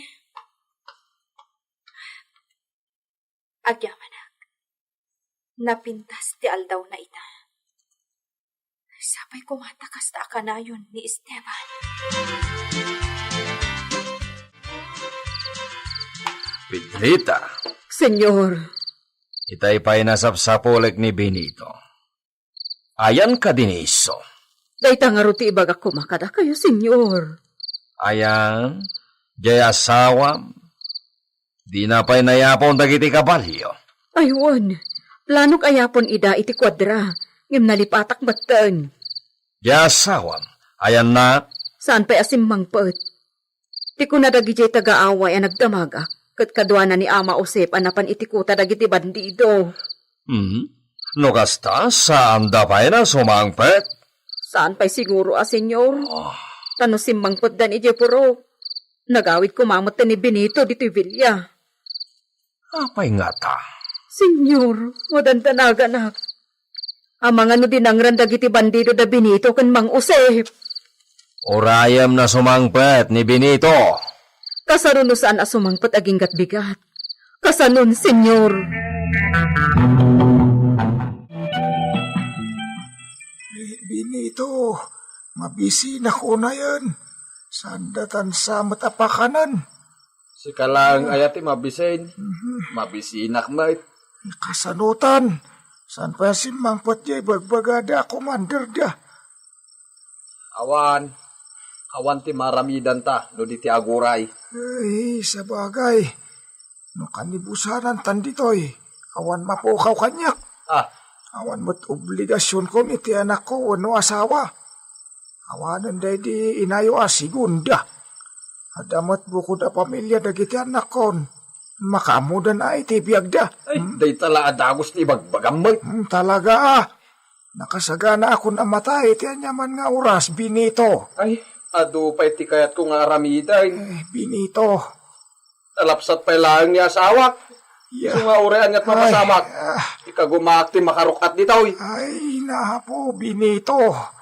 Agyamanak. Napintas ti aldawna ita. Sapay koma ta kasta a kanayon ni Esteban. Pedrita. Señor. Itay pay nasapsapulek ni Benito. Ayan kadi ni Iso? Dayta ngarud ti ibagak koma kadakayo, Señor. Ayan, jay asawam, dina pay nayapon dagiti kabalio. Ay, wen, planok a yapon ida iti kuadra, ngem nalipatak metten. Jay asawam, ayanna? Saan pay a simmangpet. Ti kuna dagidiay taga-away a nagdamagak, ket kaduana ni Ama Josep a napan iti kuta dagiti bandido. Hmm? No kasta, saanda pay a sumangpet? Saan pay siguro a, Señor. Ah. Ta no simmangpetdan idiay purok, nagawid koma met ni Benito ditoy bilia. Apay ngata? Señor, madandanaganak. Amangan no dinangran dagiti bandido da Benito ken Mang Josep. Urayem a sumangpet ni Benito. Kasano no saan a sumangpet agingga't bigat? Kasanon, Señor? Eh, Benito, mabisinak unayen. Saan datan sa met a pakanen? Sika laeng aya ti mabisin? Mhm. Mabisinak met. Kasanotan, saan pay a simmangpet jay bagbagada a commander da? Awan, awan ti maaramidanta no di ti aguray. Ay, sabagay. No kanibusanantan ditoy, awan mapukaw kaniak. Ah. Awan met obligasionko iti anakko wenno asawa. Awanen daydi inayo a segunda. Adda met bukod a pamilia dagiti annakkon. Makaammodan a iti biagda. Ay, hmm? Dayta la a dagus ti ibagbagam met. Hmm, talaga, ah. Nakasaganaakon a matay iti aniaman nga oras, Benito. Ay, adu pay ti kayatko nga aramiden. Eh, Benito. Nalapsat pay laeng ni asawak. Ya. Isu nga uray ania't mapasamak. Ay, ah. Ikagumaak ti makaruk-at ditoy. Ay, napo, Benito.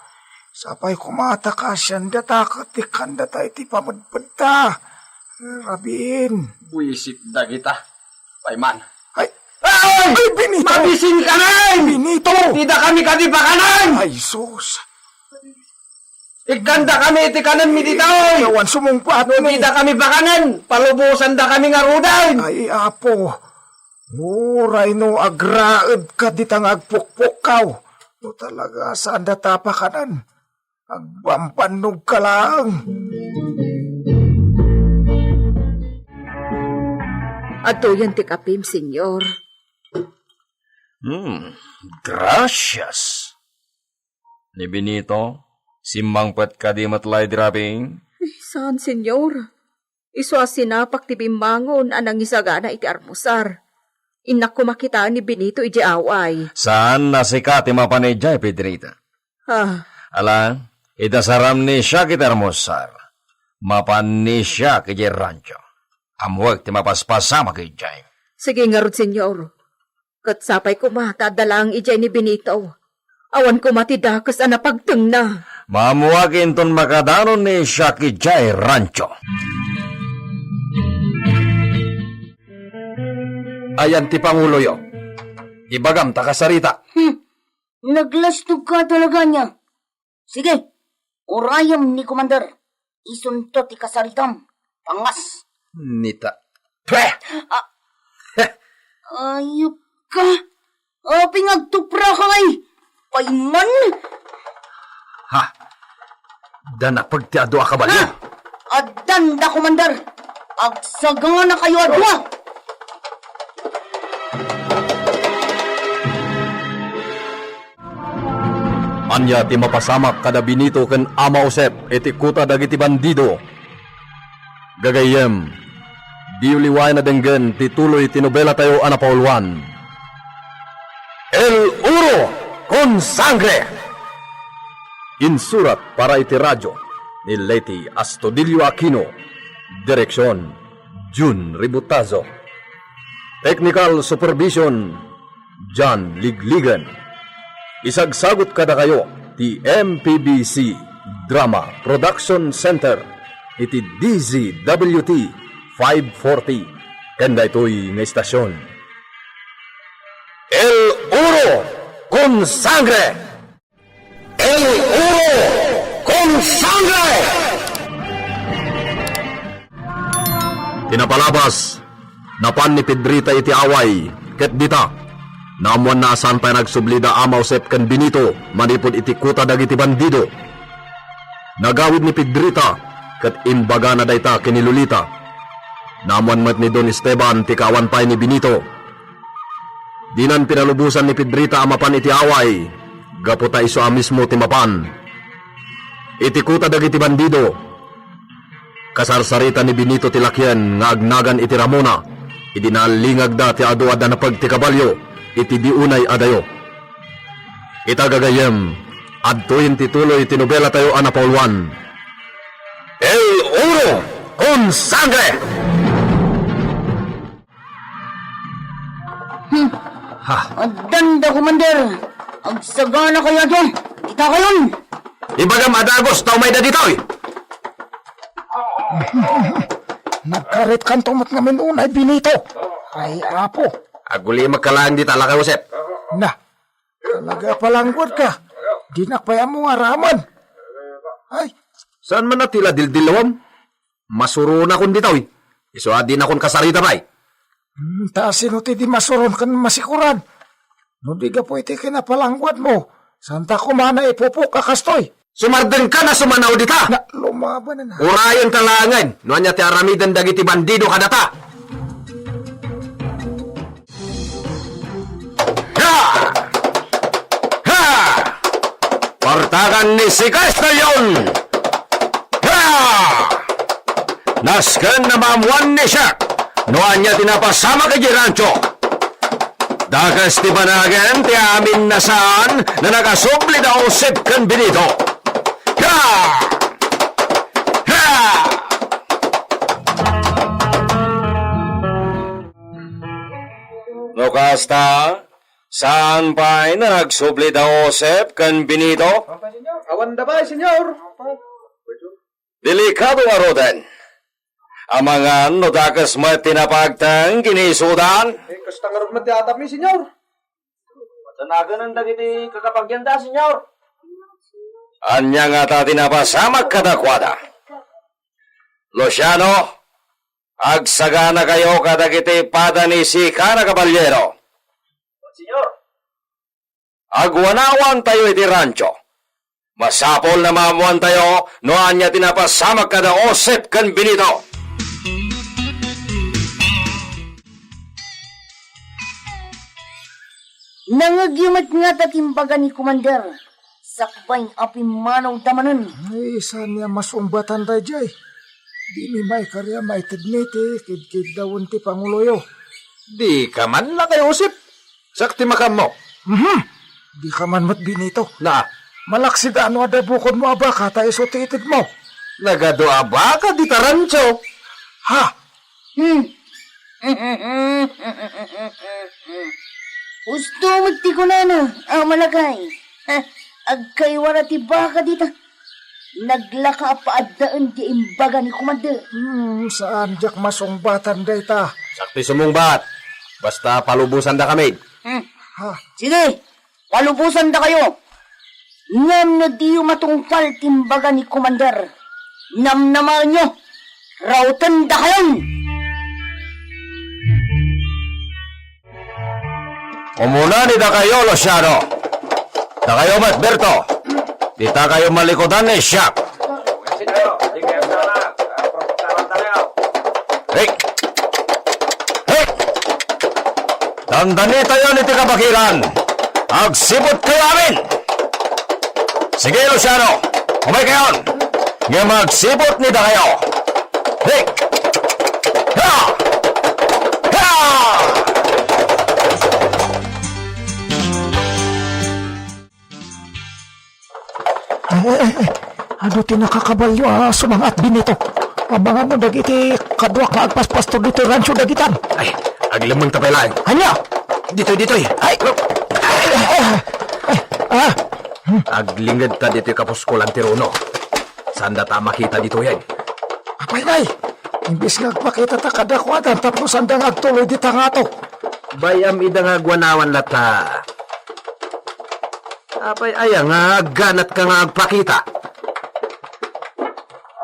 Sapay koma ta kasian data ket ikkandata iti pamedpedta. Rabiin. Buisit dagita. Payman. Ay! Ay! Ay, Benito! Mabisin ka na! Benito! Dida kami kadi pakanen! Ay, sus! Ikkanda kami iti kanenmi ditoy! Awan sumungpatmi. No dida kami pakanen, palubosanda kami ngaruden! Ay, Apo, uray no agraedka dita nga agpukpukkaw, no talaga saanda ta pakanen, agbambannogka laeng. Adtoyen ti kapim, Señor. Hmm, gracias. Ni Benito, simmangpet kadi met la idi rabii? Eh, saan, Señor. Isu a sinapak ti bimmangon a nangisagana iti armusar. Innak koma kitaen ni Benito idiay away. Saan a sika ti mapan idiay, Pedrita? Ah. Ala, ita saram ni siak iti armusar. Mapan ni siak idiay rancho. Ammoek ti mapaspasamak idiay. Sige ngarud, Señor. Ket sapay koma ta adda laeng idiay ni Benito. Awan koma ti dakes a napagtengna. Maammoak inton makadanon ni siak idiay rancho. Ayan ti panguloyo. Ibagam ta kasarita. Hmm. Naglastogka talaga nia. Sige, urayem ni Commander. Isunto ti kasaritam. Pangas. Nita. Pwe! Ah. Ayup ka. Apay nga agtupra ka, ay? Payman? Ha? Danapag ti adu a kabalio. Ha? Addan da, Commander. Agsagana kayo a dua. Ania ti mapasamak kada Benito ken Ama Josep iti kuta dagiti bandido? Gagayyem, diyo liwayan a denggen ti tuloy ti nobelatayo a napauluan, El Oro con Sangre. Insurat para iti radio ni Leti Astudillo Aquino. Direksion, Jun Ributazo. Technical supervision, John Ligligan. Isagsagut kadakayo ti M P B C Drama Production Center iti D Z W T five forty ken daytoy nga istasion. El con sangre. El oro con sangre! Ti napalabas, napan ni Pedrita iti away, ket dita, naammoanna a saan pay a nagsublida a mausep ken Benito manipud iti kuta dagiti bandido. Nagawid ni Pedrita, ket imbagana dayta ken ni Lolita. Naammoan met ni Don Esteban ti kaawan pay ni Benito. Dinan pinalubosan ni Pedrita a mapan iti away, gapu ta isu a mismo ti mapan. Iti kuta dagiti bandido, kasarsarita ni Benito ti lakien nga agnagan iti ramona, idi naalingagda ti adu a danapag ti kabalio iti di unay a dayo. Ita gagayyem, adtoyen ti tuloy ti nobelatayo a napauluan. El oro con sangre! Hmm. Ha? Addanda, Commander. Agsagana kayo adu. Kita kayon. Ibagam a dagus ta umayda ditoy. Nagkaritkanto met ngamin unay, Benito. Ay, Apo. Agulimek ka laeng dita, Lakay Josep. Na, talaga palangguad ka. Dinak pay ammo nga aramid. Ay. Saan man a ti la dildillawem? Masuronakon ditoy. Isu a dinakon kasarita pay. Hmm, ta sino ti di masuron ken masikoran? No di gapu iti kinapalangguadmo, saanta koma a ipupok a kastoy. Sumardengka a sumanaw dita. Na, lumaban na. Urayenka laengen no ania ti aramiden dagiti bandido kadata. Ha! Ha! Partakan ni Sikas na yon! Ha! Nasken a maammoan ni Siak no ania ti napasamak iti rancho. Dakes ti banagen ti amin a saan a nakasubli da Josep ken Benito. Ha! Ha! No kasta, saan pay a nagsubli da Josep ken Benito? Awan da pay, Señor. Delikado ngaruden. Amangan no dakes met ti napagteng ken ni Sudan. Eh, kasta ngarud met ti atapmi, Señor. Danagen dagiti kakapagyanda, Señor. Ania ngata ti napasamak kadakuada? Luciano, agsaganakayo kadagiti pada ni Sikan a kaballero. Señor. Agwanawantayo iti rancho. Masapul a maammoantayo no ania ti napasamak kada Josep ken Benito. Nangngegyo met ngata ti imbaga ni Commander, sakbay a pimmanawda manen. Ay, saan nga masungbatan daydiay? Dimi maikari a maited met ti kidkiddawen ti panguloyo. Dika man, Lakay Josep. Siak ti makaammo. Mhm. Dika man met, Benito. Na. Malaksid a no adda bukodmo a baka ta isu ti itedmo. Nagadu a baka dita rancho. Ha? Hmm. Husto met ti kunana, a malakay. Ha? Agkaywara ti baka dita. Naglaka a paaddaen ti imbaga ni Commander. Hmm, saan diak masungbatan dayta. Siak ti sumungbat. Basta palubosandakami. Hmm. Ha? Sige, palubosandakayo. Ngem no diyo matungpal ti imbaga ni Commander, namnamaenyo, rawtendakayon. Umuna ni dakayo, Luciano. Dakayo met, Berto. Dita kayo malikudan ni Siak. Hey! Hey! Dandanitayon iti kabakiran. Agsiput kayo amin. Sige, Luciano. Umay kayon. Nga magsiput ni dakayo. Hey! Ha! Ha! Ay, ay, ay, ay. Adu ti nakakabalyo a sumangaat, Benito. Amangan mo dagiti kaduak nga agpaspastor ditoy rancho dagitan. Ay, aglemmeng ta pay laeng. Ania? Ditoy, ditoy. Ay! Ay, ay, ay, ay. Ah! Aglinged ta ditoy kapuskolan ti runo. Saan data a makita ditoyen? Apay ngay, imbes nga agpakita ta kadakuada tapno sanda nga agtuloy dita ngato. Bay-am ida nga agwanawan latta. Apay aya nga agganatka nga agpakita?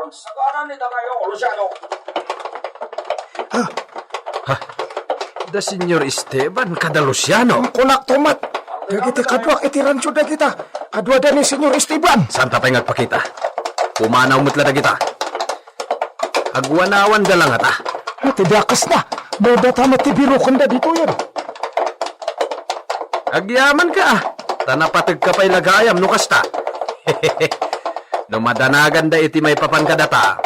Agsagana ni Tatayo, Luciano. Ha? Da Senyor Esteban kada Luciano? Kunak tumat. Dagiti kaduak iti rancho dagita. Kaduada ni Senyor Esteban. Saan ta pay nga agpakita? Pumanaw met la dagita. Agwanawanda la ngata. Ti dakesna. No data met ti birokenda ditoyen. Agyamanka, ah. Ta napategka pay la gayam no kasta. No madanaganda iti maipapan kadata,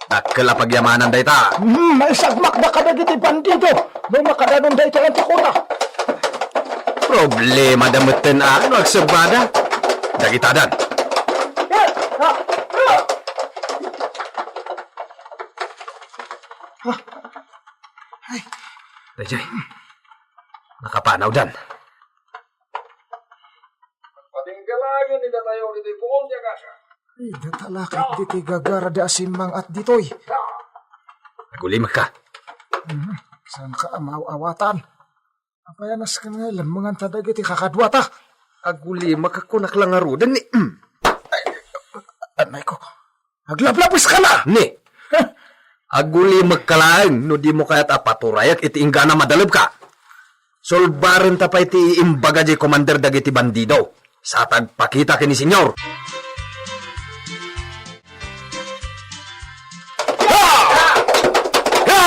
dakkel a pagyamanan dayta. Hmm, maisagmakda kadagiti bandido no makadanonda iti antikota. Problemada metten a no agsebbada. Dagitadan. Ay. Daydiay. Nakapanawdan. Patinggalayon ni Tatayo ditoy puon ti agasa. Ay, datalakit ditoy gagarada a simmang-at ditoy. Agulimekka. Mhm. Saan ka amaw-awatan? Apay a nasken nga ilemmenganta dagiti kakaduata? Agulimek a kunak la ngaruden ni, mm. Ay, anay ko. Aglablabes ka la! Ni, agulimekka laeng no dimo kayat a paturayek iti inggana madalebka. Sulbarenta pay ti imbaga diay komander dagiti bandido. Sa tagpakita ken ni Senyor. Ha! Ha!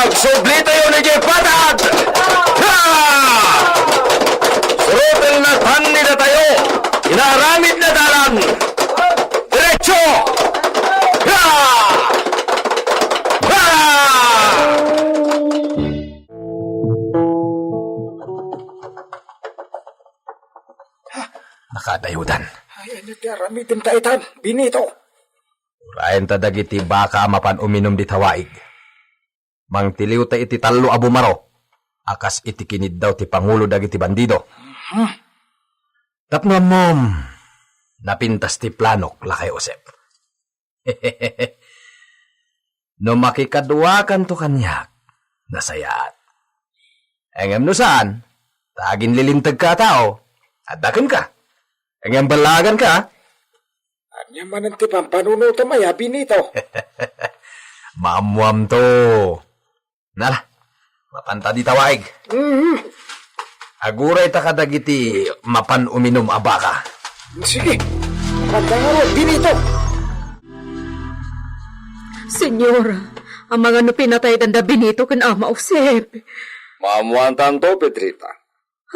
Agsublitayo ni Jeff Patad! Ha! Suroten na tan ni datayo! Inaaramid na dalan! Diretso! Ha! Ha! Nakadayodan. Ay, ania ti aramidenta itan, Benito? Urayenta dagiti baka a mapan uminum dita waig. Mangtiliwta iti tallo a bumaro a kas iti kiniddaw ti pangulo dagiti bandido. Mhm. Tapno ammom, napintas ti planok, lakay Josep. No makikaduakanto kaniak, nasayaat. Ngem no saan, ta aginlilintegka a tao, adda kenka. Ngem ballaaganka. Ania manen ti pampanunotam aya, Benito? Maammoamto. Nala, mapanta dita waig. Mhm. Agurayta kadagiti mapan uminum a baka. Sige, mapanta ngarud, Benito. Senyor, amangan no pinataydan da Benito ken Ama Josep. Maammoantanto, Pedrita.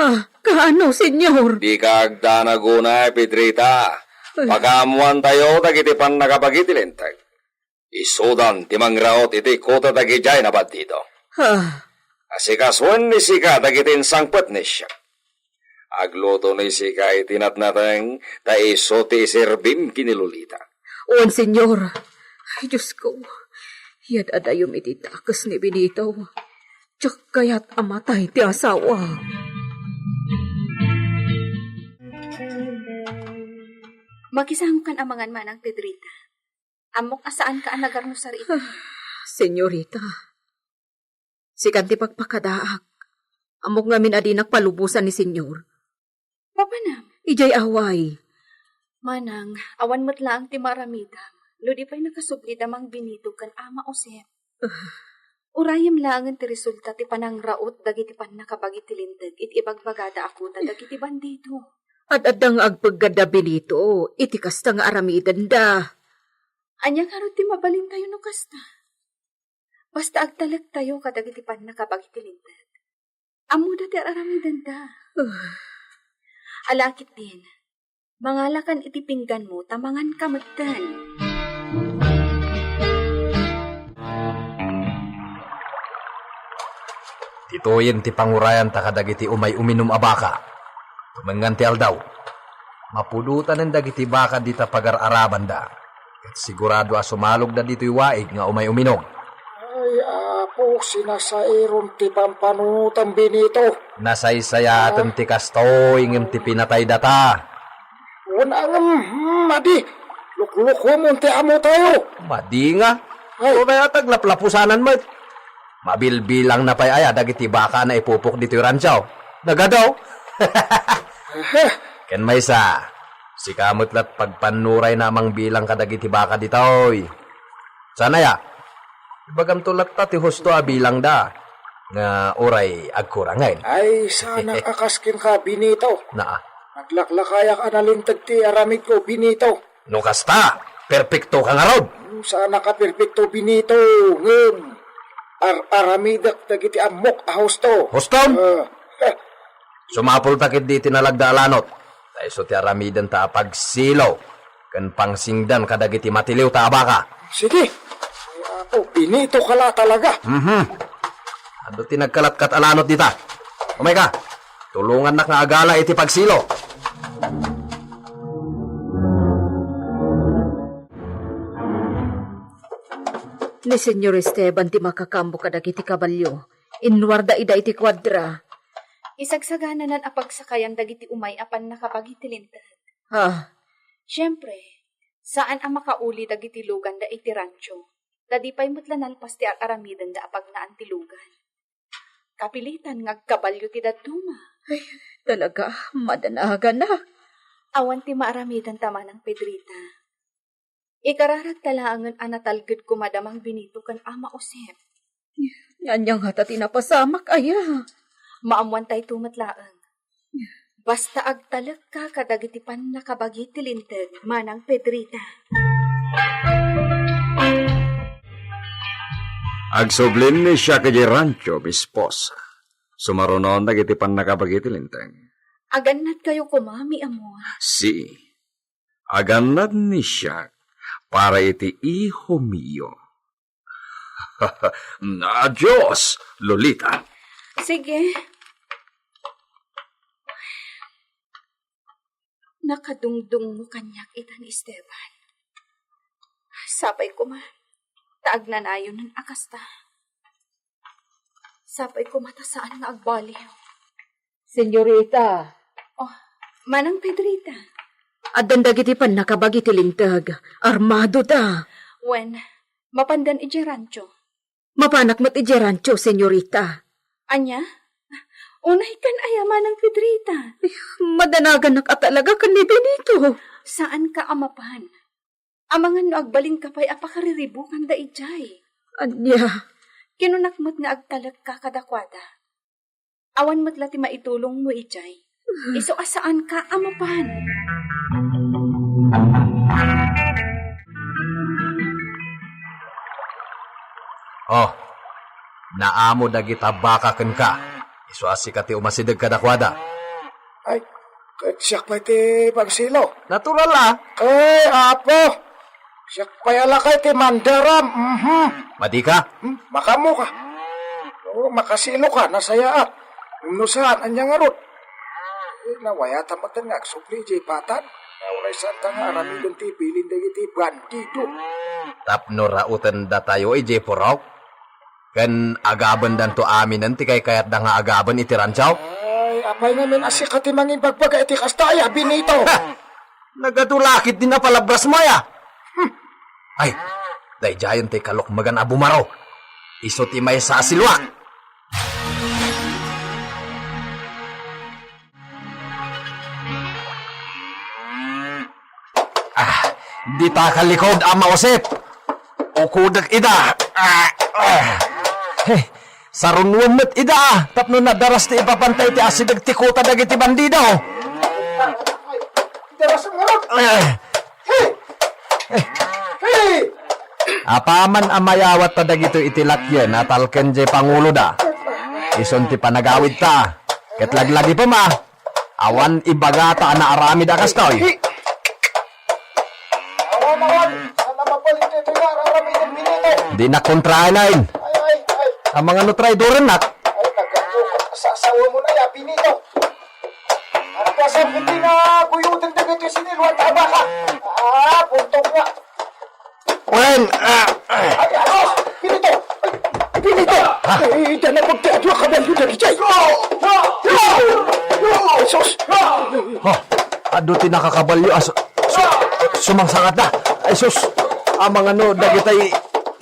Ha? Kaano, Senyor? Dika agdanag unay, Pedrita. Ay. Pakaammoantayo dagiti pannakabagi ti Linteg. Isudan ti mangraut iti kota dagidiay a bandido. Ha? Asikasuen ni sika dagiti insangpet ni Siak. Agluto ni sika iti natnateng, ta isu ti iserbim ken ni Lolita. Wen, Senyor. Ay, Diosko, iyad-adayom iti dakes ni Benito. Diak kayat a matay ti asawa. Makisangokan amangan, Manang Pedrita. Ammok a saanka a nagarnusar iti. Ah, senyorita, sikan ti pagpakadaak. Ammok ngamin a dinak palubosan ni Senyor. Mapanam? Idiay away. Manang, awan met laeng ti maaramidam no di pay nakasubli da Mang Benito ken Ama Josep. Ah. Urayem laengen ti resulta ti panangraut dagiti pannakabagi ti Linteg iti ibagbagada a kota dagiti bandido. Ad-adda nga agpeggad da Benito iti kasta nga aramidenda. Ania ngarud ti mabalintayo no kasta? Basta agtalektayo kadagiti pannakabagi ti Linteg. Ammoda ti ar-aramidenda. Ah. Ala ketdin, mangalakan iti pingganmo ta manganka metten. Ditoyen ti pangurayanta kadagiti umay uminum a baka. Tumengngan ti aldaw. Mapudotanen dagiti baka dita pagar-arabanda. Ket sigurado a sumalogda ditoy waig nga umay uminum. Ay, Apo, sinasairom ti pampanunotam, Benito. Nasaysayaaten ti kastoy ngem ti pinataydata. Wen, ngem, hmm, madi, luklukomon ti ammotayo. Madi nga. Ay. Kayat aglaplapusanan met. Mabilbilangna pay aya dagiti baka a naipupok ditoy rancho. Nagadu. Ken maysa, sika met lat pagpannurayna a mangbilang kadagiti baka ditoy. Saan aya? Ibagamto latta ti husto a bilangda nga uray agkurangen. Ay, saanak a kas kenka, Benito. Naa. Naglaklakayak a nalinteg ti aramidko, Benito. No kasta, perpektoka ngarud. Hmm, saanak a perpekto, Benito, ngem ar-aramidek dagiti ammok a husto. Hustom? Ah, eh. Sumapulta ketdi iti nalagda a lanot. Ta isu ti aramidenta a pagsilo ken pangsingdan kadagiti matiliwta a baka. Sige. Ay, Apo, Benito ka la talaga. Mhm. Adu ti nagkalatkat a lanot dita. Umayka. Tulongannak nga agala iti pagsilo. Ni Señor Esteban ti makakammo kadagiti kabalio. Innuarda ida iti kuadra. Isagsagananan a pagsakayan dagiti umay a pannakabagi ti linteg. Ha? Siempre, saan a makauli dagiti luganda iti rancho, ta di pay met la nalpas ti ar-aramidenda a pagnaan ti lugan. Kapilitan nga agkabalio ti dadduma. Ay, talaga, madanaganak. Awan ti maaramidenta, Manang Pedrita. Ikararagta laengen a natalged koma da Mang Benito ken Ama Josep. Ania ngata ti napasamak, aya? Maammoantayto met laeng. Basta agtalekka kadagiti pannakabagi ti linteg, Manang Pedrita. Agsubli ni siak idiay rancho, mi esposa. Sumarunon dagiti pannakabagi ti linteg. Agannadkayo koma, mi amor. Si, agannad ni siak para iti iho mio. Adios, Lolita. Sige. Nakadungdungmo kaniak ita ni Esteban. Sapay koma ta agnanayon a kasta. Sapay koma ta saan nga agbaliw. Senyorita. Oh, Manang Pedrita. Addan dagiti pannakabagi ti linteg. Armadoda. Wen, mapandan idiay rancho. Mapanak met idiay rancho, senyorita. Ania? Unaykan aya, Manang Pedrita? Madanaganak a talaga ken ni Benito. Saanka a mapan. Amangan no agbalinka pay a pakariribukanda idiay. Ania? Kinunak met nga agtalekka kadakuada. Awan met la ti maitulongmo idiay. Isu a saanka a mapan. Oh, naamo dagita baka kenka. Isu a sika ti umasideg kadakuada. Ay, ket siak pay ti pangsilo. Natural a. Ay, Apo. Siak pay a lakay ti mandaram. Mhm. Madika? Hmm, makaammoka. Oo, makasiloka, nasayaat. No saan, ania ngarud? Eh, nawayatan met nga agsubli idiay patan. Uray saanta nga aramiden ti bilin dagiti bandido. Tapno rautendatayo idiay purok? Ken agabendanto aminen ti kaykayatda nga agaben iti rancho? Ay, apay ngamin a sika ti mangimbagbaga iti kasta aya, Benito? Ha! Nagadu la ketdi a palabrasmo aya? Hmm. Ay, daydiayen ti kalukmegan a bumaro. Isu ti maysa a siluak. Ah, dita kallikud, Ama Josep. Ukodek ida. Ah, ah. Hey, sarunuen met ida, ah, tapno nadaras ti ipapantay ti asideg ti kuta dagiti bandido. Daras ngarud. Eh. Hey! Hey! Apaman a mayawat ta dagitoy iti lakyen a talken jay panguloda. Isun ti panagawidta. Ket laglagipem a, awan ibagata a naaramid a kastoy. Awan, awan. Sana mapalit ito nga aramid ng Benito. Di na kontrahen. Ay, ay, ay. Amangan no traidorennak. Ay, nagkakasasawamon aya, Benito. Ano pa sa puti nga guyutan na ito siniluan ta baka? Ah, puntog nga. Wen, ah, ah. Ay, ano? Benito! Ay, Benito! Ha? Ay, diyan na pagtiadwa ka ba yun, Jay? Ay, sus! Ha? Adu ti nakakabalyo, ah, su-, su-, sumangsangat na. Ay, sus! Amang ano, dagitay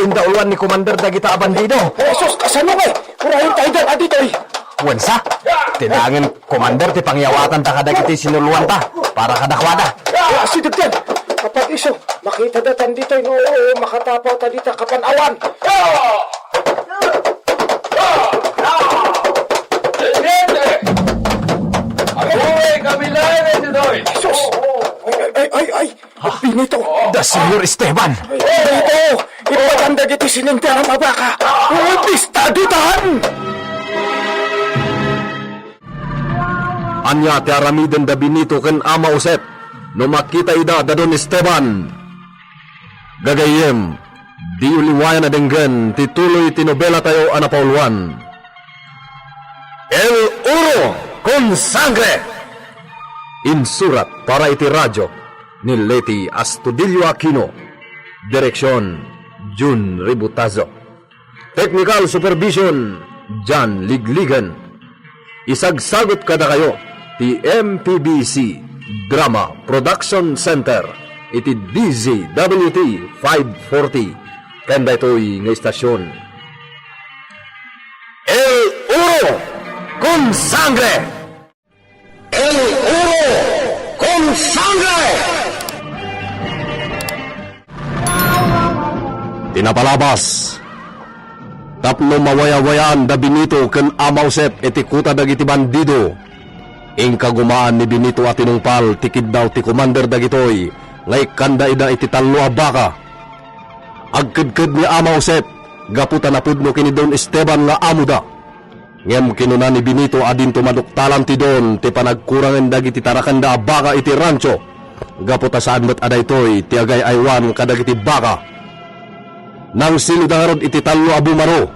indauluan ni Commander dagita a bandido. Ay, sus! Kasano nga eh? Urayon tayo dyan, adito eh! Wensa? Ti dangen, Commander, ti pangyawatanta kadagiti sinuluanta para kadakuada. Ah, sideg diay. Apag-isu, makita datan ditoy no makatapaw ta dita kapan-awan. Teniente! Aguray kami laeng ditoy! Sus! Ay, ay, ay, ay! Benito! Da Señor Esteban! Benito! Ipakan dagiti siningdan a baka! Bistadutan! Ania ti aramiden da Benito ken Ama Josep no makita ida da Don Esteban? Gagayyem, diyo liwayan a denggen ti tuloy ti nobelatayo a napauluan, El Oro con Sangre! Insurat para iti radio ni Leti Astudillo Aquino. Direksion, Jun Ributazo. Technical supervision, John Ligligan. Isagsagut kadakayo ti M P B C Drama Production Center iti D Z W T five forty ken daytoy nga istasyon. El Oro con Sangre! El Oro con Sangre! Ti napalabas, tapno mawayawayaan da Benito ken Ama Josep iti kuta dagiti bandido, inkagumaan ni Benito a tinungpal ti kiddaw ti komander dagitoy nga ikkanda ida iti tallo a baka. Agkedked ni Ama Josep gapu ta napudno ken ni Don Esteban nga amoda. Ngem kinuna ni Benito a dinto maduktalan ti Don ti panagkurangen dagiti tarakanda a baka iti rancho, gapu ta saan met a daytoy ti agay-aywan kadagiti baka. Nangsinoda ngarud iti tallo a bumaro,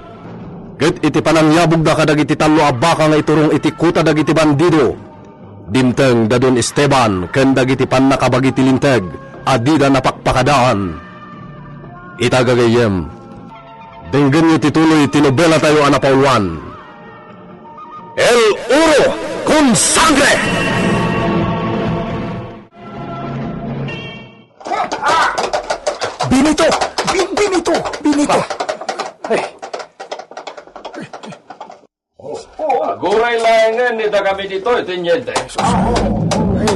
ket iti panangyabogda kadagiti tallo a baka nga iturong iti kuta dagiti bandido, dimteng da Don Esteban ken dagiti pannakabagi ti Linteg a dida napakpakadaan. Ita, gagayyem, denggenyo ti tuloy ti nobelatayo a napauluan, El Oro con Sangre! Benito! Bi-, Benito! Benito! Ay. Aguray laengen ita kami ditoy, teniente. Ay,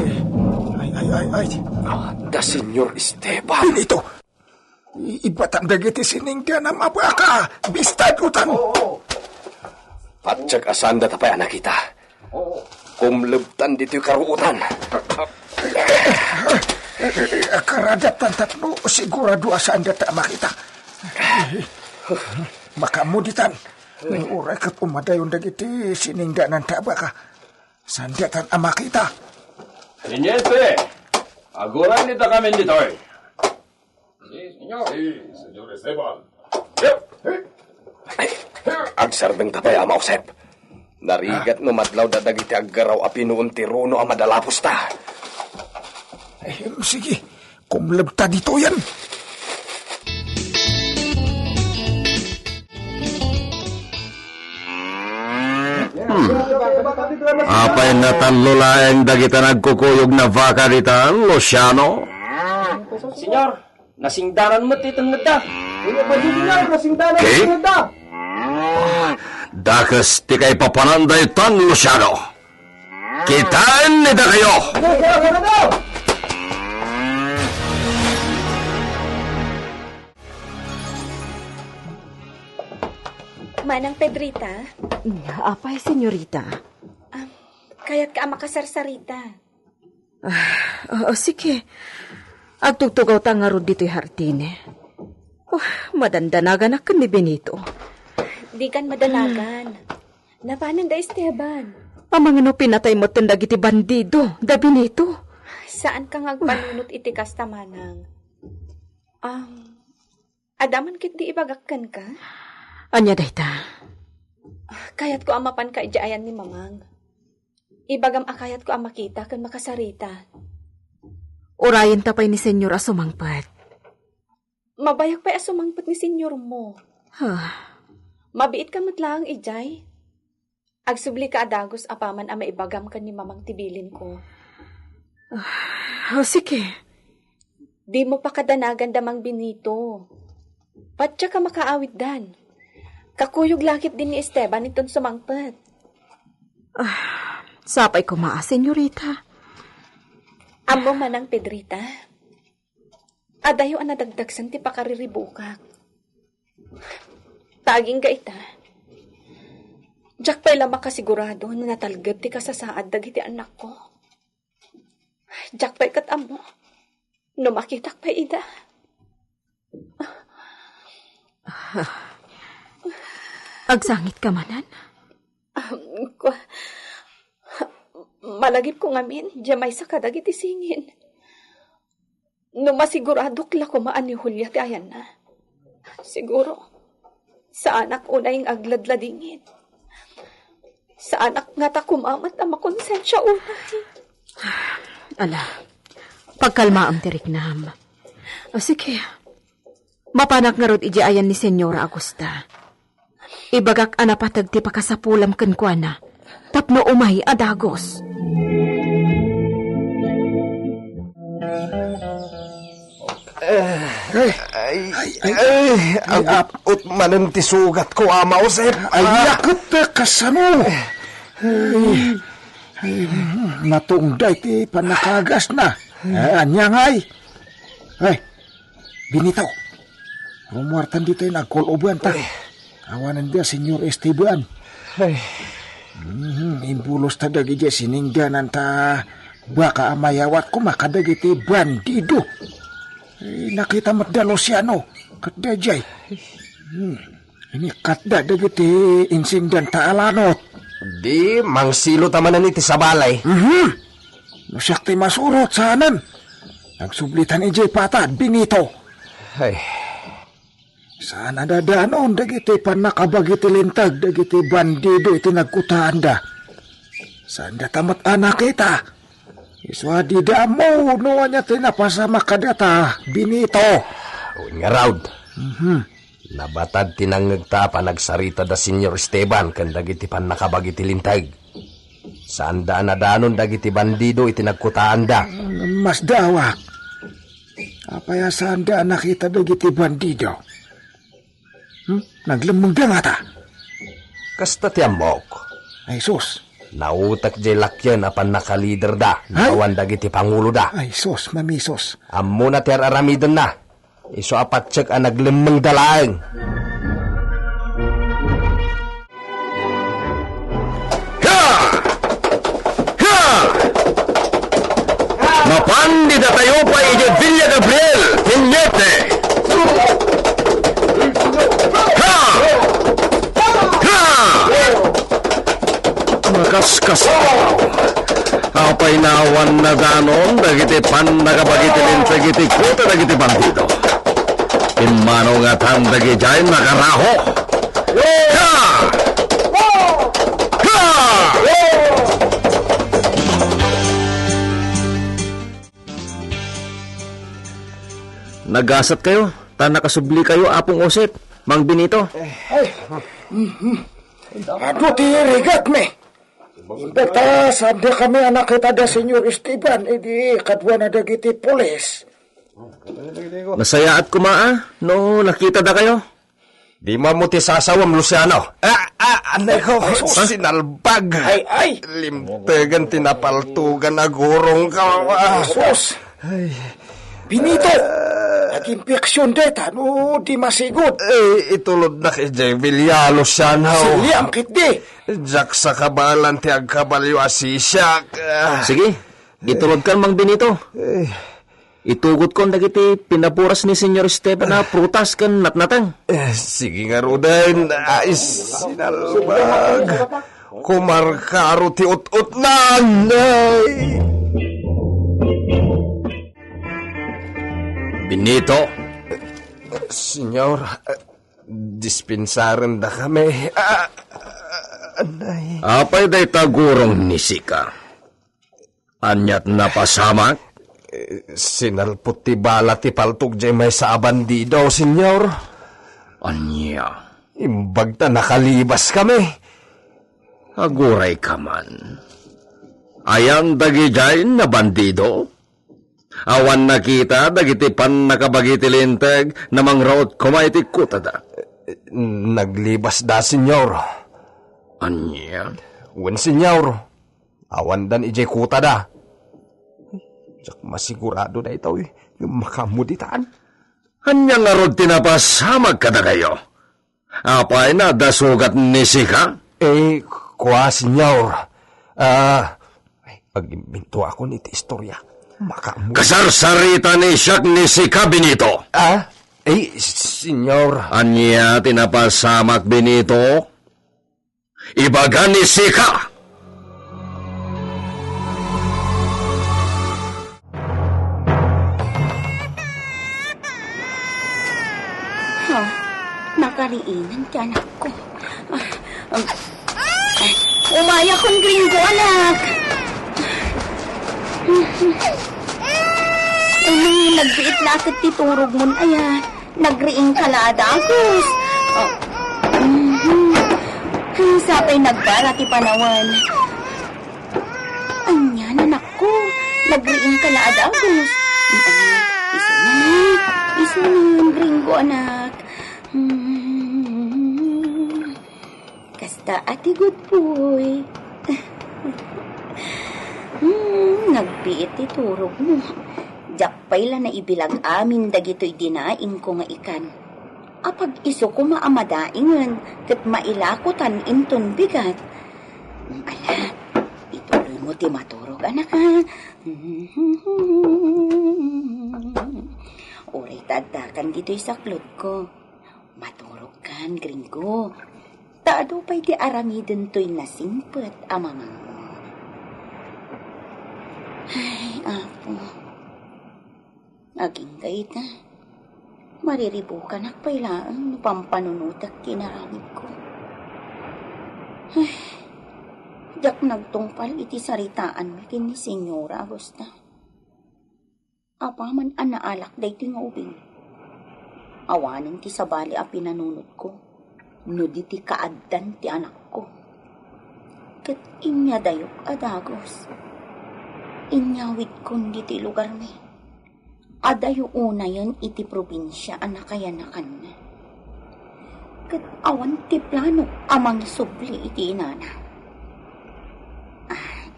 ay, ay, ay. Ah, da Señor Esteban. Benito! I-, ibatam dagiti siningdan a baka. Bistadutan. Patiek a saandata pay a nakita. Kumlebtan ditoy karuotan. Karadatan tapno sigurado a saandata a makita. Makaammo ditan. Uray ket umadayon dagiti siningdananta a baka. Saandatan a makita. Teniente, aguray dita kami ditoy. Si, Señor. Si, Señor Esteban. Ay, agsardengta pay, Ama Josep. Narigat no madlawda dagiti aggaraw a pinuon ti runo a madalapusta. Em, sige, kumlebta ditoyen. Hmm. Apay, natallo laeng dagita nagkukuyog a baka ditan, Luciano? Señor, nasingdanan met ti tengngedda. Señor, nasingdanan ti tengngedda. Dakes ti kaipapanan daytan, Luciano. Kitaen ni dakayo. Manang Pedrita? Apay, senyorita? Ah, kayatka a makasarsarita. Ah, oo, sige. Agtugtugawta ngarud ditoy hardin. Oh, madandanaganak ken ni Benito. Dikan madanagan. Napanen da Esteban. Amangan no pinatay metten dagiti bandido, da Benito. Saanka nga agpanunot iti kasta, manang. Am, Adda man ketdi ibagak kenka? Ania dayta? Kayatko a mapanka idiay ayan ni Mamang. Ibagam a kayatko a makita ken makasarita. Urayenta pay ni Senyor a sumangpet. Mabayak pay a sumangpet ni Senyormo. Huh. Mabiitka met laeng idiay. Agsublika a dagus apaman a maibagam ken ni Mamang ti bilinko. Ah, sige. Dimo pakadanagan da Mang Benito. Patiek a makaawiddan. Kakuyog la ketdi ni Esteban inton sumangpet. Sapay koma, senyorita. Ammom manang, Pedrita, adayo a nadagdagsen ti pakariribukak. Ta agingga ita, diak pay la makasigurado no natalged ti kasasaad dagiti annakko. Diak pay ket ammo no makitak pay ida. Agsangit ka manen? Am, kua-, malagipko ngamin, diay maysa kadagiti singin. No masiguradok la koma a ni Julia ti ayanna, siguro, saanak unay nga agladladingit. Saanak ngata koma met a makonsensia unay. Ala, pagkalmaam ti riknam. O, sige, mapanak ngarud idiay ayan ni Senyora Augusta. Ibagak a napateg ti pakasapulam kenkuana tapno umay a dagus. Ay, ay, ay, ay, ap-, ut manen ti sugatko, Ama Josep. Ay, ah, yaket, kasano? Ay, ay, natungday ti pannakagasna. Eh, ania ngay? Ay, Benito, rumuartan ditoy, nagkol-obanta. Ay. Awanen da, Senyor Esteban. Ay. Mhm, imbulosta dagidiay sininggananta baka a mayawat koma kadagiti bandido. Eh, nakita met da Luciano, ket daydiay. Hmm. Inikkatda dagiti insingdanta a lanot. Di, mangsilota manen iti sabali. Mhm. No siak ti masurot, saanen. Nagsublitan idiay patad, Benito. Ay. Saan a dadanon dagiti pannakabagi ti linteg dagiti bandido iti nagkutaanda. Saanda ta met a nakita. Isu a dida ammo no ania ti napasamak kadata, Benito. Wen ngarud. Mhm. Nabatad ti nangngegta a panagsarita da Senyor Esteban ken dagiti pannakabagi ti linteg. Saanda a nadanon dagiti bandido iti nagkutaanda. Masdawak. Apay a saanda a nakita dagiti bandido? Hmm? Naglemmengda ngata? Kasta ti ammok. Ay, sus. Nautek jay lakyen a pannakaliderda, ay, awan dagiti panguloda. Ay, sus, mamisus. Ammona ti ar-aramidenna. Isu a patiek a naglemmengda laeng. Ha! Ha! Mapan didatayo pay idiay Villa Gabriel, Piñete. Ha! Ha! Makaskas. Apay a awan nadanon dagiti pannakabagi ti linteg iti kuta dagiti bandido? Immano ngatan dagidiay nakaraho. Ha! Ha! Nagasatkayo, ta nakasublikayo, Apong Josep, Mang Benito. Ay, mhm. Adu ti rigatmi. Imbag ta, saanda kami a nakita da Senyor Esteban idi kaduana dagiti pulis. Nasayaat koma a no nakitada kayo. Di mo ammo ti sasawam, Luciano. Ah, ah, anay ko, ay, sus, sinalbag. Ay, ay. Limtegen ti napaltugan a gurong ka. Ah. Sus. Ay. Benito, nag-infection dayta no di masigud. Eh, itulodnak idiay Villa, Luciano. Siliam ketdi. Diak sakabaelan ti agkabalio a sisiak. Ah. Sige, itulodkan, Mang Benito. Eh. Itugotkon dagiti pinaburas ni Senyor Esteban a prutas ken natnateng. Eh, sige ngaruden. Ay, sinalbag. Kumarkaro ti ut-utnan. Ay. Benito. Senyor, dispensarendakami. Ah, anay. Apay dayta gurong ni sika? Aniat napasamak? Eh, sinalpot ti bala ti paltog diay maysa a bandido, Senyor. Ania? Imbag ta nakalibaskami. Aguray ka man. Ayan dagidiay a bandido? Awan nakita dagiti pannakabagi ti linteg a mangraut koma iti kutada? Naglibasda, Senyor. Ania? Wen, Señor, awandan idiay kutada. Diak masigurado daytoy, ngem makaammo ditan. Ania ngarud ti napasamak kadakayo? Apay, adda sugat ni Sika? Eh, kua, Señor. Ah, ay, agimbintuakon iti istorya. Makaammo. Kasarsarita ni siak ni Sika, Benito. Ah? Eh, Señor. Ania ti napasamak, Benito? Ibaga ni Sika! Ha? Nakariingan ti anakko. Ah, um, umayakon, Gringo, anak. Ay, nagbiit la ket ti turogmon aya. Nagriingka la a dagus. Oh. Mhm. Ay, sapay nagbara ti panawen. Ania, anakko? Nagriingka la a dagus. Ay, anak, isunan. Isunan, Gringo, anak. Mhm. Kasta a ti gudboy. Hmm, nagbiit ti turogmo. Diak pay la naibilag amin dagitoy dinaingko nga ikan. Apag-isu koma a madaingen ket mailakotan inton bigat. Ala, ituloymo ti maturog, anak, a. Uray ta addakan ditoy saklotko. Maturogkan, Gringo. Ta adu pay ti aramiden toy nasingpet a mamangmo. Ay, Apo. Agingga ita. Mariribukanak pay laeng no pampanunotek ti inaramidko. Ay, diak nagtungpal iti saritaanmi ken ni Señora Agusta. Apaman a naalak daytoy nga ubing, awanen ti sabali a pinanunotko no di ti kaaddan ti anakko. Ket inyadayok a dagus. Inyawidkon ditoy lugarmi. Adayo unayen iti probinsia a nakayanakanna. Ket awan ti planok a mangisubli iti inana. Ah,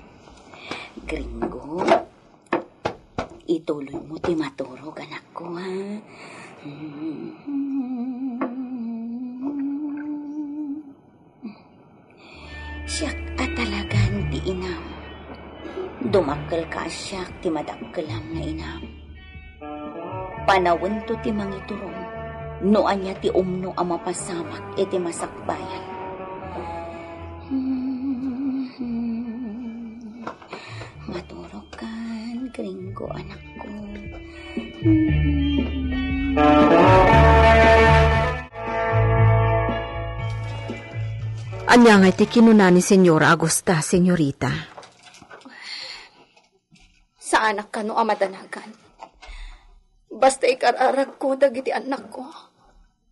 Gringo, ituloymo ti maturog, anakko, ha? Siak a talagan ti inam. Dumakkelka a siak ti madakkelam nga inam. Panawento ti mangiturong no ania ti umno a mapasamak iti masakbayan. Maturogkan, Gringo, anakko. Ania ngay ti kinuna ni Señora Agusta, Señorita? Saanak kano a madanagan. Basta ikararagko dagiti annakko,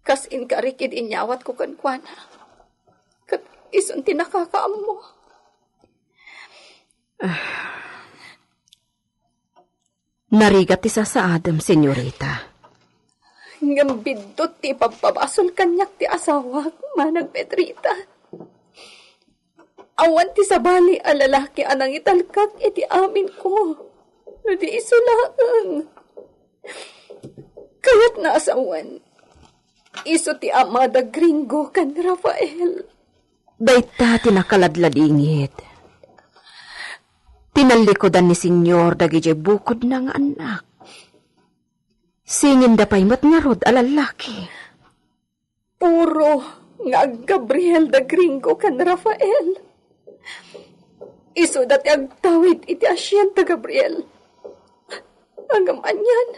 kas inkarik idi inyawatko kenkuana. Ket isun ti nakakaammo. Ah. Narigat ti sasaadem, Señorita. Ngem biddut ti ipabbabasol kaniak ti asawak, Manang Pedrita. Awan ti sabali a lalaki a nangitalkak iti aminko, no di isu laeng. Kayatna a sawen, isu ti ama da Gringo ken Rafael. Dayta ti nakaladladingit. Tinallikudan ni Señor dagidiay bukodna nga annak. Singinda pay met ngarud a lallaki. Puro nga ag-Gabriel da Gringo ken Rafael. Isuda ti agtawid iti asienda, Gabriel. Ngem anian,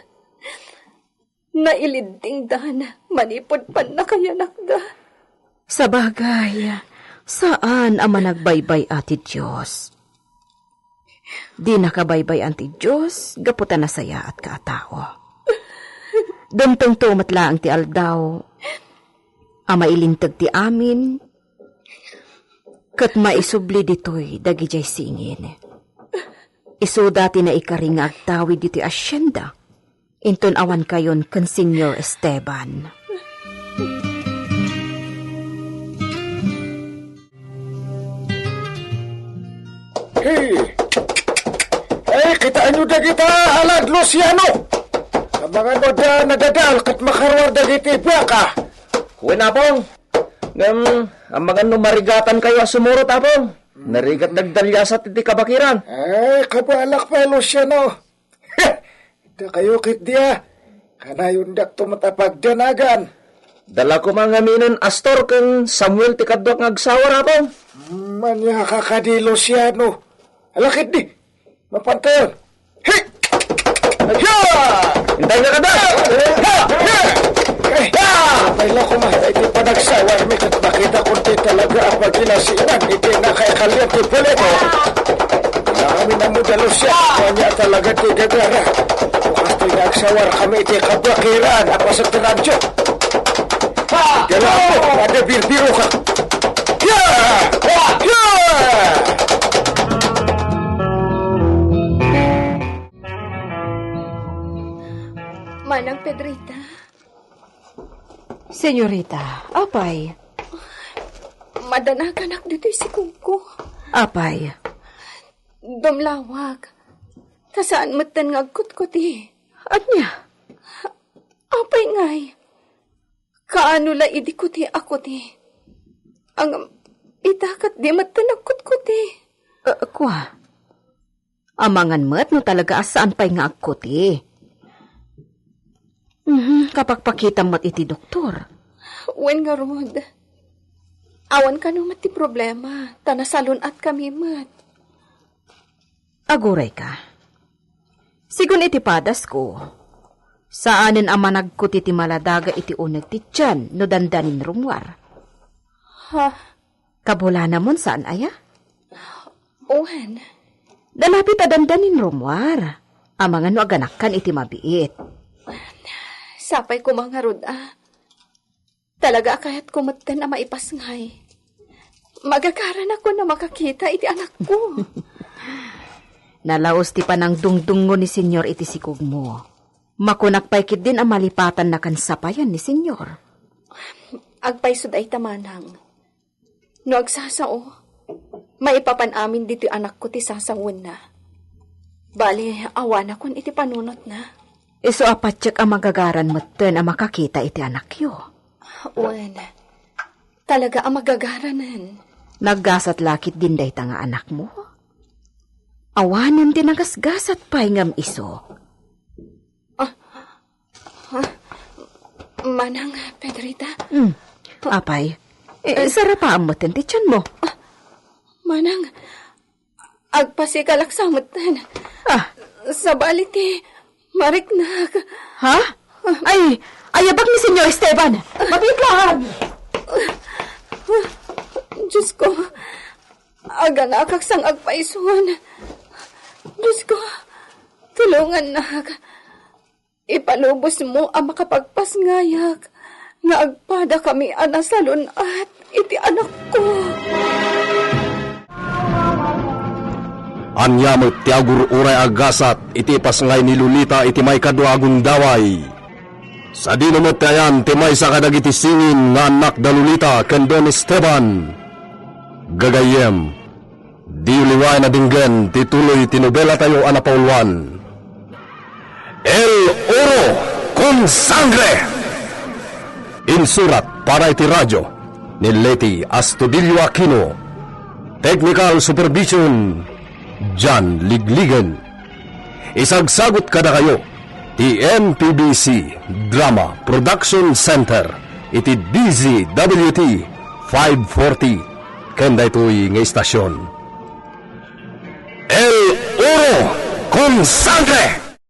nailiddingdan manipud pannakayanakda. Sabagay, saan a managbaybay-a ti Dios. Di nakabaybay-an ti Dios gapu ta nasayaatka a tao. Dumtengto met laeng ti aldaw a mailinteg ti amin ket maisubli ditoy dagidiay singin. Isuda ti naikari nga agtawid ditoy asienda. Inton awankayon ken Señor Esteban. Hey! Ay, kitaenyo dagita, Alad Luciano! Amangan no adda nadadal ket makaruar dagiti baka. Wen, Apong. Ngem, amangan no marigatankayo a sumurot, Apong. Narigat dagdaliasat iti kabakiran. Ay, kabalak pay, Luciano. Dakayo ketdi a, kanayondakto met a pagdanagan. Dala koma ngaminen Astor ken Samuel ti kaduak nga agsawar, Apong. Ania ka kadi, Luciano? Ala ketdi, mapantayon. Hey! Ya! Intay nga kada! Ya! Ya! Ay, ya! Ay, lako, ma. Iti panagsawar mi ket makita ko ti talaga a paginasinan iti nakaikalian ti boleto. Kami na mo, Lucia. Ania talaga ti gagara. Bukas ti nagsawar kami iti kabakiran a paset ti radyo. Ha! Gala mo, ada birbiro ka. Ya! Ya! Ya! Manang Pedrita. Senyorita, apay? Madanaganak ditoy sikugko. Apay? Dumlawak. Ta saan metten nga agkutkuti. Ania? Apay ngay? Kaano la idi kuti a kuti? Ang ita ket di metten agkutkuti. Eh, kua. Amangan met no talaga a saan pay nga agkuti. Mhm, kapakpakitam met iti doktor. Wen ngarud, awan kano met ti problema, ta nasalun-at kami met. Agurayka. Sigun iti padasko, saanen a managkuti ti maladaga iti uneg ti tian no dandanin rummuar. Ha? Kabulanamon saan aya? Wen. Dalapit a dandanin rummuar. Amangan no aganakkan iti mabiit. Sapay koma ngarud a. Talaga a kayatko metten a maipasngay. Magagaranakon a makakita iti anakko. Nalaus ti panangdungdungngo ni Senyor iti sikugmo. Makunak pay ketdin a malipatannakan sapayan ni Senyor. Agpayso dayta, manang. No agsasao, maipapan amin ditoy anakko ti sasawenna. Bali, awanakon iti panunotna. Isu a patiek a magagaran metten a makakita iti anakyo. Wen, talaga a magagaranen. Naggasat la ketdin dayta nga anakmo? Awanen ti nagasgasat pay ngem isu. Ah, ah, Manang Pedrita? Hmm. Apay, eh, sarapaam metten ti tianmo. Manang, agpasikalak sa metten. Ah. Sabali ti mariknak. Ha? Ay, ayabak ni Senyor Esteban. Mabiit lang. Diyos ko, aganakak sang agpayson. Diyos ko, tulungannak. Ipalubosmo a makapagpasngayak nga agpadakami a nasalun-at iti anakko. Ania met ti agur-uray a gasat iti ipasngay ni Lolita iti maikadua a gundaway? Sadino met ti ayan ti maysa kadagiti singin nga annak da Lolita ken Don Esteban? Gagayyem, diyo liwaen a denggen ti tuloy ti nobelatayo a napauluan, El Oro con Sangre. Insurat para iti radio ni Leti Astudillo Aquino. Technical supervision, John Ligligen. Isagsagut kadakayo ti M P B C Drama Production Center iti D Z W T five forty ken daytoy nga istasyon. El Oro con Sangre!